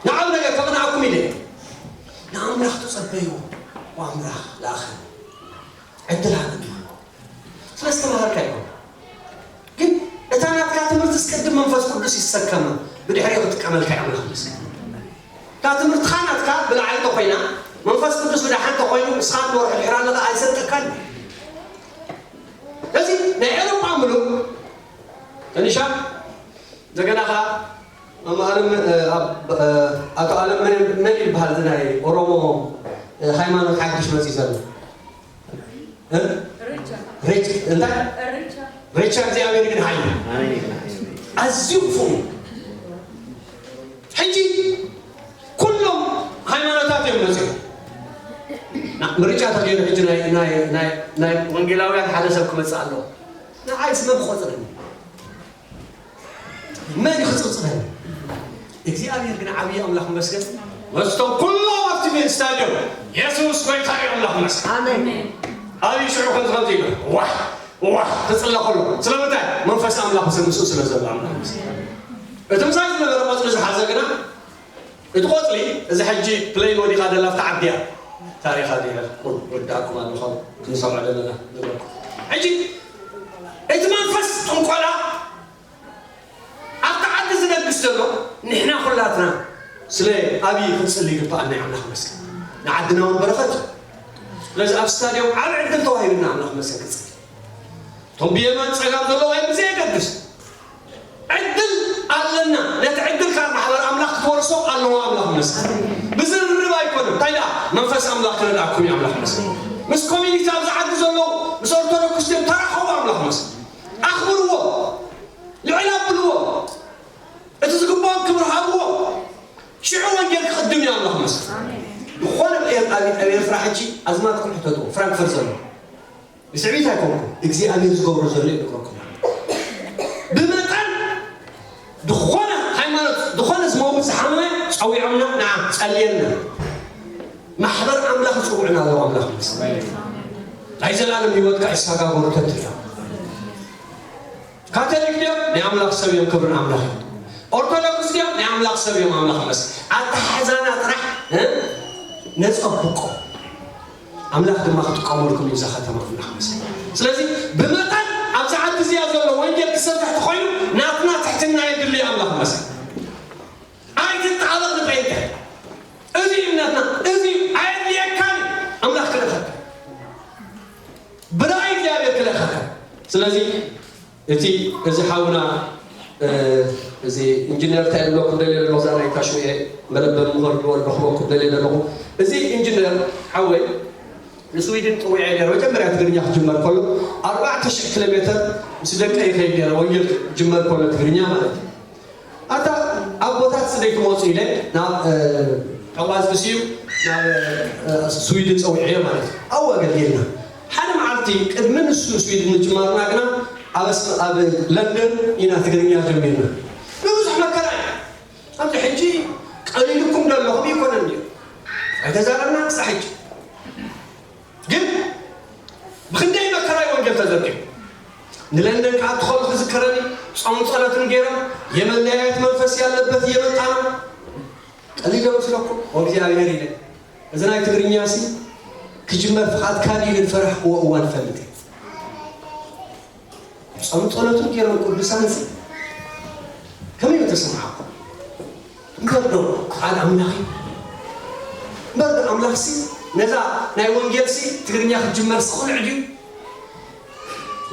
ንዓብ ነገር ከቕንዓኩም ኢለ። ንኣምላኽ ተጸበዩ፣ ወኣምላኽ ለኣኸኒ። ዕድል ሃበኒ። ስለ ዝተማሃርካ ይኮን። ግን እታ ናትካ ትምህርቲ ኣስቀድም መንፈስ ቅዱስ ይሰከማ፣ ብድሕሪኡ ክጥቀመልካ እዩ ኣምላኽ ይመስገን። እታ ትምህርትኻ ናትካ ብላዕሊ እንተኾይና፣ መንፈስ ቅዱስ ብደሓን እንተኾይኑ፣ ንስኻ ትመርሖ ድሕሪ ኣለኻ ኣይሰልጠካን እዩ። ስለዚ ናይ ኤውሮጳ ምሉእ፣ ከኒሻ፣ እንደገና ኸዓ መምህር፣ እ፣ ኣብ፣ እ፣ ኣቶ ኣለም መን፣ መን ይበሃል? እዚ ናይ ኦሮሞ፣ እ፣ ሃይማኖት ሓድሽ መፂኡ ዘሎ? እ? ሪቻ። ሪች-፣ እንታይ? ሪቻ። ሪቻ እግዚኣብሔር ግን ሓይ። ኣዝዩ ክፉእ እዩ። ሕጂ ኩሎም ሃይማኖታት እዮም መፅኡ። ና-፣ ምርጫ ተገይሩ ሕጂ ናይ፣ ናይ፣ ናይ፣ ናይ ወንጌላውያን ሓደ ሰብ ክመፅእ ኣለዎ። ንዓይስ መን ክቆፅረኒ? መን እዩ ክፅብፅበኒ? እግዚኣብሔር ግን ዓብዪ ኣምላኽ ይመስገን። መስቶም ኩሎም ኣብቲ ስታድዮም የሱስ ጎይታ እዩ ኣምላኽ ይመስገን። ኣሜን። ኣብዩ ሽዑ ከምዚ ከምዚ ኢሉ ዋሕ ዋሕ ክፅለ ከሎ ስለምንታይ? መንፈስ ኣምላኽ ምስኡ ስለ ዘሎ ኣምላኽ ይመስገን። እቲ ምሳይ ዝነበረ ቆፅሊ ዝሓዘ ግና እቲ ቆፅሊ እዚ ሕጂ ፕሌን ወዲቓ ደላ ኣብቲ ዓዲ እያ። ታሪኻ ድያ ወዳእኩም ኣለኹም ክንሰምዖ ዘለና ነበርኩም። ሕጂ እቲ መንፈስ ጥንቆላ ኣብቲ ዓዲ ዝነግስ ዘሎ ንሕና ኩላትና ስለ ኣብይ ክንጽሊ ይግብኣና እዩ። ኣምላኽ ይመስገን። ንዓድና እውን በረኸት እዩ። ስለዚ ኣብ ስታድዮም ዓቢ ዕድል ተዋሂብና ኣምላኽ ይመስገን ክንጽሊ። እቶም ብየማን ጸጋም ዘለዉ ኣይብሉ፣ ብዘየገድስ ዕድል ኣለና። ነቲ ዕድል ካብ ማሕበር ኣምላኽ ክትወርሶ ኣለዎ። ኣምላኽ ይመስገን። ብዝርርብ ኣይኮነን። እንታይ ደኣ መንፈስ ኣምላኽ ክረድኣኩም እዩ። ኣምላኽ ይመስገን። ምስ ኮሚኒቲ ኣብዚ ዓዲ ዘለዉ ምስ ኦርቶዶክስ ድዮም ተራኸቡ። ኣምላኽ ይመስገን። ኣኽብርዎ። ልዕል ኣብልዎ። እቲ ዝግብኦም ክብሪ ሃብዎ። ሽዑ ወንጌል ክቕድም እዩ። ኣምላኽ ይመስገን። ዝኾነ ኣብ ኣብ ኤርትራ ሕጂ ኣዝማትኩም ሕተቱ፣ ፍራንክፈርት ዘሎ ብስዕቢት ኣይኮንኩም፣ እግዚኣብሔር ዝገብሮ ዘሎ ይነግረኩም። ብመጠን ዝኾነ ሃይማኖት፣ ዝኾነ ዝመውት ዝሓመመ ጸዊዖምና፣ ንዓ ጸልየልና። ማሕበር ኣምላኽ ይጽውዑና ኣለዉ። ኣምላኽ ይመስገን። ናይ ዘላለም ህይወትካ ይሰጋገሩ ተትሪኦም። ካቶሊክ ድዮም? ናይ ኣምላኽ ሰብ እዮም፣ ክብሪ ንኣምላኽ እዩ። ኦርቶዶክስ ድዮም? ናይ ኣምላኽ ሰብ እዮም፣ ኣምላኽ ይመስገን። ኣተሓሕዛና ጥራሕ፣ እ፣ ነጸብቆ። ኣምላኽ ድማ ክጥቀመልኩም እዩ እዛ ከተማ፣ ኣምላኽ ይመስገን። ስለዚ ብመጠን ኣብዛ ዓዲ እዚኣ ዘሎ ወንጌል ክሰፍሕ ተኾይኑ ናትና ትሕትና የድሊ፣ ኣምላኽ ይመስገን። ኣይትጣበቕ ንጴንጤ። እዚ እዩ እምነትና፣ እዚ እዩ ኣየድልየካን እዩ። ኣምላኽ ክልእኸካ። ብራእይ እግዚኣብሔር ክልእኸካ። ስለዚ እቲ፣ እዚ ሓውና፣ እ፣ እዚ ኢንጂነር እንታይ ይብለኩም ደልየ ዘለኹ፣ እዛ ናይ ካሽውኤ መለበሚ ምኽሪ ዝወደኹ ክበኩም ደልየ ዘለኹ። እዚ ኢንጂነር ሓወይ ንስዊድን ጥዊዐ ነይረ። መጀመርያ ትግርኛ ክጅመር ከሎ ኣርባዕተ ሽሕ ኪሎ ሜተር ምስ ደቀ ይኸይድ ነይረ፣ ወንጌል ክጅመር ከሎ ትግርኛ ማለት እዩ። ኣታ ኣቦታት ስደይ ክመፁ ኢለ ናብ፣ እ፣ ዕዋዝ ስዩ ናብ፣ እ፣ ስዊድን ፀዊዐዮ ማለት እዩ። ኣብኡ ኣገልጊልና። ሓደ መዓልቲ ቅድሚ ንሱ ስዊድን ምጅማርና ግና ኣብ ኣስ-፣ ኣብ ለንደን ኢና ትግርኛ ጀሚርና። ብብዙሕ መከራ እዩ። ኣብዚ ሕጂ ቀሊልኩም ዶ ኣለኹም ይኮነን ድዩ? ኣይተዛረብና ክሳዕ ሕጂ። ግን ብኽንደይ መከራ እዩ ወንጌል ተዘርጊሑ። ንለንደን ክኣቱ ከለኹ ክዝከረኒ፣ ጾም ጸሎትን ገይሮም፣ የመለያየት መንፈስ ያለበት እየመጣ ነው። ቀሊል ዶ መስለኩም? ወእግዚኣብሔር ኢለ። እዚ ናይ ትግርኛ ሲ ክጅመር ፍቓድ ካልእ ኢሉ ዝፈራሕክዎ እዋን እፈልጥ እየ። ጾም ጸሎትን ገይሮም ቅዱሳን ሲ ከመይ እዩ ተሰማዕኩም? እምበር ዶ ፍቓድ ኣምላኽ እዩ? እምበር ዶ ኣምላኽሲ ነዛ ናይ ወንጌልሲ ትግርኛ ክትጅመርሲ ቅኑዕ ድዩ?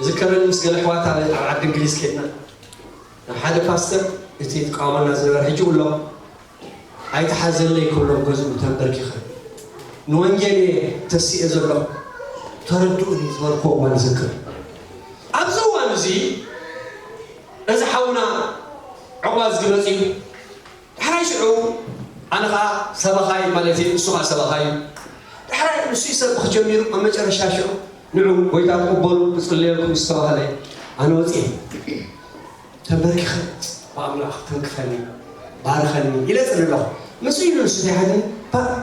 ዝከረኒ ምስ ገለ ኣሕዋት ኣብ ኣብ ዓዲ እንግሊዝ ከድና ናብ ሓደ ፓስተር፣ እቲ ትቃወመና ዝነበረ ሕጂ ይብሎ፣ ኣይትሓዘለይ ክብሎ ገዝኡ ተንበርኪኸ ንወንጌል እየ ተሲኤ ዘለኹ፣ ተረድኡኒ ዝበልክዎ እዋን ይዝክር። ኣብዚ እዋን እዚ እዚ ሓውና ዕቑባ ዝግለጽ እዩ። ዳሕራይ ሽዑ ኣነ ኸዓ ሰበኻይ ማለት እዩ፣ ንሱ ኸዓ ሰበኻይ እዩ። ዳሕራይ ንሱ ይሰብኽ ጀሚሩ፣ ኣብ መጨረሻ ሽዑ ንዑ ጎይታ ትቕበሉ ክጽለየልኩም ዝተባህለ ኣነ ወፅየ። ተንበርኪኸ ብኣምላኽ ተንክፈኒ፣ ባርኸኒ ኢለ ጽሊ ኣለኹ። ምስ ኢሉ ንሱ እንታይ ሓኒ፣ ባ-፣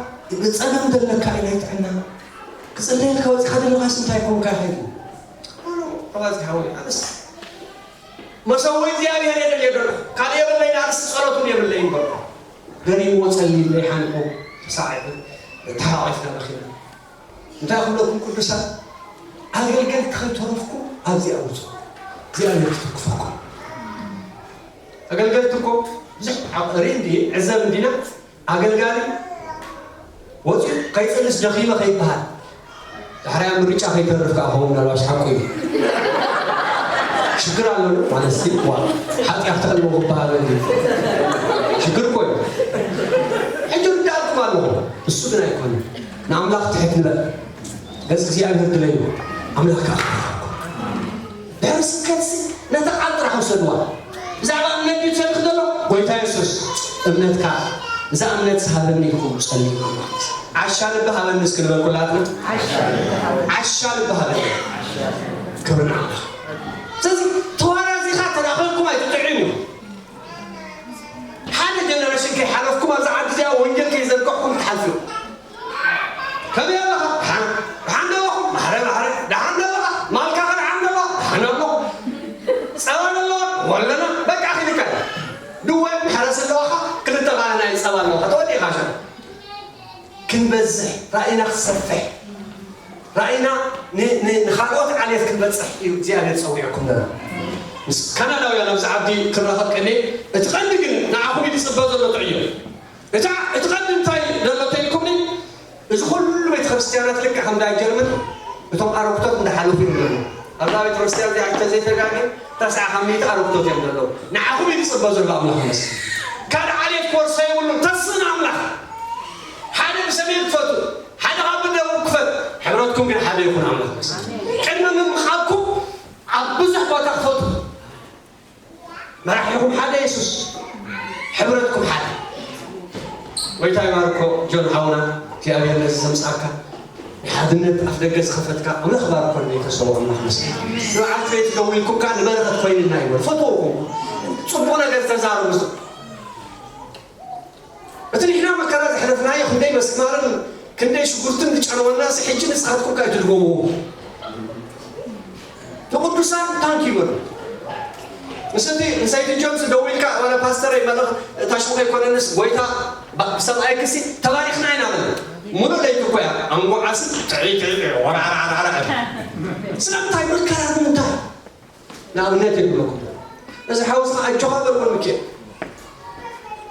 ጸገም ዘለካ እዩ ናይ ጥዕና። ክጽለየልካ ወጺኻ ዘለኻስ እንታይ ኮንካ ኢኻ ኢሉ። ኣነ ኣባዚ ሓወይ፣ ኣነስ መሰዊ እግዚኣብሔር እየ ደልየ ዘለኹ። ካልእ የብለይን፣ ኣርእስቲ ጸሎት እውን የብለይን በልኩ። ገሪምዎ ጸሊም ለይሓንቆ ተሳዒሩ ተሓቋቒፍና በኺና። እንታይ ክብለኩም ቅዱሳን፣ ኣገልገልቲ ከይተረፍኩም ኣብዚኣ ውጹ። እግዚኣብሔር ክትንክፈኩም። ኣገልገልቲ እኮ ብዙሕ ዓቕሪ እንዲ ዕዘብ እንዲና ኣገልጋሊ ወፂኡ ከይፅልስ ደኺመ ከይበሃል። ዳሕራይ ኣብ ምርጫ ከይተርፍ ከዓ ኸውን ምናልባሽ ሓቁ እዩ። ሽግር ኣሎ ማለት ሲ ዋ ሓጢኣት ተቐልቦ ክበሃል እንዲ ሽግር እኮ እዩ። ሕጂ ርዳእኩም ኣለኹ። እሱ ግን ኣይኮነ። ንኣምላኽ ትሕት ንበል። ገጽ እግዚኣብሔር ድለዩ። ኣምላኽ ከዓ ክባርኸኩም። ድሕሪ ስብከትሲ ነታ ቃል ጥራሕ ውሰድዋ። ብዛዕባ እምነት ድዩ ትሰብኽ ዘሎ? ጎይታ የሱስ እምነትካ፣ እዛ እምነት ሃበኒ ኢልኩም ጸልዩ። ዓሻ ልቢ ሃበኒ እስኪ ንበል ኩላትና። ዓሻ ልቢ ሃበኒ። ክብሪ ንኣምላኽ። ስለዚ ተዋራዚኻ ተዳኺልኩም ኣይትጥዕዩን እዩ። ሓደ ጀነሬሽን ከይሓለፍኩም ኣብዛ ዓዲ እዚኣ ወንጌል ከይዘርጋሕኩም ትሓልፉ። ከመይ ኣለኻ? ደሓን። ደሓን ዶ ኣለኹም? ማሕረ ማሕረ። ደሓን ዶ ኣለኻ? ማልካ ኸ ደሓን ዶ ኣለኻ? ደሓን ኣለኹ። ጸባ ዶ ኣለዋ? ወለና። በቃ ኺድካ። ድወ ማሕረስ ኣለዋኻ? ክልተ ኻዓ ናይ ጸባ ኣለዋኻ። ተወዲእኻ ሸ። ክንበዝሕ፣ ራእይና ክሰፍሕ፣ ራእይና ን-፣ ን-፣ ንኻልኦት ዓሌት ክንበጽሕ እዩ እግዚኣብሔር ጸዊዑኩም ዘሎ። ምስ ካናዳውያን ኣብዚ ዓዲ ክራኸብ ቀንየ፣ እቲ ቀንዲ ግን ንዓኹም እዩ ዝጽበ ዘሎ ትዕዮ። እታ፣ እቲ ቀንዲ እንታይ ዘሎ ተይልኩምኒ? እዚ ኩሉ ቤተ ክርስቲያናት ልክዕ ከም ናይ ጀርመን እቶም ኣረግቶት እንዳሓለፉ እዮም ዘለዉ። ኣብዛ ቤተ ክርስቲያን እዚኣ እንተዘይተጋግየ፣ ተስዓ ካብ ሚእቲ ኣረግቶት እዮም ዘለዉ። ንዓኹም እዩ ዝጽበ ዘሎ ኣምላኽ ይመስገን። ካልእ ዓሌት ክወርሶ የብሉን። ተስእን ኣምላኽ። ሓደ ብሰሜን ክፈቱ፣ ሓደ ካብ ደቡብ ክፈት፣ ሕብረትኩም ግን ሓደ ይኹን ኣምላኽ ይመስገን። ቅድሚ ምምኻብኩም ኣብ ብዙሕ ቦታ ክፈቱ። መራሒኹም ሓደ የሱስ፣ ሕብረትኩም ሓደ። ጎይታ ይባርኮ ጆን ሓውና። እግዚኣብሔር ነዚ ዘምጻእካ፣ ናይ ሓድነት ኣፍ ደገ ዝኸፈትካ ኣምላኽ ባርኮ። ንቤተሰቡ ኣምላኽ መስገን። ንበዓልቲ ቤት ደዊልኩም ከኣ ንበረኸት ኮይንና ይበል። ፈተውኩም። ጽቡቕ ነገር ተዛረቡ። እቲ ንሕና መከራ ዘሕለፍናዮ ክንደይ መስማርን ክንደይ ሽጉርትን ዝጨነወናሲ ሕጂ ንስኻትኩም ከኣ ኣይትድገምዎ። ንቅዱሳን ታንክ ይበሉ። ምስቲ ንሰይቲ ጆንስ ደዊልካ ዋላ ፓስተረይ መልእኽ እታ ሽሙ ከይኮነንስ ጎይታ ባ- ብሰብኣይክሲ ተባሪኽና ኢና በለ። ሙሉእ ለይቲ እኮ እያ ኣንጎዓሲ ጥዒ ጥዒ ጥዒ ወራዕራዕራዕራዕ። ስለምንታይ መከራ ንምንታይ? ንኣብነት የብለኩም። እዚ ሓውስና ኣጆኻ በልኩ ሚኪኤል።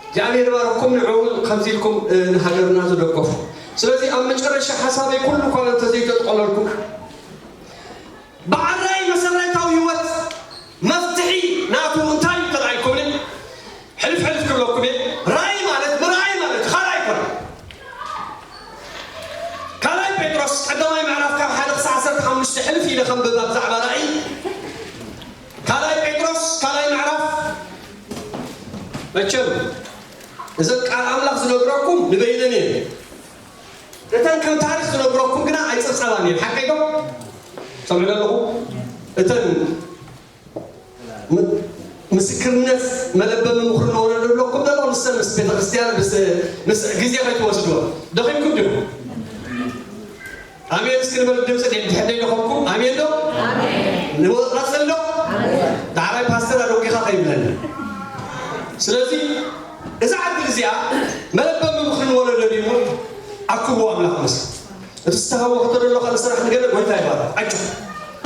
እግዚኣብሔር ይባርኩም። ንዕኡ እውን ከምዚ ኢልኩም እ፣ ንሃገርና ዝደገፉ። ስለዚ ኣብ መጨረሻ ሓሳበይ ኩሉ እኳ እንተዘይተጠቐለልኩ በዓል ራእይ መሰረታዊ ህይወት መፍትሒ ናቱ እንታይ እዩ ተራእይኩምኒ? ሕልፍ ሕልፍ ክብለኩም እየ። ራእይ ማለት ምርኣይ ማለት ካልኣይ ኣይኮነን። ካልኣይ ጴጥሮስ ቀዳማይ ምዕራፍ ካብ ሓደ ክሳዕ ዓሰርተ ሓሙሽተ ሕልፍ ኢለ ከንብብ ብዛዕባ ራእይ። ካልኣይ ጴጥሮስ ካልኣይ ምዕራፍ መቸም እዘን ቃል ኣምላኽ ዝነግረኩም ንበይነን እየን። እተን ከም ታሪኽ ዝነግረኩም ግና ኣይጸብጸባን እየን። ሓቀይ ዶ? ሰምዑ ኣለኹ? እተን ም- ምስክርነት መለበሚ ምኽሪ ነወረደለኩም ዘሎ ንሰን ምስ ቤተክርስትያን ምስ ምስ ግዜ ከይትወስድዎ ደኺምኩም ዲኹም? ኣሜን እስኪ ንበል። ድምፂ ድሕደይ ደኸምኩም ኣሜን ዶ? ንወቐፅል ዶ? ዳዕራይ ፓስተር ኣደጊኻ ከይብለኒ። ስለዚ እዛ ዕድል እዚኣ መለበሚ ምኽሪ ንወለዶ ድሞ ኣክብዎ ኣምላኽ መስል እቲ ዝተሃወ ከተደሎ ካልእ ስራሕ ንገለ ጎይታ ይባርክ። ኣጆ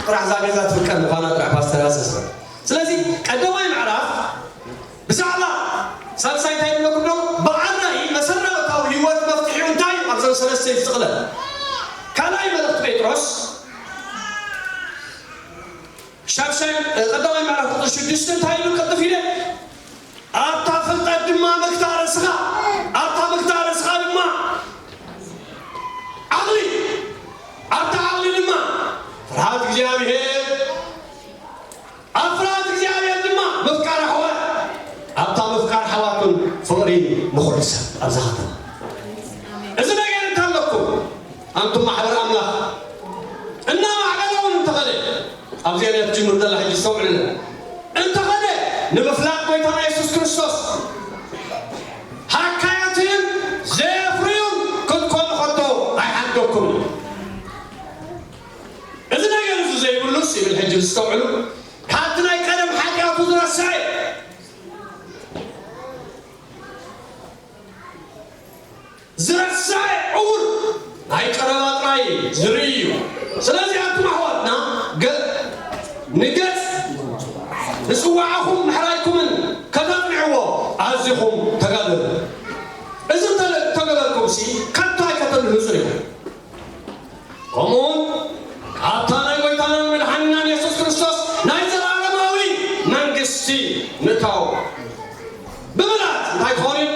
ጥራሕ እዛ ገዛ ትፍቀር ምዃና ጥራሕ ፓስተር ኣሰስረ። ስለዚ ቀዳማይ ምዕራፍ ብዛዕባ ሳልሳይ እንታይ ይብለኩም ዶ? ብዓራይ መሰረታዊ ህይወት መፍትሒኡ እንታይ እዩ? ኣብዘን ሰለስተ እዩ ዝጥቕለል። ካልኣይ መልእኽቲ ጴጥሮስ ሻድሻይ ቀዳማይ ምዕራፍ ቁፅሪ ሽዱሽተ እንታይ ይብል? ቅልጥፍ ኢለ ኣብታ ፍልጠት ድማ ምግታእ ርእስኻ፣ ኣብታ ምግታእ ርእስኻ ድማ ዓቕሊ፣ ኣብታ ዓቕሊ ድማ ፍርሃት እግዚኣብሔር፣ ኣብ ፍርሃት እግዚኣብሔር ድማ ምፍቃር ኣሕዋት፣ ኣብታ ምፍቃር ኣሕዋትን ፍቕሪ ንኹሉ ሰብ ኣብዛ ከተማ። እዚ ነገር እንተለኩም ኣንቱም ማሕበር ኣምላኽ እናማዕበለ እውን እንተኸደ ኣብዚኣ እያ ትጅምር ዘላ ሕጂ ዝተውዕልና እንተኸደ ንምፍላጥ ጎይታና የሱስ ክርስቶስ ሃካያትን ዘየፍርዩን ክትኮኑ ከቶ ኣይሓድገኩም እዩ። እዚ ነገር እዚ ዘይብሉስ ይብል ሕጂ ዝተውዕሉ ካብቲ ናይ ቀደም ሓጢኣቱ ዝረስዐ ዝረስዐ ዕውር ናይ ቀረባ ጥራይ ዝርኢ እዩ። ስለዚ ኣቱም ኣሕዋትና ገ- ንገጽ ዝጽዋዓኹም ምሕራይኩምን ከተጽንዕዎ ኣዚኹም ተጋደሉ። እዚ እንተ ተገበርኩምሲ ከቶ ኣይከተልህጹን ኢኹም። ከምኡውን ኣብታ ናይ ጎይታናን መድሓኒናን የሱስ ክርስቶስ ናይ ዘለኣለማዊ መንግስቲ ምእታው ብምላት እንታይ ክኾን እዩ?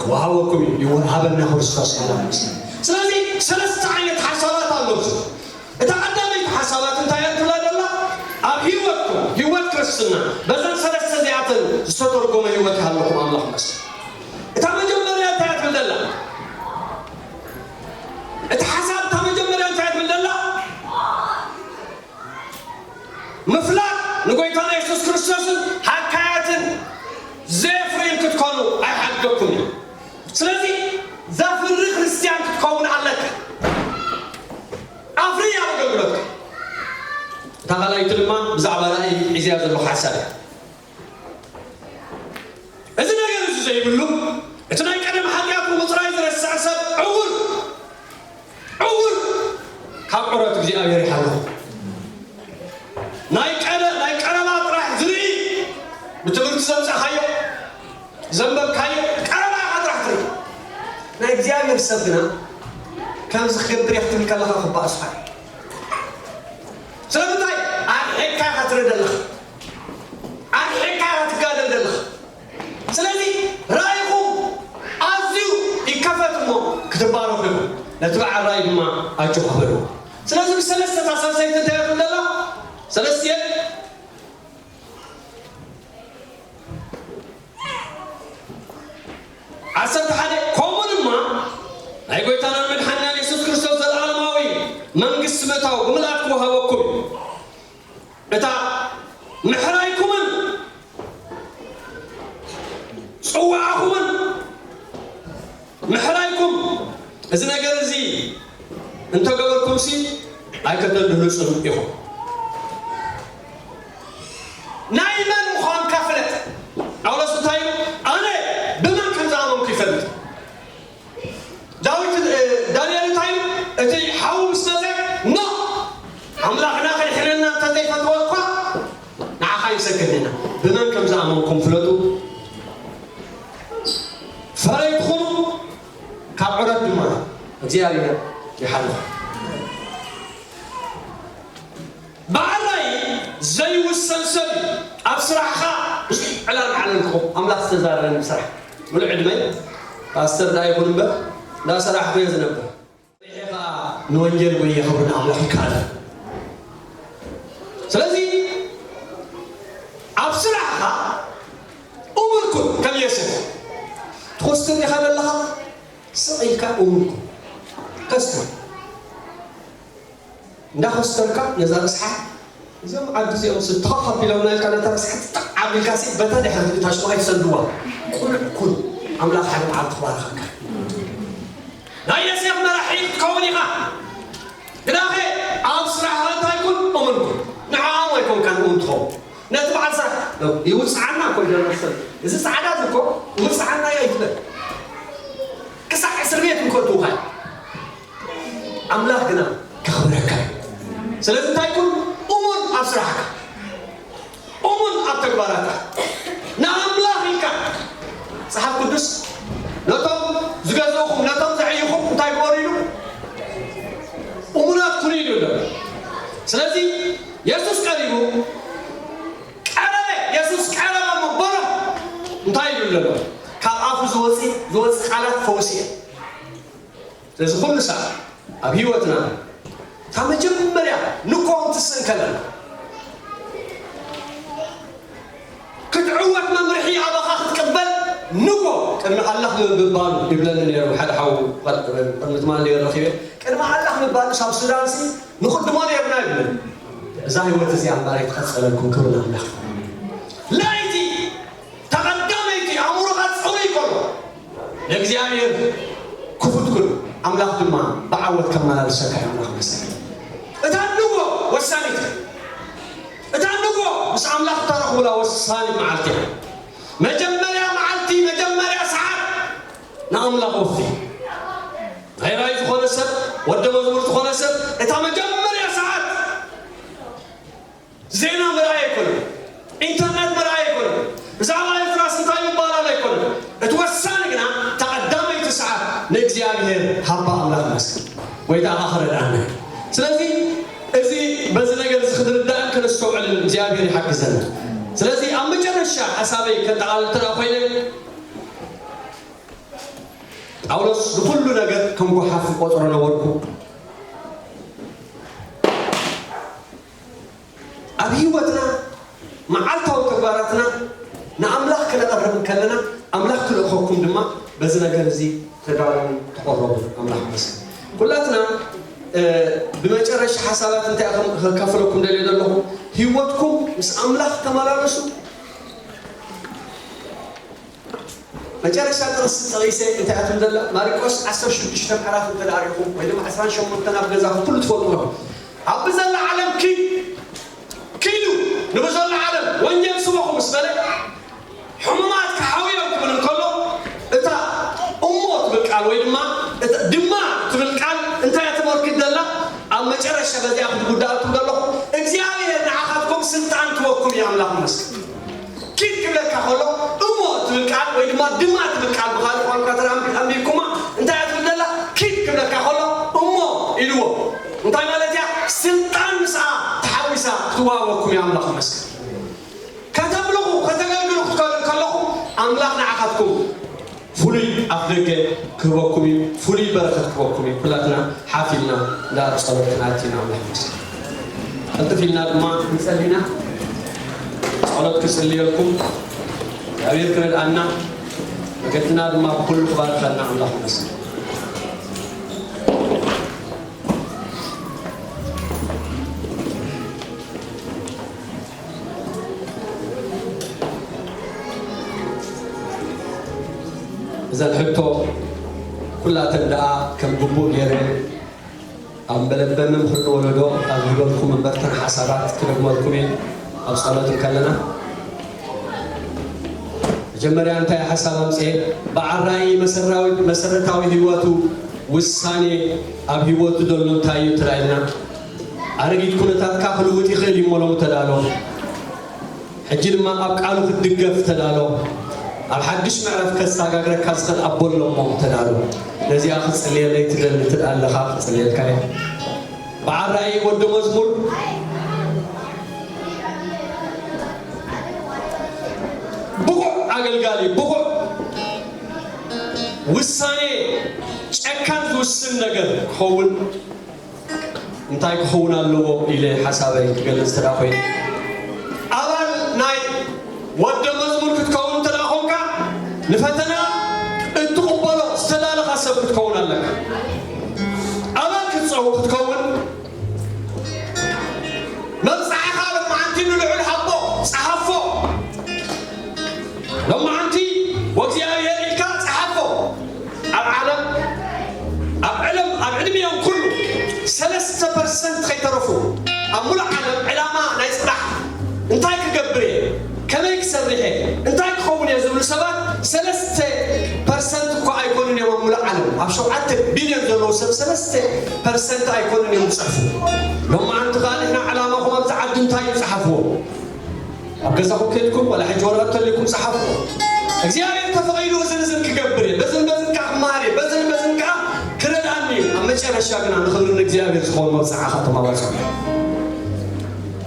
ክወሃበኩም እዩ። ይወሃበና ክርስቶስ ይወሃብ። ስለዚ ሰለስተ ዓይነት ሓሳባት ኣሎ። እታ ቀዳመይቲ ሓሳባት እንታይ እያ ትብላ ዘላ? ኣብ ህይወትኩም፣ ህይወት ክርስትና በዘን ሰለስተ እዚኣተን ዝተተርጎመ ህይወት ይሃለኹም ኣምላኽ መስል። እታ መጀመርያ እንታይ እያ ትብል ዘላ? እቲ ሓሳብ እታ መጀመርያ እንታይ እያ ትብል ዘላ? ምፍላጥ ንጎይታና የሱስ ክርስቶስን ሃካያትን ዘፍርይን ክትኮኑ ኣይሓድገኩም እዩ። ስለዚ ዘፍሪ ክርስትያን ክትከውን ኣለካ። ኣፍሪ ኣብ ኣገልግሎትካ። እታ ካልኣይቲ ድማ ብዛዕባ ራእይ ሒዝያ ዘለኹ ሓሳብ እያ። እዚ ነገር እዚ ዘይብሉ እቲ ናይ ቀደም ሓጢኣቱ ምፅራይ ዝረስዐ ሰብ ዕውር ዕውር ካብ ቁረት እግዚኣብሔር ይሓልኹ። ናይ ቀረ ናይ ቀረባ ጥራሕ ዝርኢ ብትምህርቲ ዘምፃኻዮ ዘንበብካዮ ቀረባ ኢኻ ጥራሕ ትርኢ። ናይ እግዚኣብሔር ሰብ ግና ከምዚ ክገብር እየ ክትብል ከለኻ ክበኣሱኻ እዩ። ስለምንታይ ኣርሒቕካ ኢኻ ትርኢ ዘለኻ ኣርሒቕካ ኢኻ ትጋደል ዘለኻ። ስለዚ ራእይኹም ኣዝዩ ይከፈት እሞ ክትባረኹ ኢኹም። ነቲ በዓል ራእይ ድማ ኣጆኻ በልዎ። ስለዚ ብሰለስተ እታ ሳልሰይቲ እንታይ እያ ትብል ዘላ? ሰለስተ እየን። ዓሰርተ ሓደ ከምኡ ድማ ናይ ጎይታናን መድሓንናን የሱስ ክርስቶስ ዘለዓለማዊ መንግስቲ ምእታው ብምልኣት ክወሃበኩም እዩ። እታ ምሕራይኩምን ጽዋዕኹምን ምሕራይኩም፣ እዚ ነገር እዚ እንተገበርኩምሲ ኣይከተድህሉጽን ኢኹም። ናይ መን ምዃንካ ፍለጥ። ጳውሎስ እንታይ ኢሉ? ኣነ ብመን ከም ዝኣመንኩ ይፈልጥ። ዳዊት፣ እ፣ ዳንኤል እንታይ ኢሉ? እቲ ሓው ምስ መጸ፣ ኖ፣ ኣምላኽና ከይሕነና እንተዘይፈተወ እኳ ንዓኻ ይሰግድ ኢና። ብመን ከም ዝኣመንኩም ፍለጡ። ፈረይ ትኹኑ፣ ካብ ዑረት ድማ እግዚኣብሔር ይሓልኹ። ባዕላይ ዘይውሰን ሰብ እዩ። ኣብ ስራሕኻ ብዙሕ ዕላል ዓለልኩም። ኣምላኽ ዝተዛረበኒ ስራሕ። ሙሉእ ዕድመይ ፓስተር ደኣ ይኹን እምበር፣ እንዳሰራሕኩ እየ ዝነብር። ሪሐ ኸኣ ንወንጌል ጎየ ክብሪ ንኣምላኽ ይከኣል። ስለዚ ኣብ ስራሕኻ እሙን ኩን ከም ዮሴፍ። ትኹስትን ኢኻ ዘለኻ፣ ስቕ ኢልካ እሙን ኩን። ከስትን። እንዳኸስተርካ ነዛ ርስሓት፣ እዞም ዓዲ እዚኦም ስ-፣ ተኸፍ ኣቢሎምና ኢልካ ነታ ርስሓት ጥቕ ኣቢልካ ሲ፣ በታ ድሕሪት እታ ሽማይ ትሰድዋ። ቁኑዕ ኩን። ኣምላኽ ሓደ መዓልቲ ክባርኸካ። ናይ ዮሴፍ መራሒ ክትከውን ኢኻ። ግዳኸ ኣብ ስራሕኻ እንታይ ኩን? እሙን ኩን። ንዕኦም ኣይኮንካን እሙን ትኸውን። ነቲ በዓል ስራሕ፣ ይውፅዓና እኮ እዩ ዘሎ ሰብ። እዚ ፃዕዳ እዚ እኮ ይውፅዓና እዩ ኣይትበል። ክሳዕ እስር ቤት እንኮ ትውሃይ። ኣምላኽ ግና ከኽብረካ እዩ። ስለዚ እንታይ ኩን? እሙን ኣብ ስራሕካ፣ እሙን ኣብ ተግባራትካ፣ ንኣምላኽ ኢልካ። መጽሓፍ ቅዱስ ነቶም ዝገዝእኹም፣ ነቶም ዘዕይኹም እንታይ ግበሩ ኢሉ? እሙናት ኩኑ ኢሉ ኣሎ። ስለዚ የሱስ ቀሪቡ፣ ቀረበ፣ የሱስ ቀረበ እሞ በሎ። እንታይ ኢሉ ኣሎ? ካብ ኣፉ ዝወጽእ፣ ዝወጽእ ቃላት ፈውሲ እየ። ስለዚ ኩሉ ሰዓት ኣብ ህይወትና እታ መጀመርያ ንግሆ ክትስእ እንከለና፣ ክትዕወት መምርሒ ኣባኻ ክትቅበል ንግሆ ቅድሚ ኣላህ ምባሉ ይብለኒ ነይሩ ሓደ ሓው ቅድሚ ትማሊ ነይሩ ረኺበ። ቅድሚ ኣላህ ምባሉ ሳብ ሱዳንሲ ንኽድሞ ነይርና ይብለኒ። እዛ ህይወት እዚኣ እምበኣር ኣይትቐጸለልኩም፣ ክብሪ ንኣምላኽ። ለይቲ ተቐዳመይቲ ኣእምሮኻ ጽሩይ ከሎ፣ ንእግዚኣብሔር ክፉት ኩን፣ ኣምላኽ ድማ ብዓወት ከመላልሰካ እዩ። ኣምላኽ ይመስገን። እታ ንግሆ ወሳኒት እያ። እታ ንግሆ ምስ ኣምላኽ እተረኽቡላ ወሳኒት መዓልቲ እያ። መጀመርያ መዓልቲ፣ መጀመርያ ሰዓት ንኣምላኽ ወፊ። ናይ ራእይ ዝኾነ ሰብ፣ ወደ መዝሙር ዝኾነ ሰብ፣ እታ መጀመርያ ሰዓት ዜና ምርኣይ ኣይኮነን፣ ኢንተርነት ምርኣይ ኣይኮነን፣ ብዛዕባ ኤርትራስ እንታይ ይባላል ኣይኮነን። እቲ ወሳኒ ግና እታ ቀዳመይቲ ሰዓት ንእግዚኣብሔር ሃባ። ኣምላኽ ይመስገን። ጎይታ ኣኻ ክረድኣና እዩ። ስለዚ እዚ በዚ ነገር እዚ ክንርዳእን ከነስተውዕልን እግዚኣብሔር ይሓግዘና። ስለዚ ኣብ መጨረሻ ሓሳበይ ከጠቓልል እንተ ደኣ ኮይነ፣ ጳውሎስ ንኹሉ ነገር ከም ጓሓፍ ቆጽሮ ነበርኩ። ኣብ ህይወትና መዓልታዊ ተግባራትና ንኣምላኽ ክነቐርብ እንከለና፣ ኣምላኽ ክልእኸኩም ድማ በዚ ነገር እዚ ተዳለዉ፣ ተቐረቡ። ኣምላኽ ይመስገን። ኩላትና፣ እ፣ ብመጨረሻ ሓሳባት እንታይ ከም ከካፍለኩም ደልየ ዘለኹ፣ ህይወትኩም ምስ ኣምላኽ ተመላለሱ። መጨረሻ ጥቕሲ ጠቒሰ እንታይ እያ ትብል ዘላ? ማርቆስ ዓሰርተ ሽዱሽተ ምዕራፍ እንተ ደኣ ርኢኹም፣ ወይ ድማ ዕስራን ሸሞንተን ኣብ ገዛኹም ኩሉ ትፈልጥዎ ኢኹም። ኣብ ብዘላ ዓለም ኪድ፣ ኪዱ፣ ንብዘላ ዓለም ወንጌል ስበኹ ምስ በለ፣ ሕሙማት ክሓውዮም ክብል እንከሎ፣ እታ እሞ ትብል ቃል ወይ ድማ እታ ድማ ትብል ቃል እንታይ እያ ተመልክት ዘላ? ኣብ መጨረሻ በዚኣ ክትጉዳኣልኩም ዘለኹ፣ እግዚኣብሔር ንዓኻትኩም ስልጣን ክበኩም እዩ። ኣምላኽ ይመስገን። ኪድ ክብለካ ከሎ፣ እሞ እትብል ቃል ወይ ድማ ድማ እትብል ቃል ብኻልእ ቋንቋ ተራ ኣንቢ-፣ ኣንቢብኩማ፣ እንታይ እያ ትብል ዘላ? ኪድ ክብለካ ከሎ፣ እሞ ኢልዎ። እንታይ ማለት እያ? ስልጣን ምስኣ ተሓዊሳ ክትወሃበኩም እያ። ኣምላኽ ይመስገን። ከተምልኹ፣ ከተገልግሉ ክትከዱ ከለኹም፣ ኣምላኽ ንዓኻትኩም ፍሉይ ኣፍ ደገ ክህበኩም እዩ፣ ፍሉይ በረኸት ክህበኩም እዩ። ኩላትና ሓፍ ኢልና እንዳ ጸሎት ክንኣቲ ኢና። ኣምላኽ ይመስገን። ቅልጥፍ ኢልና ድማ ክንጸሊ ኢና። ጸሎት ክጽልየልኩም፣ እግዚኣብሔር ክረድኣና፣ መገድና ድማ ብኹሉ ክባርኸልና ኣምላኽ ይመስገን። እዘን ሕቶ ኩላተን ደኣ ከም ግቡእ ገይረ ኣብ መለበሚ ምኽሪ ንወለዶ ካብ ዝበልኩም እምበርተን ሓሳባት ክደግመልኩም እየ ኣብ ጸሎት እንከለና። መጀመርያ እንታይ ሓሳብ ኣምጽኤ? በዓል ራእይ መሰራዊ-፣ መሰረታዊ ህይወቱ ውሳኔ ኣብ ህይወቱ ዘሎ እንታይ እዩ ተላኢልና? ኣረጊት ኩነታትካ ክልውጥ ይኽእል እዩ እሞ ሎሚ ተዳሎ። ሕጂ ድማ ኣብ ቃሉ ክትድገፍ ተዳሎ። ኣብ ሓድሽ ምዕራፍ ከሳጋግረካ ዝኽእል ኣቦ ኣሎ እሞ ተዳሎ። ነዚኣ ክትጽልየለይ ትደሊ ትድኣ ኣለኻ፣ ክጽልየልካ እየ። በዓል ራእይ ወዲ መዝሙር ብቑዕ ኣገልጋሊ፣ ብቑዕ ውሳኔ ጨካን ዝውስን ነገር ክኸውን እንታይ ክኸውን ኣለዎ ኢለ ሓሳበይ ክገልጽ እንተ ደኣ ኮይነ፣ ኣባል ናይ ወደ መዝሙር ክትከውን እንተ ደኣ ኾንካ፣ ንፈተና እትቕበሎ ዝተዳለኻ ሰብ ክትከውን ኣለካ። ኣባል ክትጸው-፣ ክትከውን መብጽዓኻ ሎማዓንቲ ንልዑል ሃቦ፣ ጸሓፎ። ሎማዓንቲ ወእግዚኣብሔር ኢልካ ጸሓፎ። ኣብ ዓለም፣ ኣብ ዕለም፣ ኣብ ዕድሜኦም ኩሉ ሰለስተ ፐርሰንት ከይተረፉ ኣብ ሙሉእ ዓለም ዕላማ ናይ ጽባሕ እንታይ ክገብር እየ፣ ከመይ ክሰርሕ እየ፣ እንታይ ክኸውን እየ ዝብሉ ሰባት ሰለስተ ፐርሰንት እኳ ኣይኮኑን እዮም ኣብ ሙሉእ ዓለም። ኣብ ሸውዓተ ቢልዮን ዘለዉ ሰብ ሰለስተ ፐርሰንት ኣይኮኑን እዮም ዝጽሕፉ። ሎማዓንቲ ከኣ ንሕና ዕላማኹም ኣብዚ ዓዲ እንታይ እዩ ጸሓፍዎ። ኣብ ገዛኹም ከድኩም ዋላ ሕጂ ወረቐት ተልይኩም ጸሓፍዎ። እግዚኣብሔር ተፈቒዱ እዝን እዝን ክገብር እየ፣ በዝን በዝን ከኣ ክመሃር እየ፣ በዝን በዝን ከኣ ክረድኣኒ እዩ። ኣብ መጨረሻ ግና ንኽብሪ ንእግዚኣብሔር ዝኸውን መብጽዓ ከኣ ተማዋጽኦ።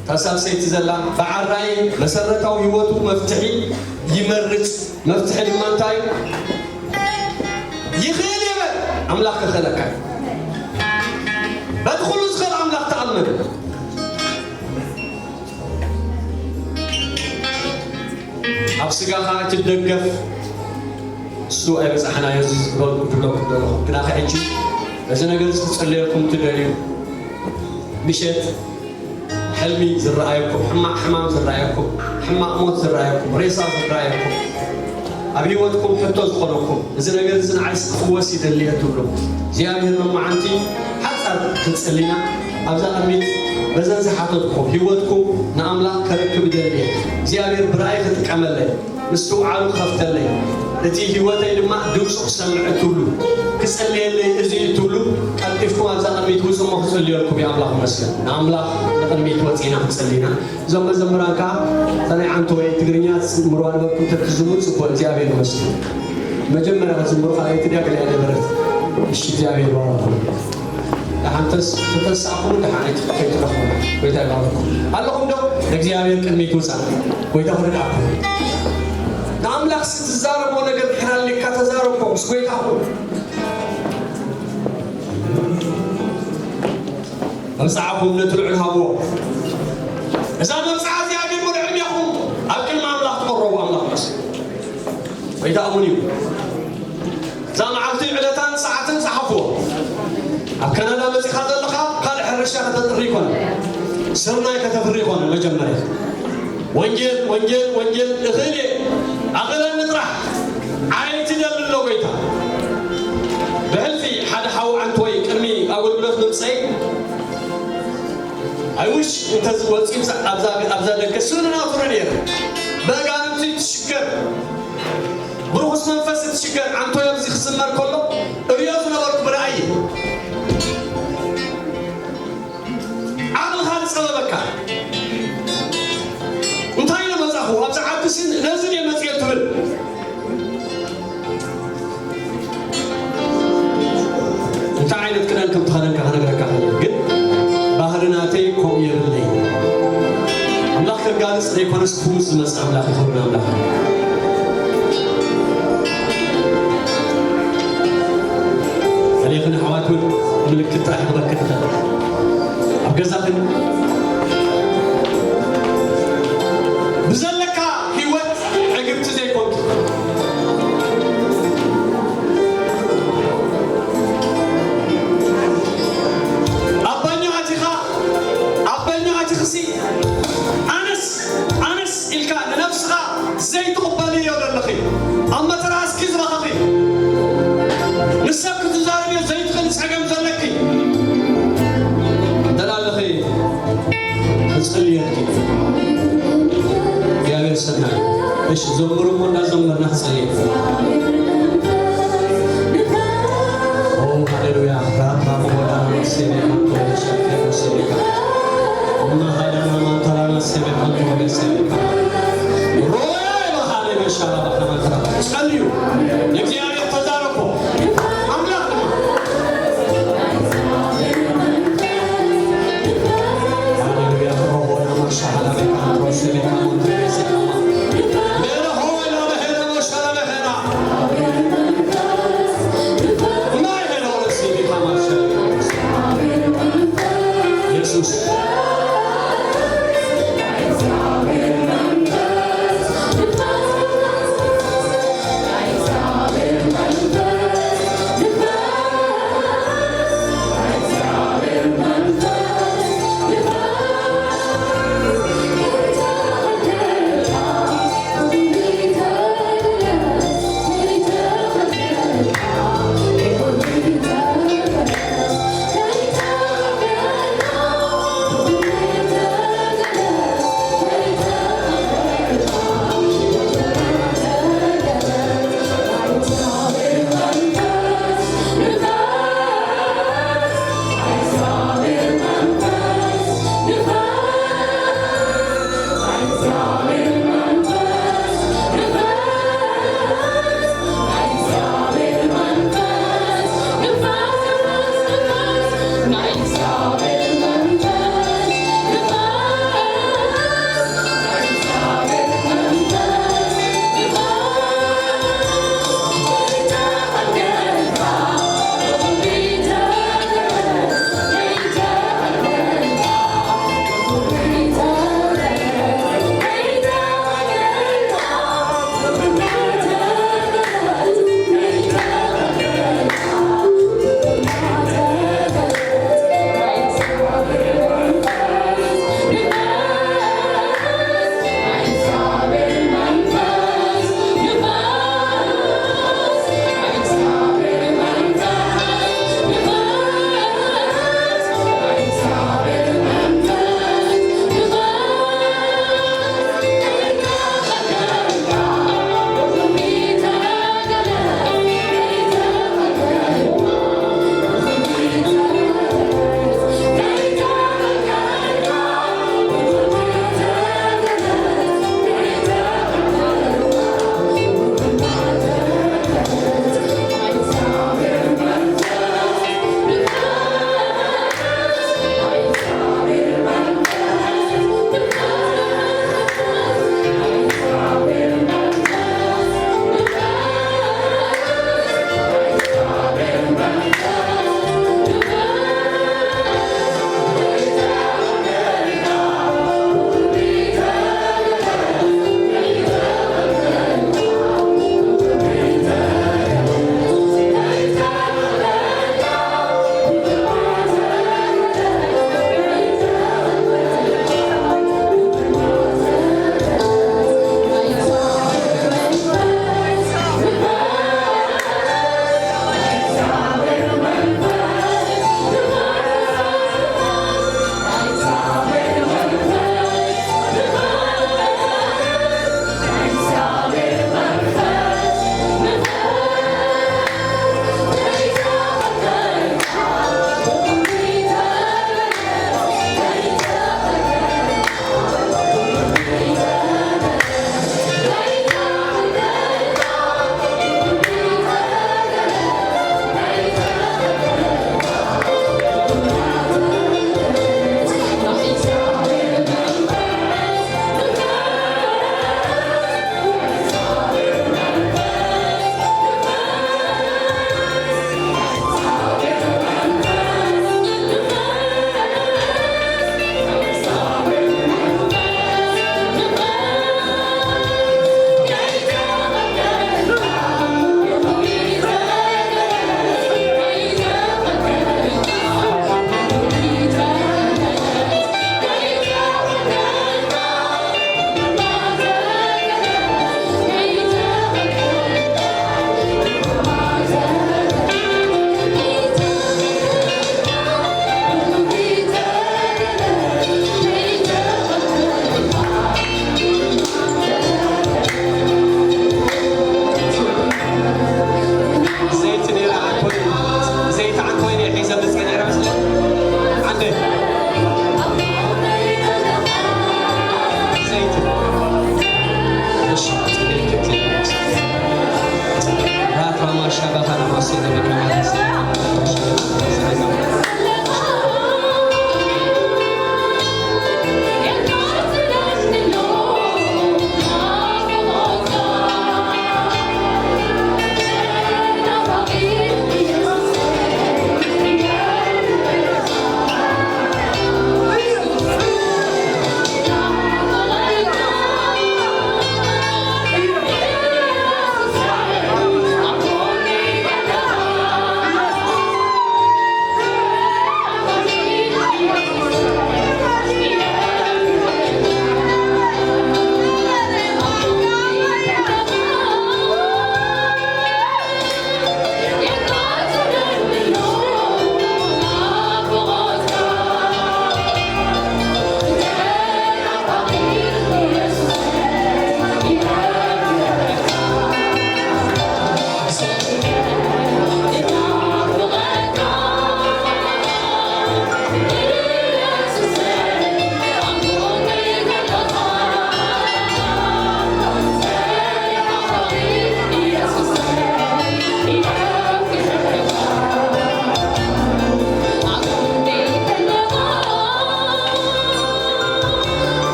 እታ ሳልሰይቲ ዘላ በዓል ራእይ መሰረታዊ ህይወቱ መፍትሒ ይመርጽ። መፍትሒ ድማ እንታይ እዩ? ይኽእል እየ በል፣ ኣምላኽ ክኽእለካ እዩ። በቲ ኩሉ ዝኽእል ኣምላኽ ተኣመን። ኣብ ስጋኻ እትደገፍ እሱ ኣይበጻሕናዮ፣ እዚ ዝበልኩ ዝብለኩም ዘለኹ። ግናኸ ሕጂ በዚ ነገር እዚ ክጽለየልኩም ትደልዩ፣ ምሸት ሕልሚ ዝረኣየኩም፣ ሕማቕ ሕማም ዝረኣየኩም፣ ሕማቕ ሞት ዝረኣየኩም፣ ሬሳ ዝረኣየኩም፣ ኣብ ህይወትኩም ሕቶ ዝኾነኩም፣ እዚ ነገር እዚ ንዓይስ ክፍወስ ይደሊ እየ ትብሉ፣ እግዚኣብሔር ሎማዓንቲ ሓጻር ክንጽሊና ኣብዛ ቅድሚት በዘን ዝሓተትኩም ህይወትኩም ንኣምላኽ ከረክብ ይደሊ እየ። እግዚኣብሔር ብራእይ ክጥቀመለይ፣ ምስትውዓሉ ክኸፍተለይ፣ እቲ ህይወተይ ድማ ድምፁ ክሰምዕ እትብሉ፣ ክጽልየለይ እዚ እዩ እትብሉ፣ ቀልጢፍኩም ኣብዛ ቅድሚት ውጹ እሞ ክጽልየልኩም እዩ። ኣምላኽ ይመስገን። ንኣምላኽ ንቅድሚት ወጺና ክንጽሊ ኢና። እዞም መዘምራን ከኣ እታ ናይ ዓንተወይ ትግርኛ ምርዋ ነበርኩም ተትዝሙ ጽቡቅ። እግዚኣብሔር ይመስገን። መጀመርያ ክዝምሩ ካልኣይቲ ድያ ገሊኣ ነበረት። እሺ፣ እግዚኣብሔር ይባርኩም። ደሓን ተስ-፣ ተተሳእኩም ደሓን ኣይት-፣ ከይትረኽቡ። ጎይታ ይባርኩም። ኣለኹም ዶ? ንእግዚኣብሔር ቅድሚት ውጻእ። ጎይታ ክርድኣኩም። ንኣምላኽ ስትዛረቦ ነገር ድሕር ኣሊካ ተዛረቦ ምስ ጎይታኹም። መብጽዓኹም ነቲ ልዑል ሃብዎ። እዛ መብጽዓ እዚኣ ግን ሙሉእ ዕድሜኹም ኣብ ቅድሚ ኣምላኽ ትቐረቡ ኣምላኽ መስ-፣ ወይ ተኣሙን እዩ። እዛ መዓልቲ ዕለታን ሰዓትን ጸሓፍዎ። ኣብ ካናዳ መጺኻ ዘለኻ ካልእ ሕርሻ ከተጥሪ ይኮነ፣ ስርናይ ከተፍሪ ይኮነ። መጀመርያ ወንጌል፣ ወንጌል፣ ወንጌል እኽእል እየ፣ ኣኽእለኒ ጥራሕ። ዓይቲ ደሊ ኣሎ ጎይታ። ብሕልፊ ሓደ ሓው ዓንተወይ ቅድሚ ኣገልግሎት ምምጸይ፣ I wish እንተዝወጽእ ኣብዛ፣ ኣብዛ ደገ ስእሉ ናቱ ነይረ። ብኣጋንንቲ ትሽገር፣ ብርኹስ መንፈስ ትሽገር ዓንተወይ ኣብዚ ክዝመር ከሎ እሪኦ ዝነበርኩ ብራእይ። ዓቕልኻ ዝጸበበካ እንታይ ኢለ መጻኹ? ኣብዚ ዓዲ ሲ ነዚ ድየ መጽየ ትብል? እንታይ ዓይነት ክዳን ከም ተኸደንካ ክነግረካ ክእል፣ ግን ባህሪ ናተይ ከምኡ የብለይ። ኣምላኽ ከጋልጽ ዘይኮነስ ክፍውስ ዝመጽእ ኣምላኽ እዩ። ክብሪ ንኣምላኽ። ገሌኽን ኣሕዋት እውን ምልክት ጥራሕ ክበክት ይኽእል። ኣብ ገዛኽን ብዘለካ ህይወት ዕግብቲ ዘይኮንኪ፣ ኣብ ባኞ ኣቲኻ፣ ኣብ ባኞ ኣቲኽሲ ኣነስ፣ ኣነስ ኢልካ ንነብስኻ ዘይቲ እሺ፣ ዘምሩ እሞ እንዳዘመርና ክጸልይ። ኦ፣ ሃሌሉያ። ራባ ሞዳ ሴሌ ማቶ ሸከ ሴሌካ። ማሃዳና ማንታራና ሴሌ ማቶ ሴሌካ። ሮያ ሃሌ መሻራ ባና ማንታራ። ጸልዩ። የእግዚአብሔር ተዛረቡ። ኣምላኽ ድማ። ሃሌሉያ። ሮሆና ማሻሃላ ቤካ ሮሴ ቤካ ሞንቴ ቤሴ ካማ። ቤረ ሆይ ላበሄረ ሞሻላ በሄራ።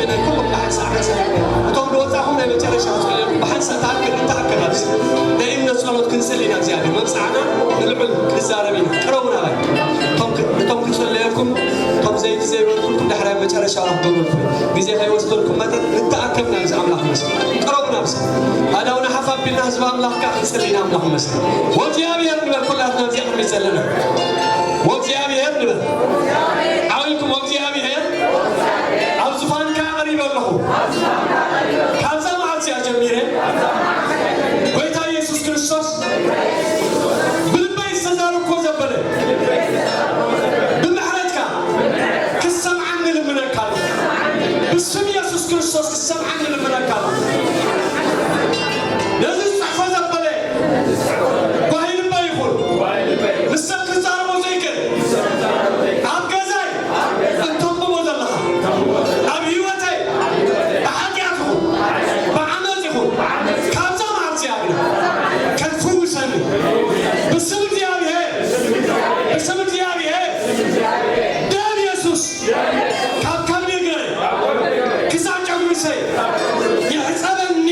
ናይ ኩሉም ብሓንሳእ ሓንሳእ እቶም ዝወጻኹም ናይ መጨረሻ ጸሎት ብሓንሳእ ተኣከብ ንተኣከብ ኣብዚ ናይ እምነት ጸሎት ክንጽሊ ኢና እግዚኣብሔር መብጽዓና ንልዑል ክንዛረብ ኢና። ቅረቡ ናባይ። እቶም ክ- እቶም ክጽለየልኩም እቶም ዘይቲ ዘይበልኩም ዳሕራይ መጨረሻ ክትገብረልኩም ግዜ ከይወስደልኩም መጠን ንተኣከብ ናብዚ ኣምላኽ መስል ቅረቡ ናብዚ ኣዳውና ሓፍ ኣቢልና ህዝቢ ኣምላኽ ከዓ ክንጽሊ ኢና ኣምላኽ መስል ወእግዚኣብሔር ንበል ኩላትና እዚኣ ቅድሚት ዘለና ወእግዚኣብሔር ንበል ዓው ኢልኩም ወእግዚኣብሔር ኣብ ዝፋንካ ኣቕሪበ ኣለኹ። ካብዛ መዓልቲ እዚኣ ጀሚረ ጎይታ ኢየሱስ ክርስቶስ ብልበይ ዝተዛረብኮ ዘበለ ብምሕረትካ ክሰምዓኒ ልምነካ ኣለኹ። ብስም ኢየሱስ ክርስቶስ ክሰምዓኒ ልምነካ ኣለኹ። ነዚ ዝጽሕፎ ዘበለ ጓሂ ልበይ ይኹን ምስ ሰብ ክዛረቦ ዘይክእል ኣብ ገዛይ እተንብቦ ዘለኻ ኣብ ህይወተይ ብሓጢኣት ይኹን ብዓመፅ ይኹን ካብዛ መዓልቲ እዚኣ ግና ከትፍውሰኒ ብስም እግዚኣብሔር ብስም እግዚኣብሔር ደም የሱስ ካብ ከብዲ እግረይ ክሳብ ጨጉሪ ርእሰይ ይሕፀበኒ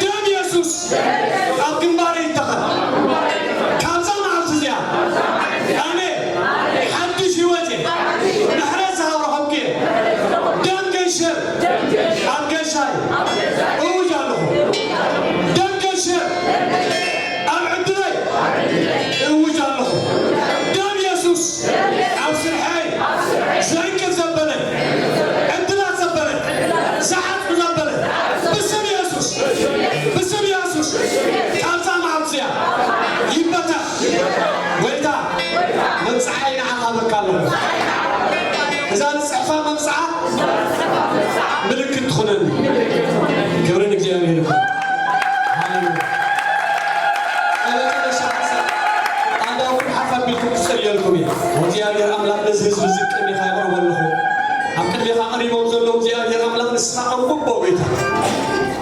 ደም የሱስ ኣብ ግንባረይ ይተኸል ካብዛ መዓልቲ እዚኣ ኣነ ሓድሽ ህይወት እየ ምሕረት ዝሃብ ረኸብኩ እየ ደም ገንሸር ኣብ ገሻይ እውጅ ኣለኹ ደም ገንሸር ኣብ ዕድለይ እውጅ ኣለኹ ደም የሱስ ኣብ ስርሐይ ዘንቅፍ ዘበለ ዕድላት ዘበለ ዝሓጥፉ ዘበለ ብስም የሱስ ብስም የሱስ ካብዛ መዓልቲ እዚኣ ይበተኽ ጎይታ መብፅዓይ ንዓኻ በካ ኣለኹ እዛ ንፅሕፋ መብፅዓ ምልክት ትኾነኒ ክብሪ ንእግዚኣብሔር ይኹን ሃሌሉያ ኣዳውኩም ሓፍ ኣቢልኩም ክጸልየልኩም እየ እግዚኣብሔር ኣምላኽ ነዚ ህዝቢ እዚ ቅድሚኻ የቕርቦ ኣለኹ ኣብ ቅድሚኻ ቀሪቦም ዘለዉ እግዚኣብሔር ኣምላኽ ንስኻ ኣንብቦ ጎይታ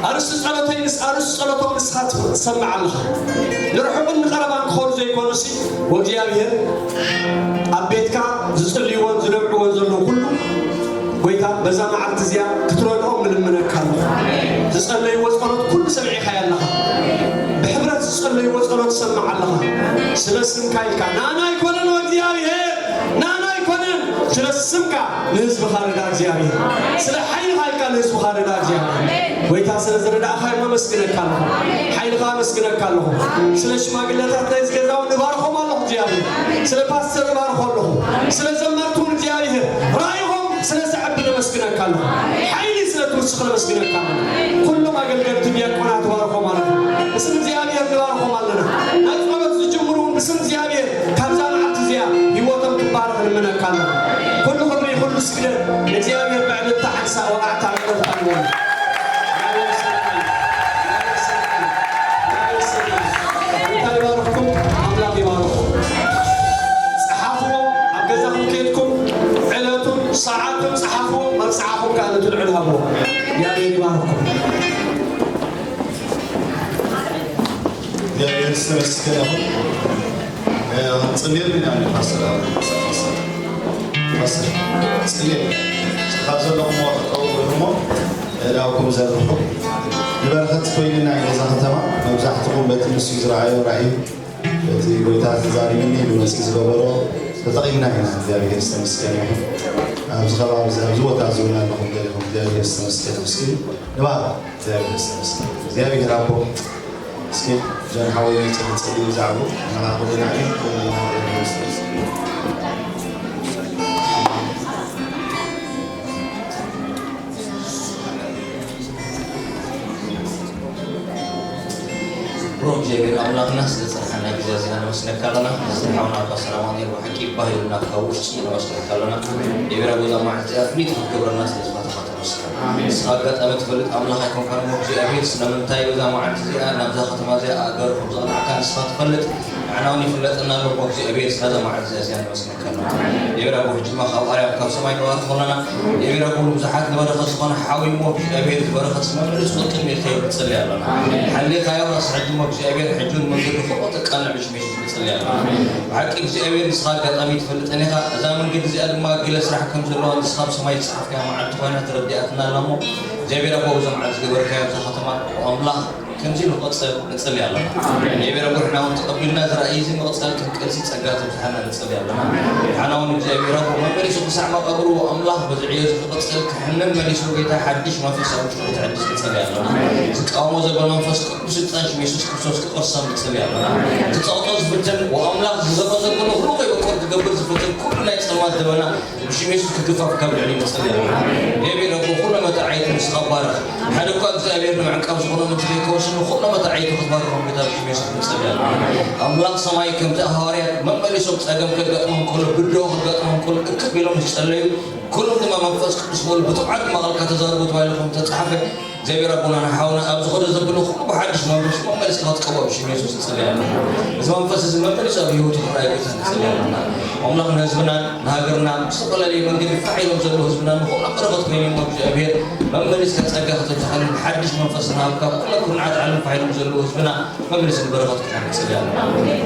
ኣርእስቲ ጸሎተይ ንስ ኣርእስቲ ጸሎቶም ንስኻ ትሰምዕ ኣለኻ ንርሑቕን ንቐረባን ክኾኑ ዘይኮኑሲ ወእግዚኣብሔር ኣብ ቤትካ ዝጽልይዎን ዝደምዕዎን ዘለዉ ኩሉ ጎይታ በዛ መዓልቲ እዚኣ ክትረድኦም እልምነካ ኣለኹ። ዝጸለይዎ ጸሎት ኩሉ ሰሚዕኻዮ ኣለኻ። ብሕብረት ዝጸለይዎ ጸሎት ትሰምዕ ኣለኻ። ስለ ስምካ ኢልካ ናና ኣይኮነን እግዚኣብሔር ናና ኣይኮነን ስለ ስምካ ንህዝብኻ ርዳ እግዚኣብሔር ስለ ሓይልኻ ኢልካ ንህዝብኻ ርዳ እግዚኣብሔር ጎይታ ስለ ዝረዳእኻ ነመስግነካ ኣለኹ ሓይልኻ ኣመስግነካ ኣለኹ ስለ ሽማግለታት ናይዚ ገዛ እውን እባርኾም ኣለኹ እግዚኣብሔር ስለ ፓስተር እባርኾ ኣለኹ ስለ ዘመርቱ እውን እግዚኣብሔር ራእይኹም ስለ ዘዕቢ ነመስግነካ ኣለኹ ሓይሊ ስለ ትውስኽ ነመስግነካ ኣለኹ ኩሎም ኣገልገልቲ ዲያቆናት እባርኾም ኣለኹ ብስም እግዚኣብሔር ንባርኾም ኣለና ናይ ጸሎት ዝጅምሩ እውን ብስም እግዚኣብሔር ካብዛ መዓልቲ እዚኣ ህይወቶም ትባረኽ ንምነካ ኣለኹ ኩሉ ክብሪ ኩሉ ስግደት ንእግዚኣብሔር ብዕልልታ ሓንሳ ወቓዕታ ዕልልታ ይበሉ ይባርኽኩም ኣምላኽ ይባርኹ ጸሓፍዎ ኣብ ገዛኹም ከድኩም ዕለቱን ሰዓቱን ጸሓፍዎ መብጽዓኹም ከዓ ነቲ ልዑል ሃብዎ እግዚኣብሔር ይባርኽኩም እግዚኣብሔር ዝተመስገነ ይኹን ክንጽልየሉ ኢና ፓስተር ፓስተር ጽልየ ካብ ዘለኹም ወርጠው እሞ እዳውኩም ዘርሑ ንበረኸት ኮይንና እዩ ነዛ ከተማ መብዛሕትኹም በቲ ንሱ ዝረኣዮ ራእዩ በቲ ጎይታ ተዛሪብኒ ብመፅእ ዝገበሮ ተጠቒምና ኢና እግዚኣብሔር ዝተመስገነ ይኹን ኣብዚ ከባቢ ኣብዚ ቦታ ዝውና ኣለኹም ገሊኹም እግዚኣብሔር ዝተመስገነ ምስኪን ንባር እግዚኣብሔር ዝተመስገነ እግዚኣብሔር ኣቦ እስኪ ጀን ሓወይ መፅእ ንፅሊ ብዛዕቡ ንኻ ኩልና ብሩክ እግዚኣብሔር ኣምላኽና ስለ ዝፀንሓና ግዜ ኣዚና ነመስግነካ ኣለና። ስለ ሓውና ኣባ ሰላማ ነይሩ ብሓቂ ባህ ኢሉና ካብ ውሽጢ ነመስግነካ ኣለና። እግዚኣብሔር ኣቦ እዛ መዓልቲ እዚኣ ፍልይቲ ክትገብረና ስለ ዝፈተኻ ተመስገን። ንስኻ ኣጋጣሚ ትፈልጥ ኣምላኽ ኣይኮንካን እሞ እግዚኣብሔር፣ ስለምንታይ እዛ መዓልቲ እዚኣ ናብዛ ከተማ እዚኣ ኣእጋሩ ከም ዘቕናዕካ ንስኻ ትፈልጥ። ንዓና እውን ይፍለጠና ኣሎ እሞ እግዚኣብሔር፣ ስለዛ መዓልቲ እዚኣ እዚኣ ነመስግነካ ኣለና። እግዚኣብሔር ኣቦ፣ ሕጂ ድማ ካብ ኣርያም ካብ ሰማይ ንባርኽ ኣለና። እግዚኣብሔር ኣቦ፣ ንብዙሓት ንበረኸት ዝኾነ ሓዊ እሞ እግዚኣብሔር፣ ዝበረኸት መመልስ ወርቂ ሜልካ ይብል ንጽሊ ኣለና። ሓሊኻዮ ኸስ ሕጂ እሞ እግዚኣብሔር፣ ሕጂ እውን መንገዱ ክቕጥቃና ብሽም የሱስ ንጽሊ ኣለና። ብሓቂ እግዚኣብሔር፣ ንስኻ ኣጋጣሚ ትፈልጠን ኢኻ። እዛ መንገዲ እዚኣ ድማ ገለ ስራሕ ከም ዘለዋ ንስኻ ብሰማይ ዝጸሓፍካያ መዓልቲ ኮይና ተረዲኣትና ኣላ እሞ፣ እግዚኣብሔር ኣቦ፣ ብዞም ዓዚ ዝገበርካዮ ኣብዛ ከተማ ኣምላኽ ከምዚ ንኽቕጽል ንጽሊ ኣለና። እግዚኣብሔር ኣቦ፣ ንሕና እውን ተቐቢልና እዚ ራእይ እዚ ምቕጻል ከም ቃልሲ ጸጋ ተብዝሓና ንጽሊ ኣለና። ንሕና እውን እግዚኣብሔር ኣቦ፣ መመሊሱ ክሳዕ መቓብሩ ኣምላኽ በዚ ዕዮ እዚ ክቕጽል ክሕንን መሊሱ ጌታ ሓድሽ መንፈስ ኣብ ውሽጡ ክትሕድስ ንጽሊ ኣለና። ዝቃወሞ ዘሎ መንፈስ ቅዱስ ስልጣን ሽም የሱስ ክርስቶስ ክቐርሶም ንጽሊ ኣለና። እቲ ጸቕጦ ዝፍትን ወኣምላኽ ዝዘመ ዘበሎ ኩሉ ከይበቆል ክገብር ዝፍትን ኩሉ ናይ ጸልማት ዘበና ብሽም የሱስ ክግፋፍ ካብ ልዕሊ ንጸሊ ኣለና። እግዚኣብሔር ኣቦ፣ ኩሉ መታዓይቱ ንስኻ ባርኽ። ሓደ እኳ እግዚኣብሔር ንምዕቃብ ዝኾነ ምንጪ ከይከወስን ንኹሉ መታዓይቱ ክትባርኾም ጌታ ብሽም የሱስ ንጸሊ ኣለና። ኣምላኽ ሰማይ ከምቲ ሃዋርያት መመሊሶም ጸገም ከጋጥሞም ከሎ፣ ብድሆ ከጋጥሞም ከሎ እክብ ኢሎም ዝጸለዩ፣ ኩሎም ድማ መንፈስ ቅዱስ በሉ ብትብዓት ድማ ቃልካ ተዛረቡ ተባሂሉ ከም ተጻሓፈ፣ እግዚኣብሔር ኣቦና ንሓውና ኣብ ዝኾነ ዘብሎ ኩሉ ብሓድሽ መንፈስ መመሊስካ ክትቀብኦ ብሽም የሱስ ንጽሊ ኣለና። እዚ መንፈስ እዚ መመሊሱ ኣብ ህይወቱ ክረኣይ ጌታ ንጽሊ ኣለና። ኣምላኽ ንህዝብናን ንሃገርና ብዝተፈላለየ መንገዲ ፋሕ ኢሎም ዘለዉ ህዝብና ንኹሎም በረኸት ኮይኖም እግዚኣብሔር መመሊስካ ጸጋ ከተብዝሓሎም ሓድሽ መንፈስ ንሃብካ ኩሎም ኩርናዓት ዓለም ፋሕ ኢሎም ዘለዉ ህዝብና መመሊስ ንበረኸት ክኾን ንጽሊ ኣለና።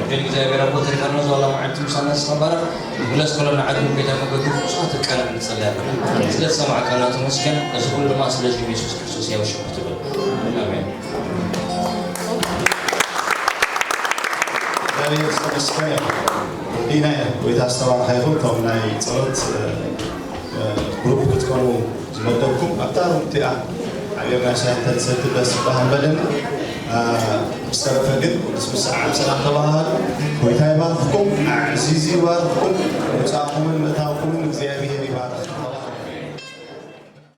ግን እግዚኣብሔር ኣቦ ተሪፋና ዝዋላ መዓልቲ ምሳና ዝተባረኽ ንብለስ ከሎና ዓድን ቤታ መገዱ ብዙሓት ትቃና ንጸሊ ኣለና። ስለ ዝሰማዕካና ተመስገን። እዚ ኩሉ ድማ ስለ ሽም የሱስ ክርስቶስ ያው ሽሙ ትብል። ኣሜን። እግዚኣብሔር ዝተመስገነ ይኹን። ወዲና እየ። ጎይታ ዝተባረኸ ይኹን። እቶም ናይ ጸሎት ግሩፕ ክትኮኑ ዝመደብኩም ኣብታ ሩም እቲኣ ሓቢርና ሻሂ እንተንሰቲ ደስ ይበሃል በለኒ። ዝተረፈ ግን ምስ ምስ ዓብ ሰላም ተባሃሉ። ጎይታ ይባርኽኩም፣ ኣዕዚዙ ይባርኽኩም። ምጻእኹምን ምእታ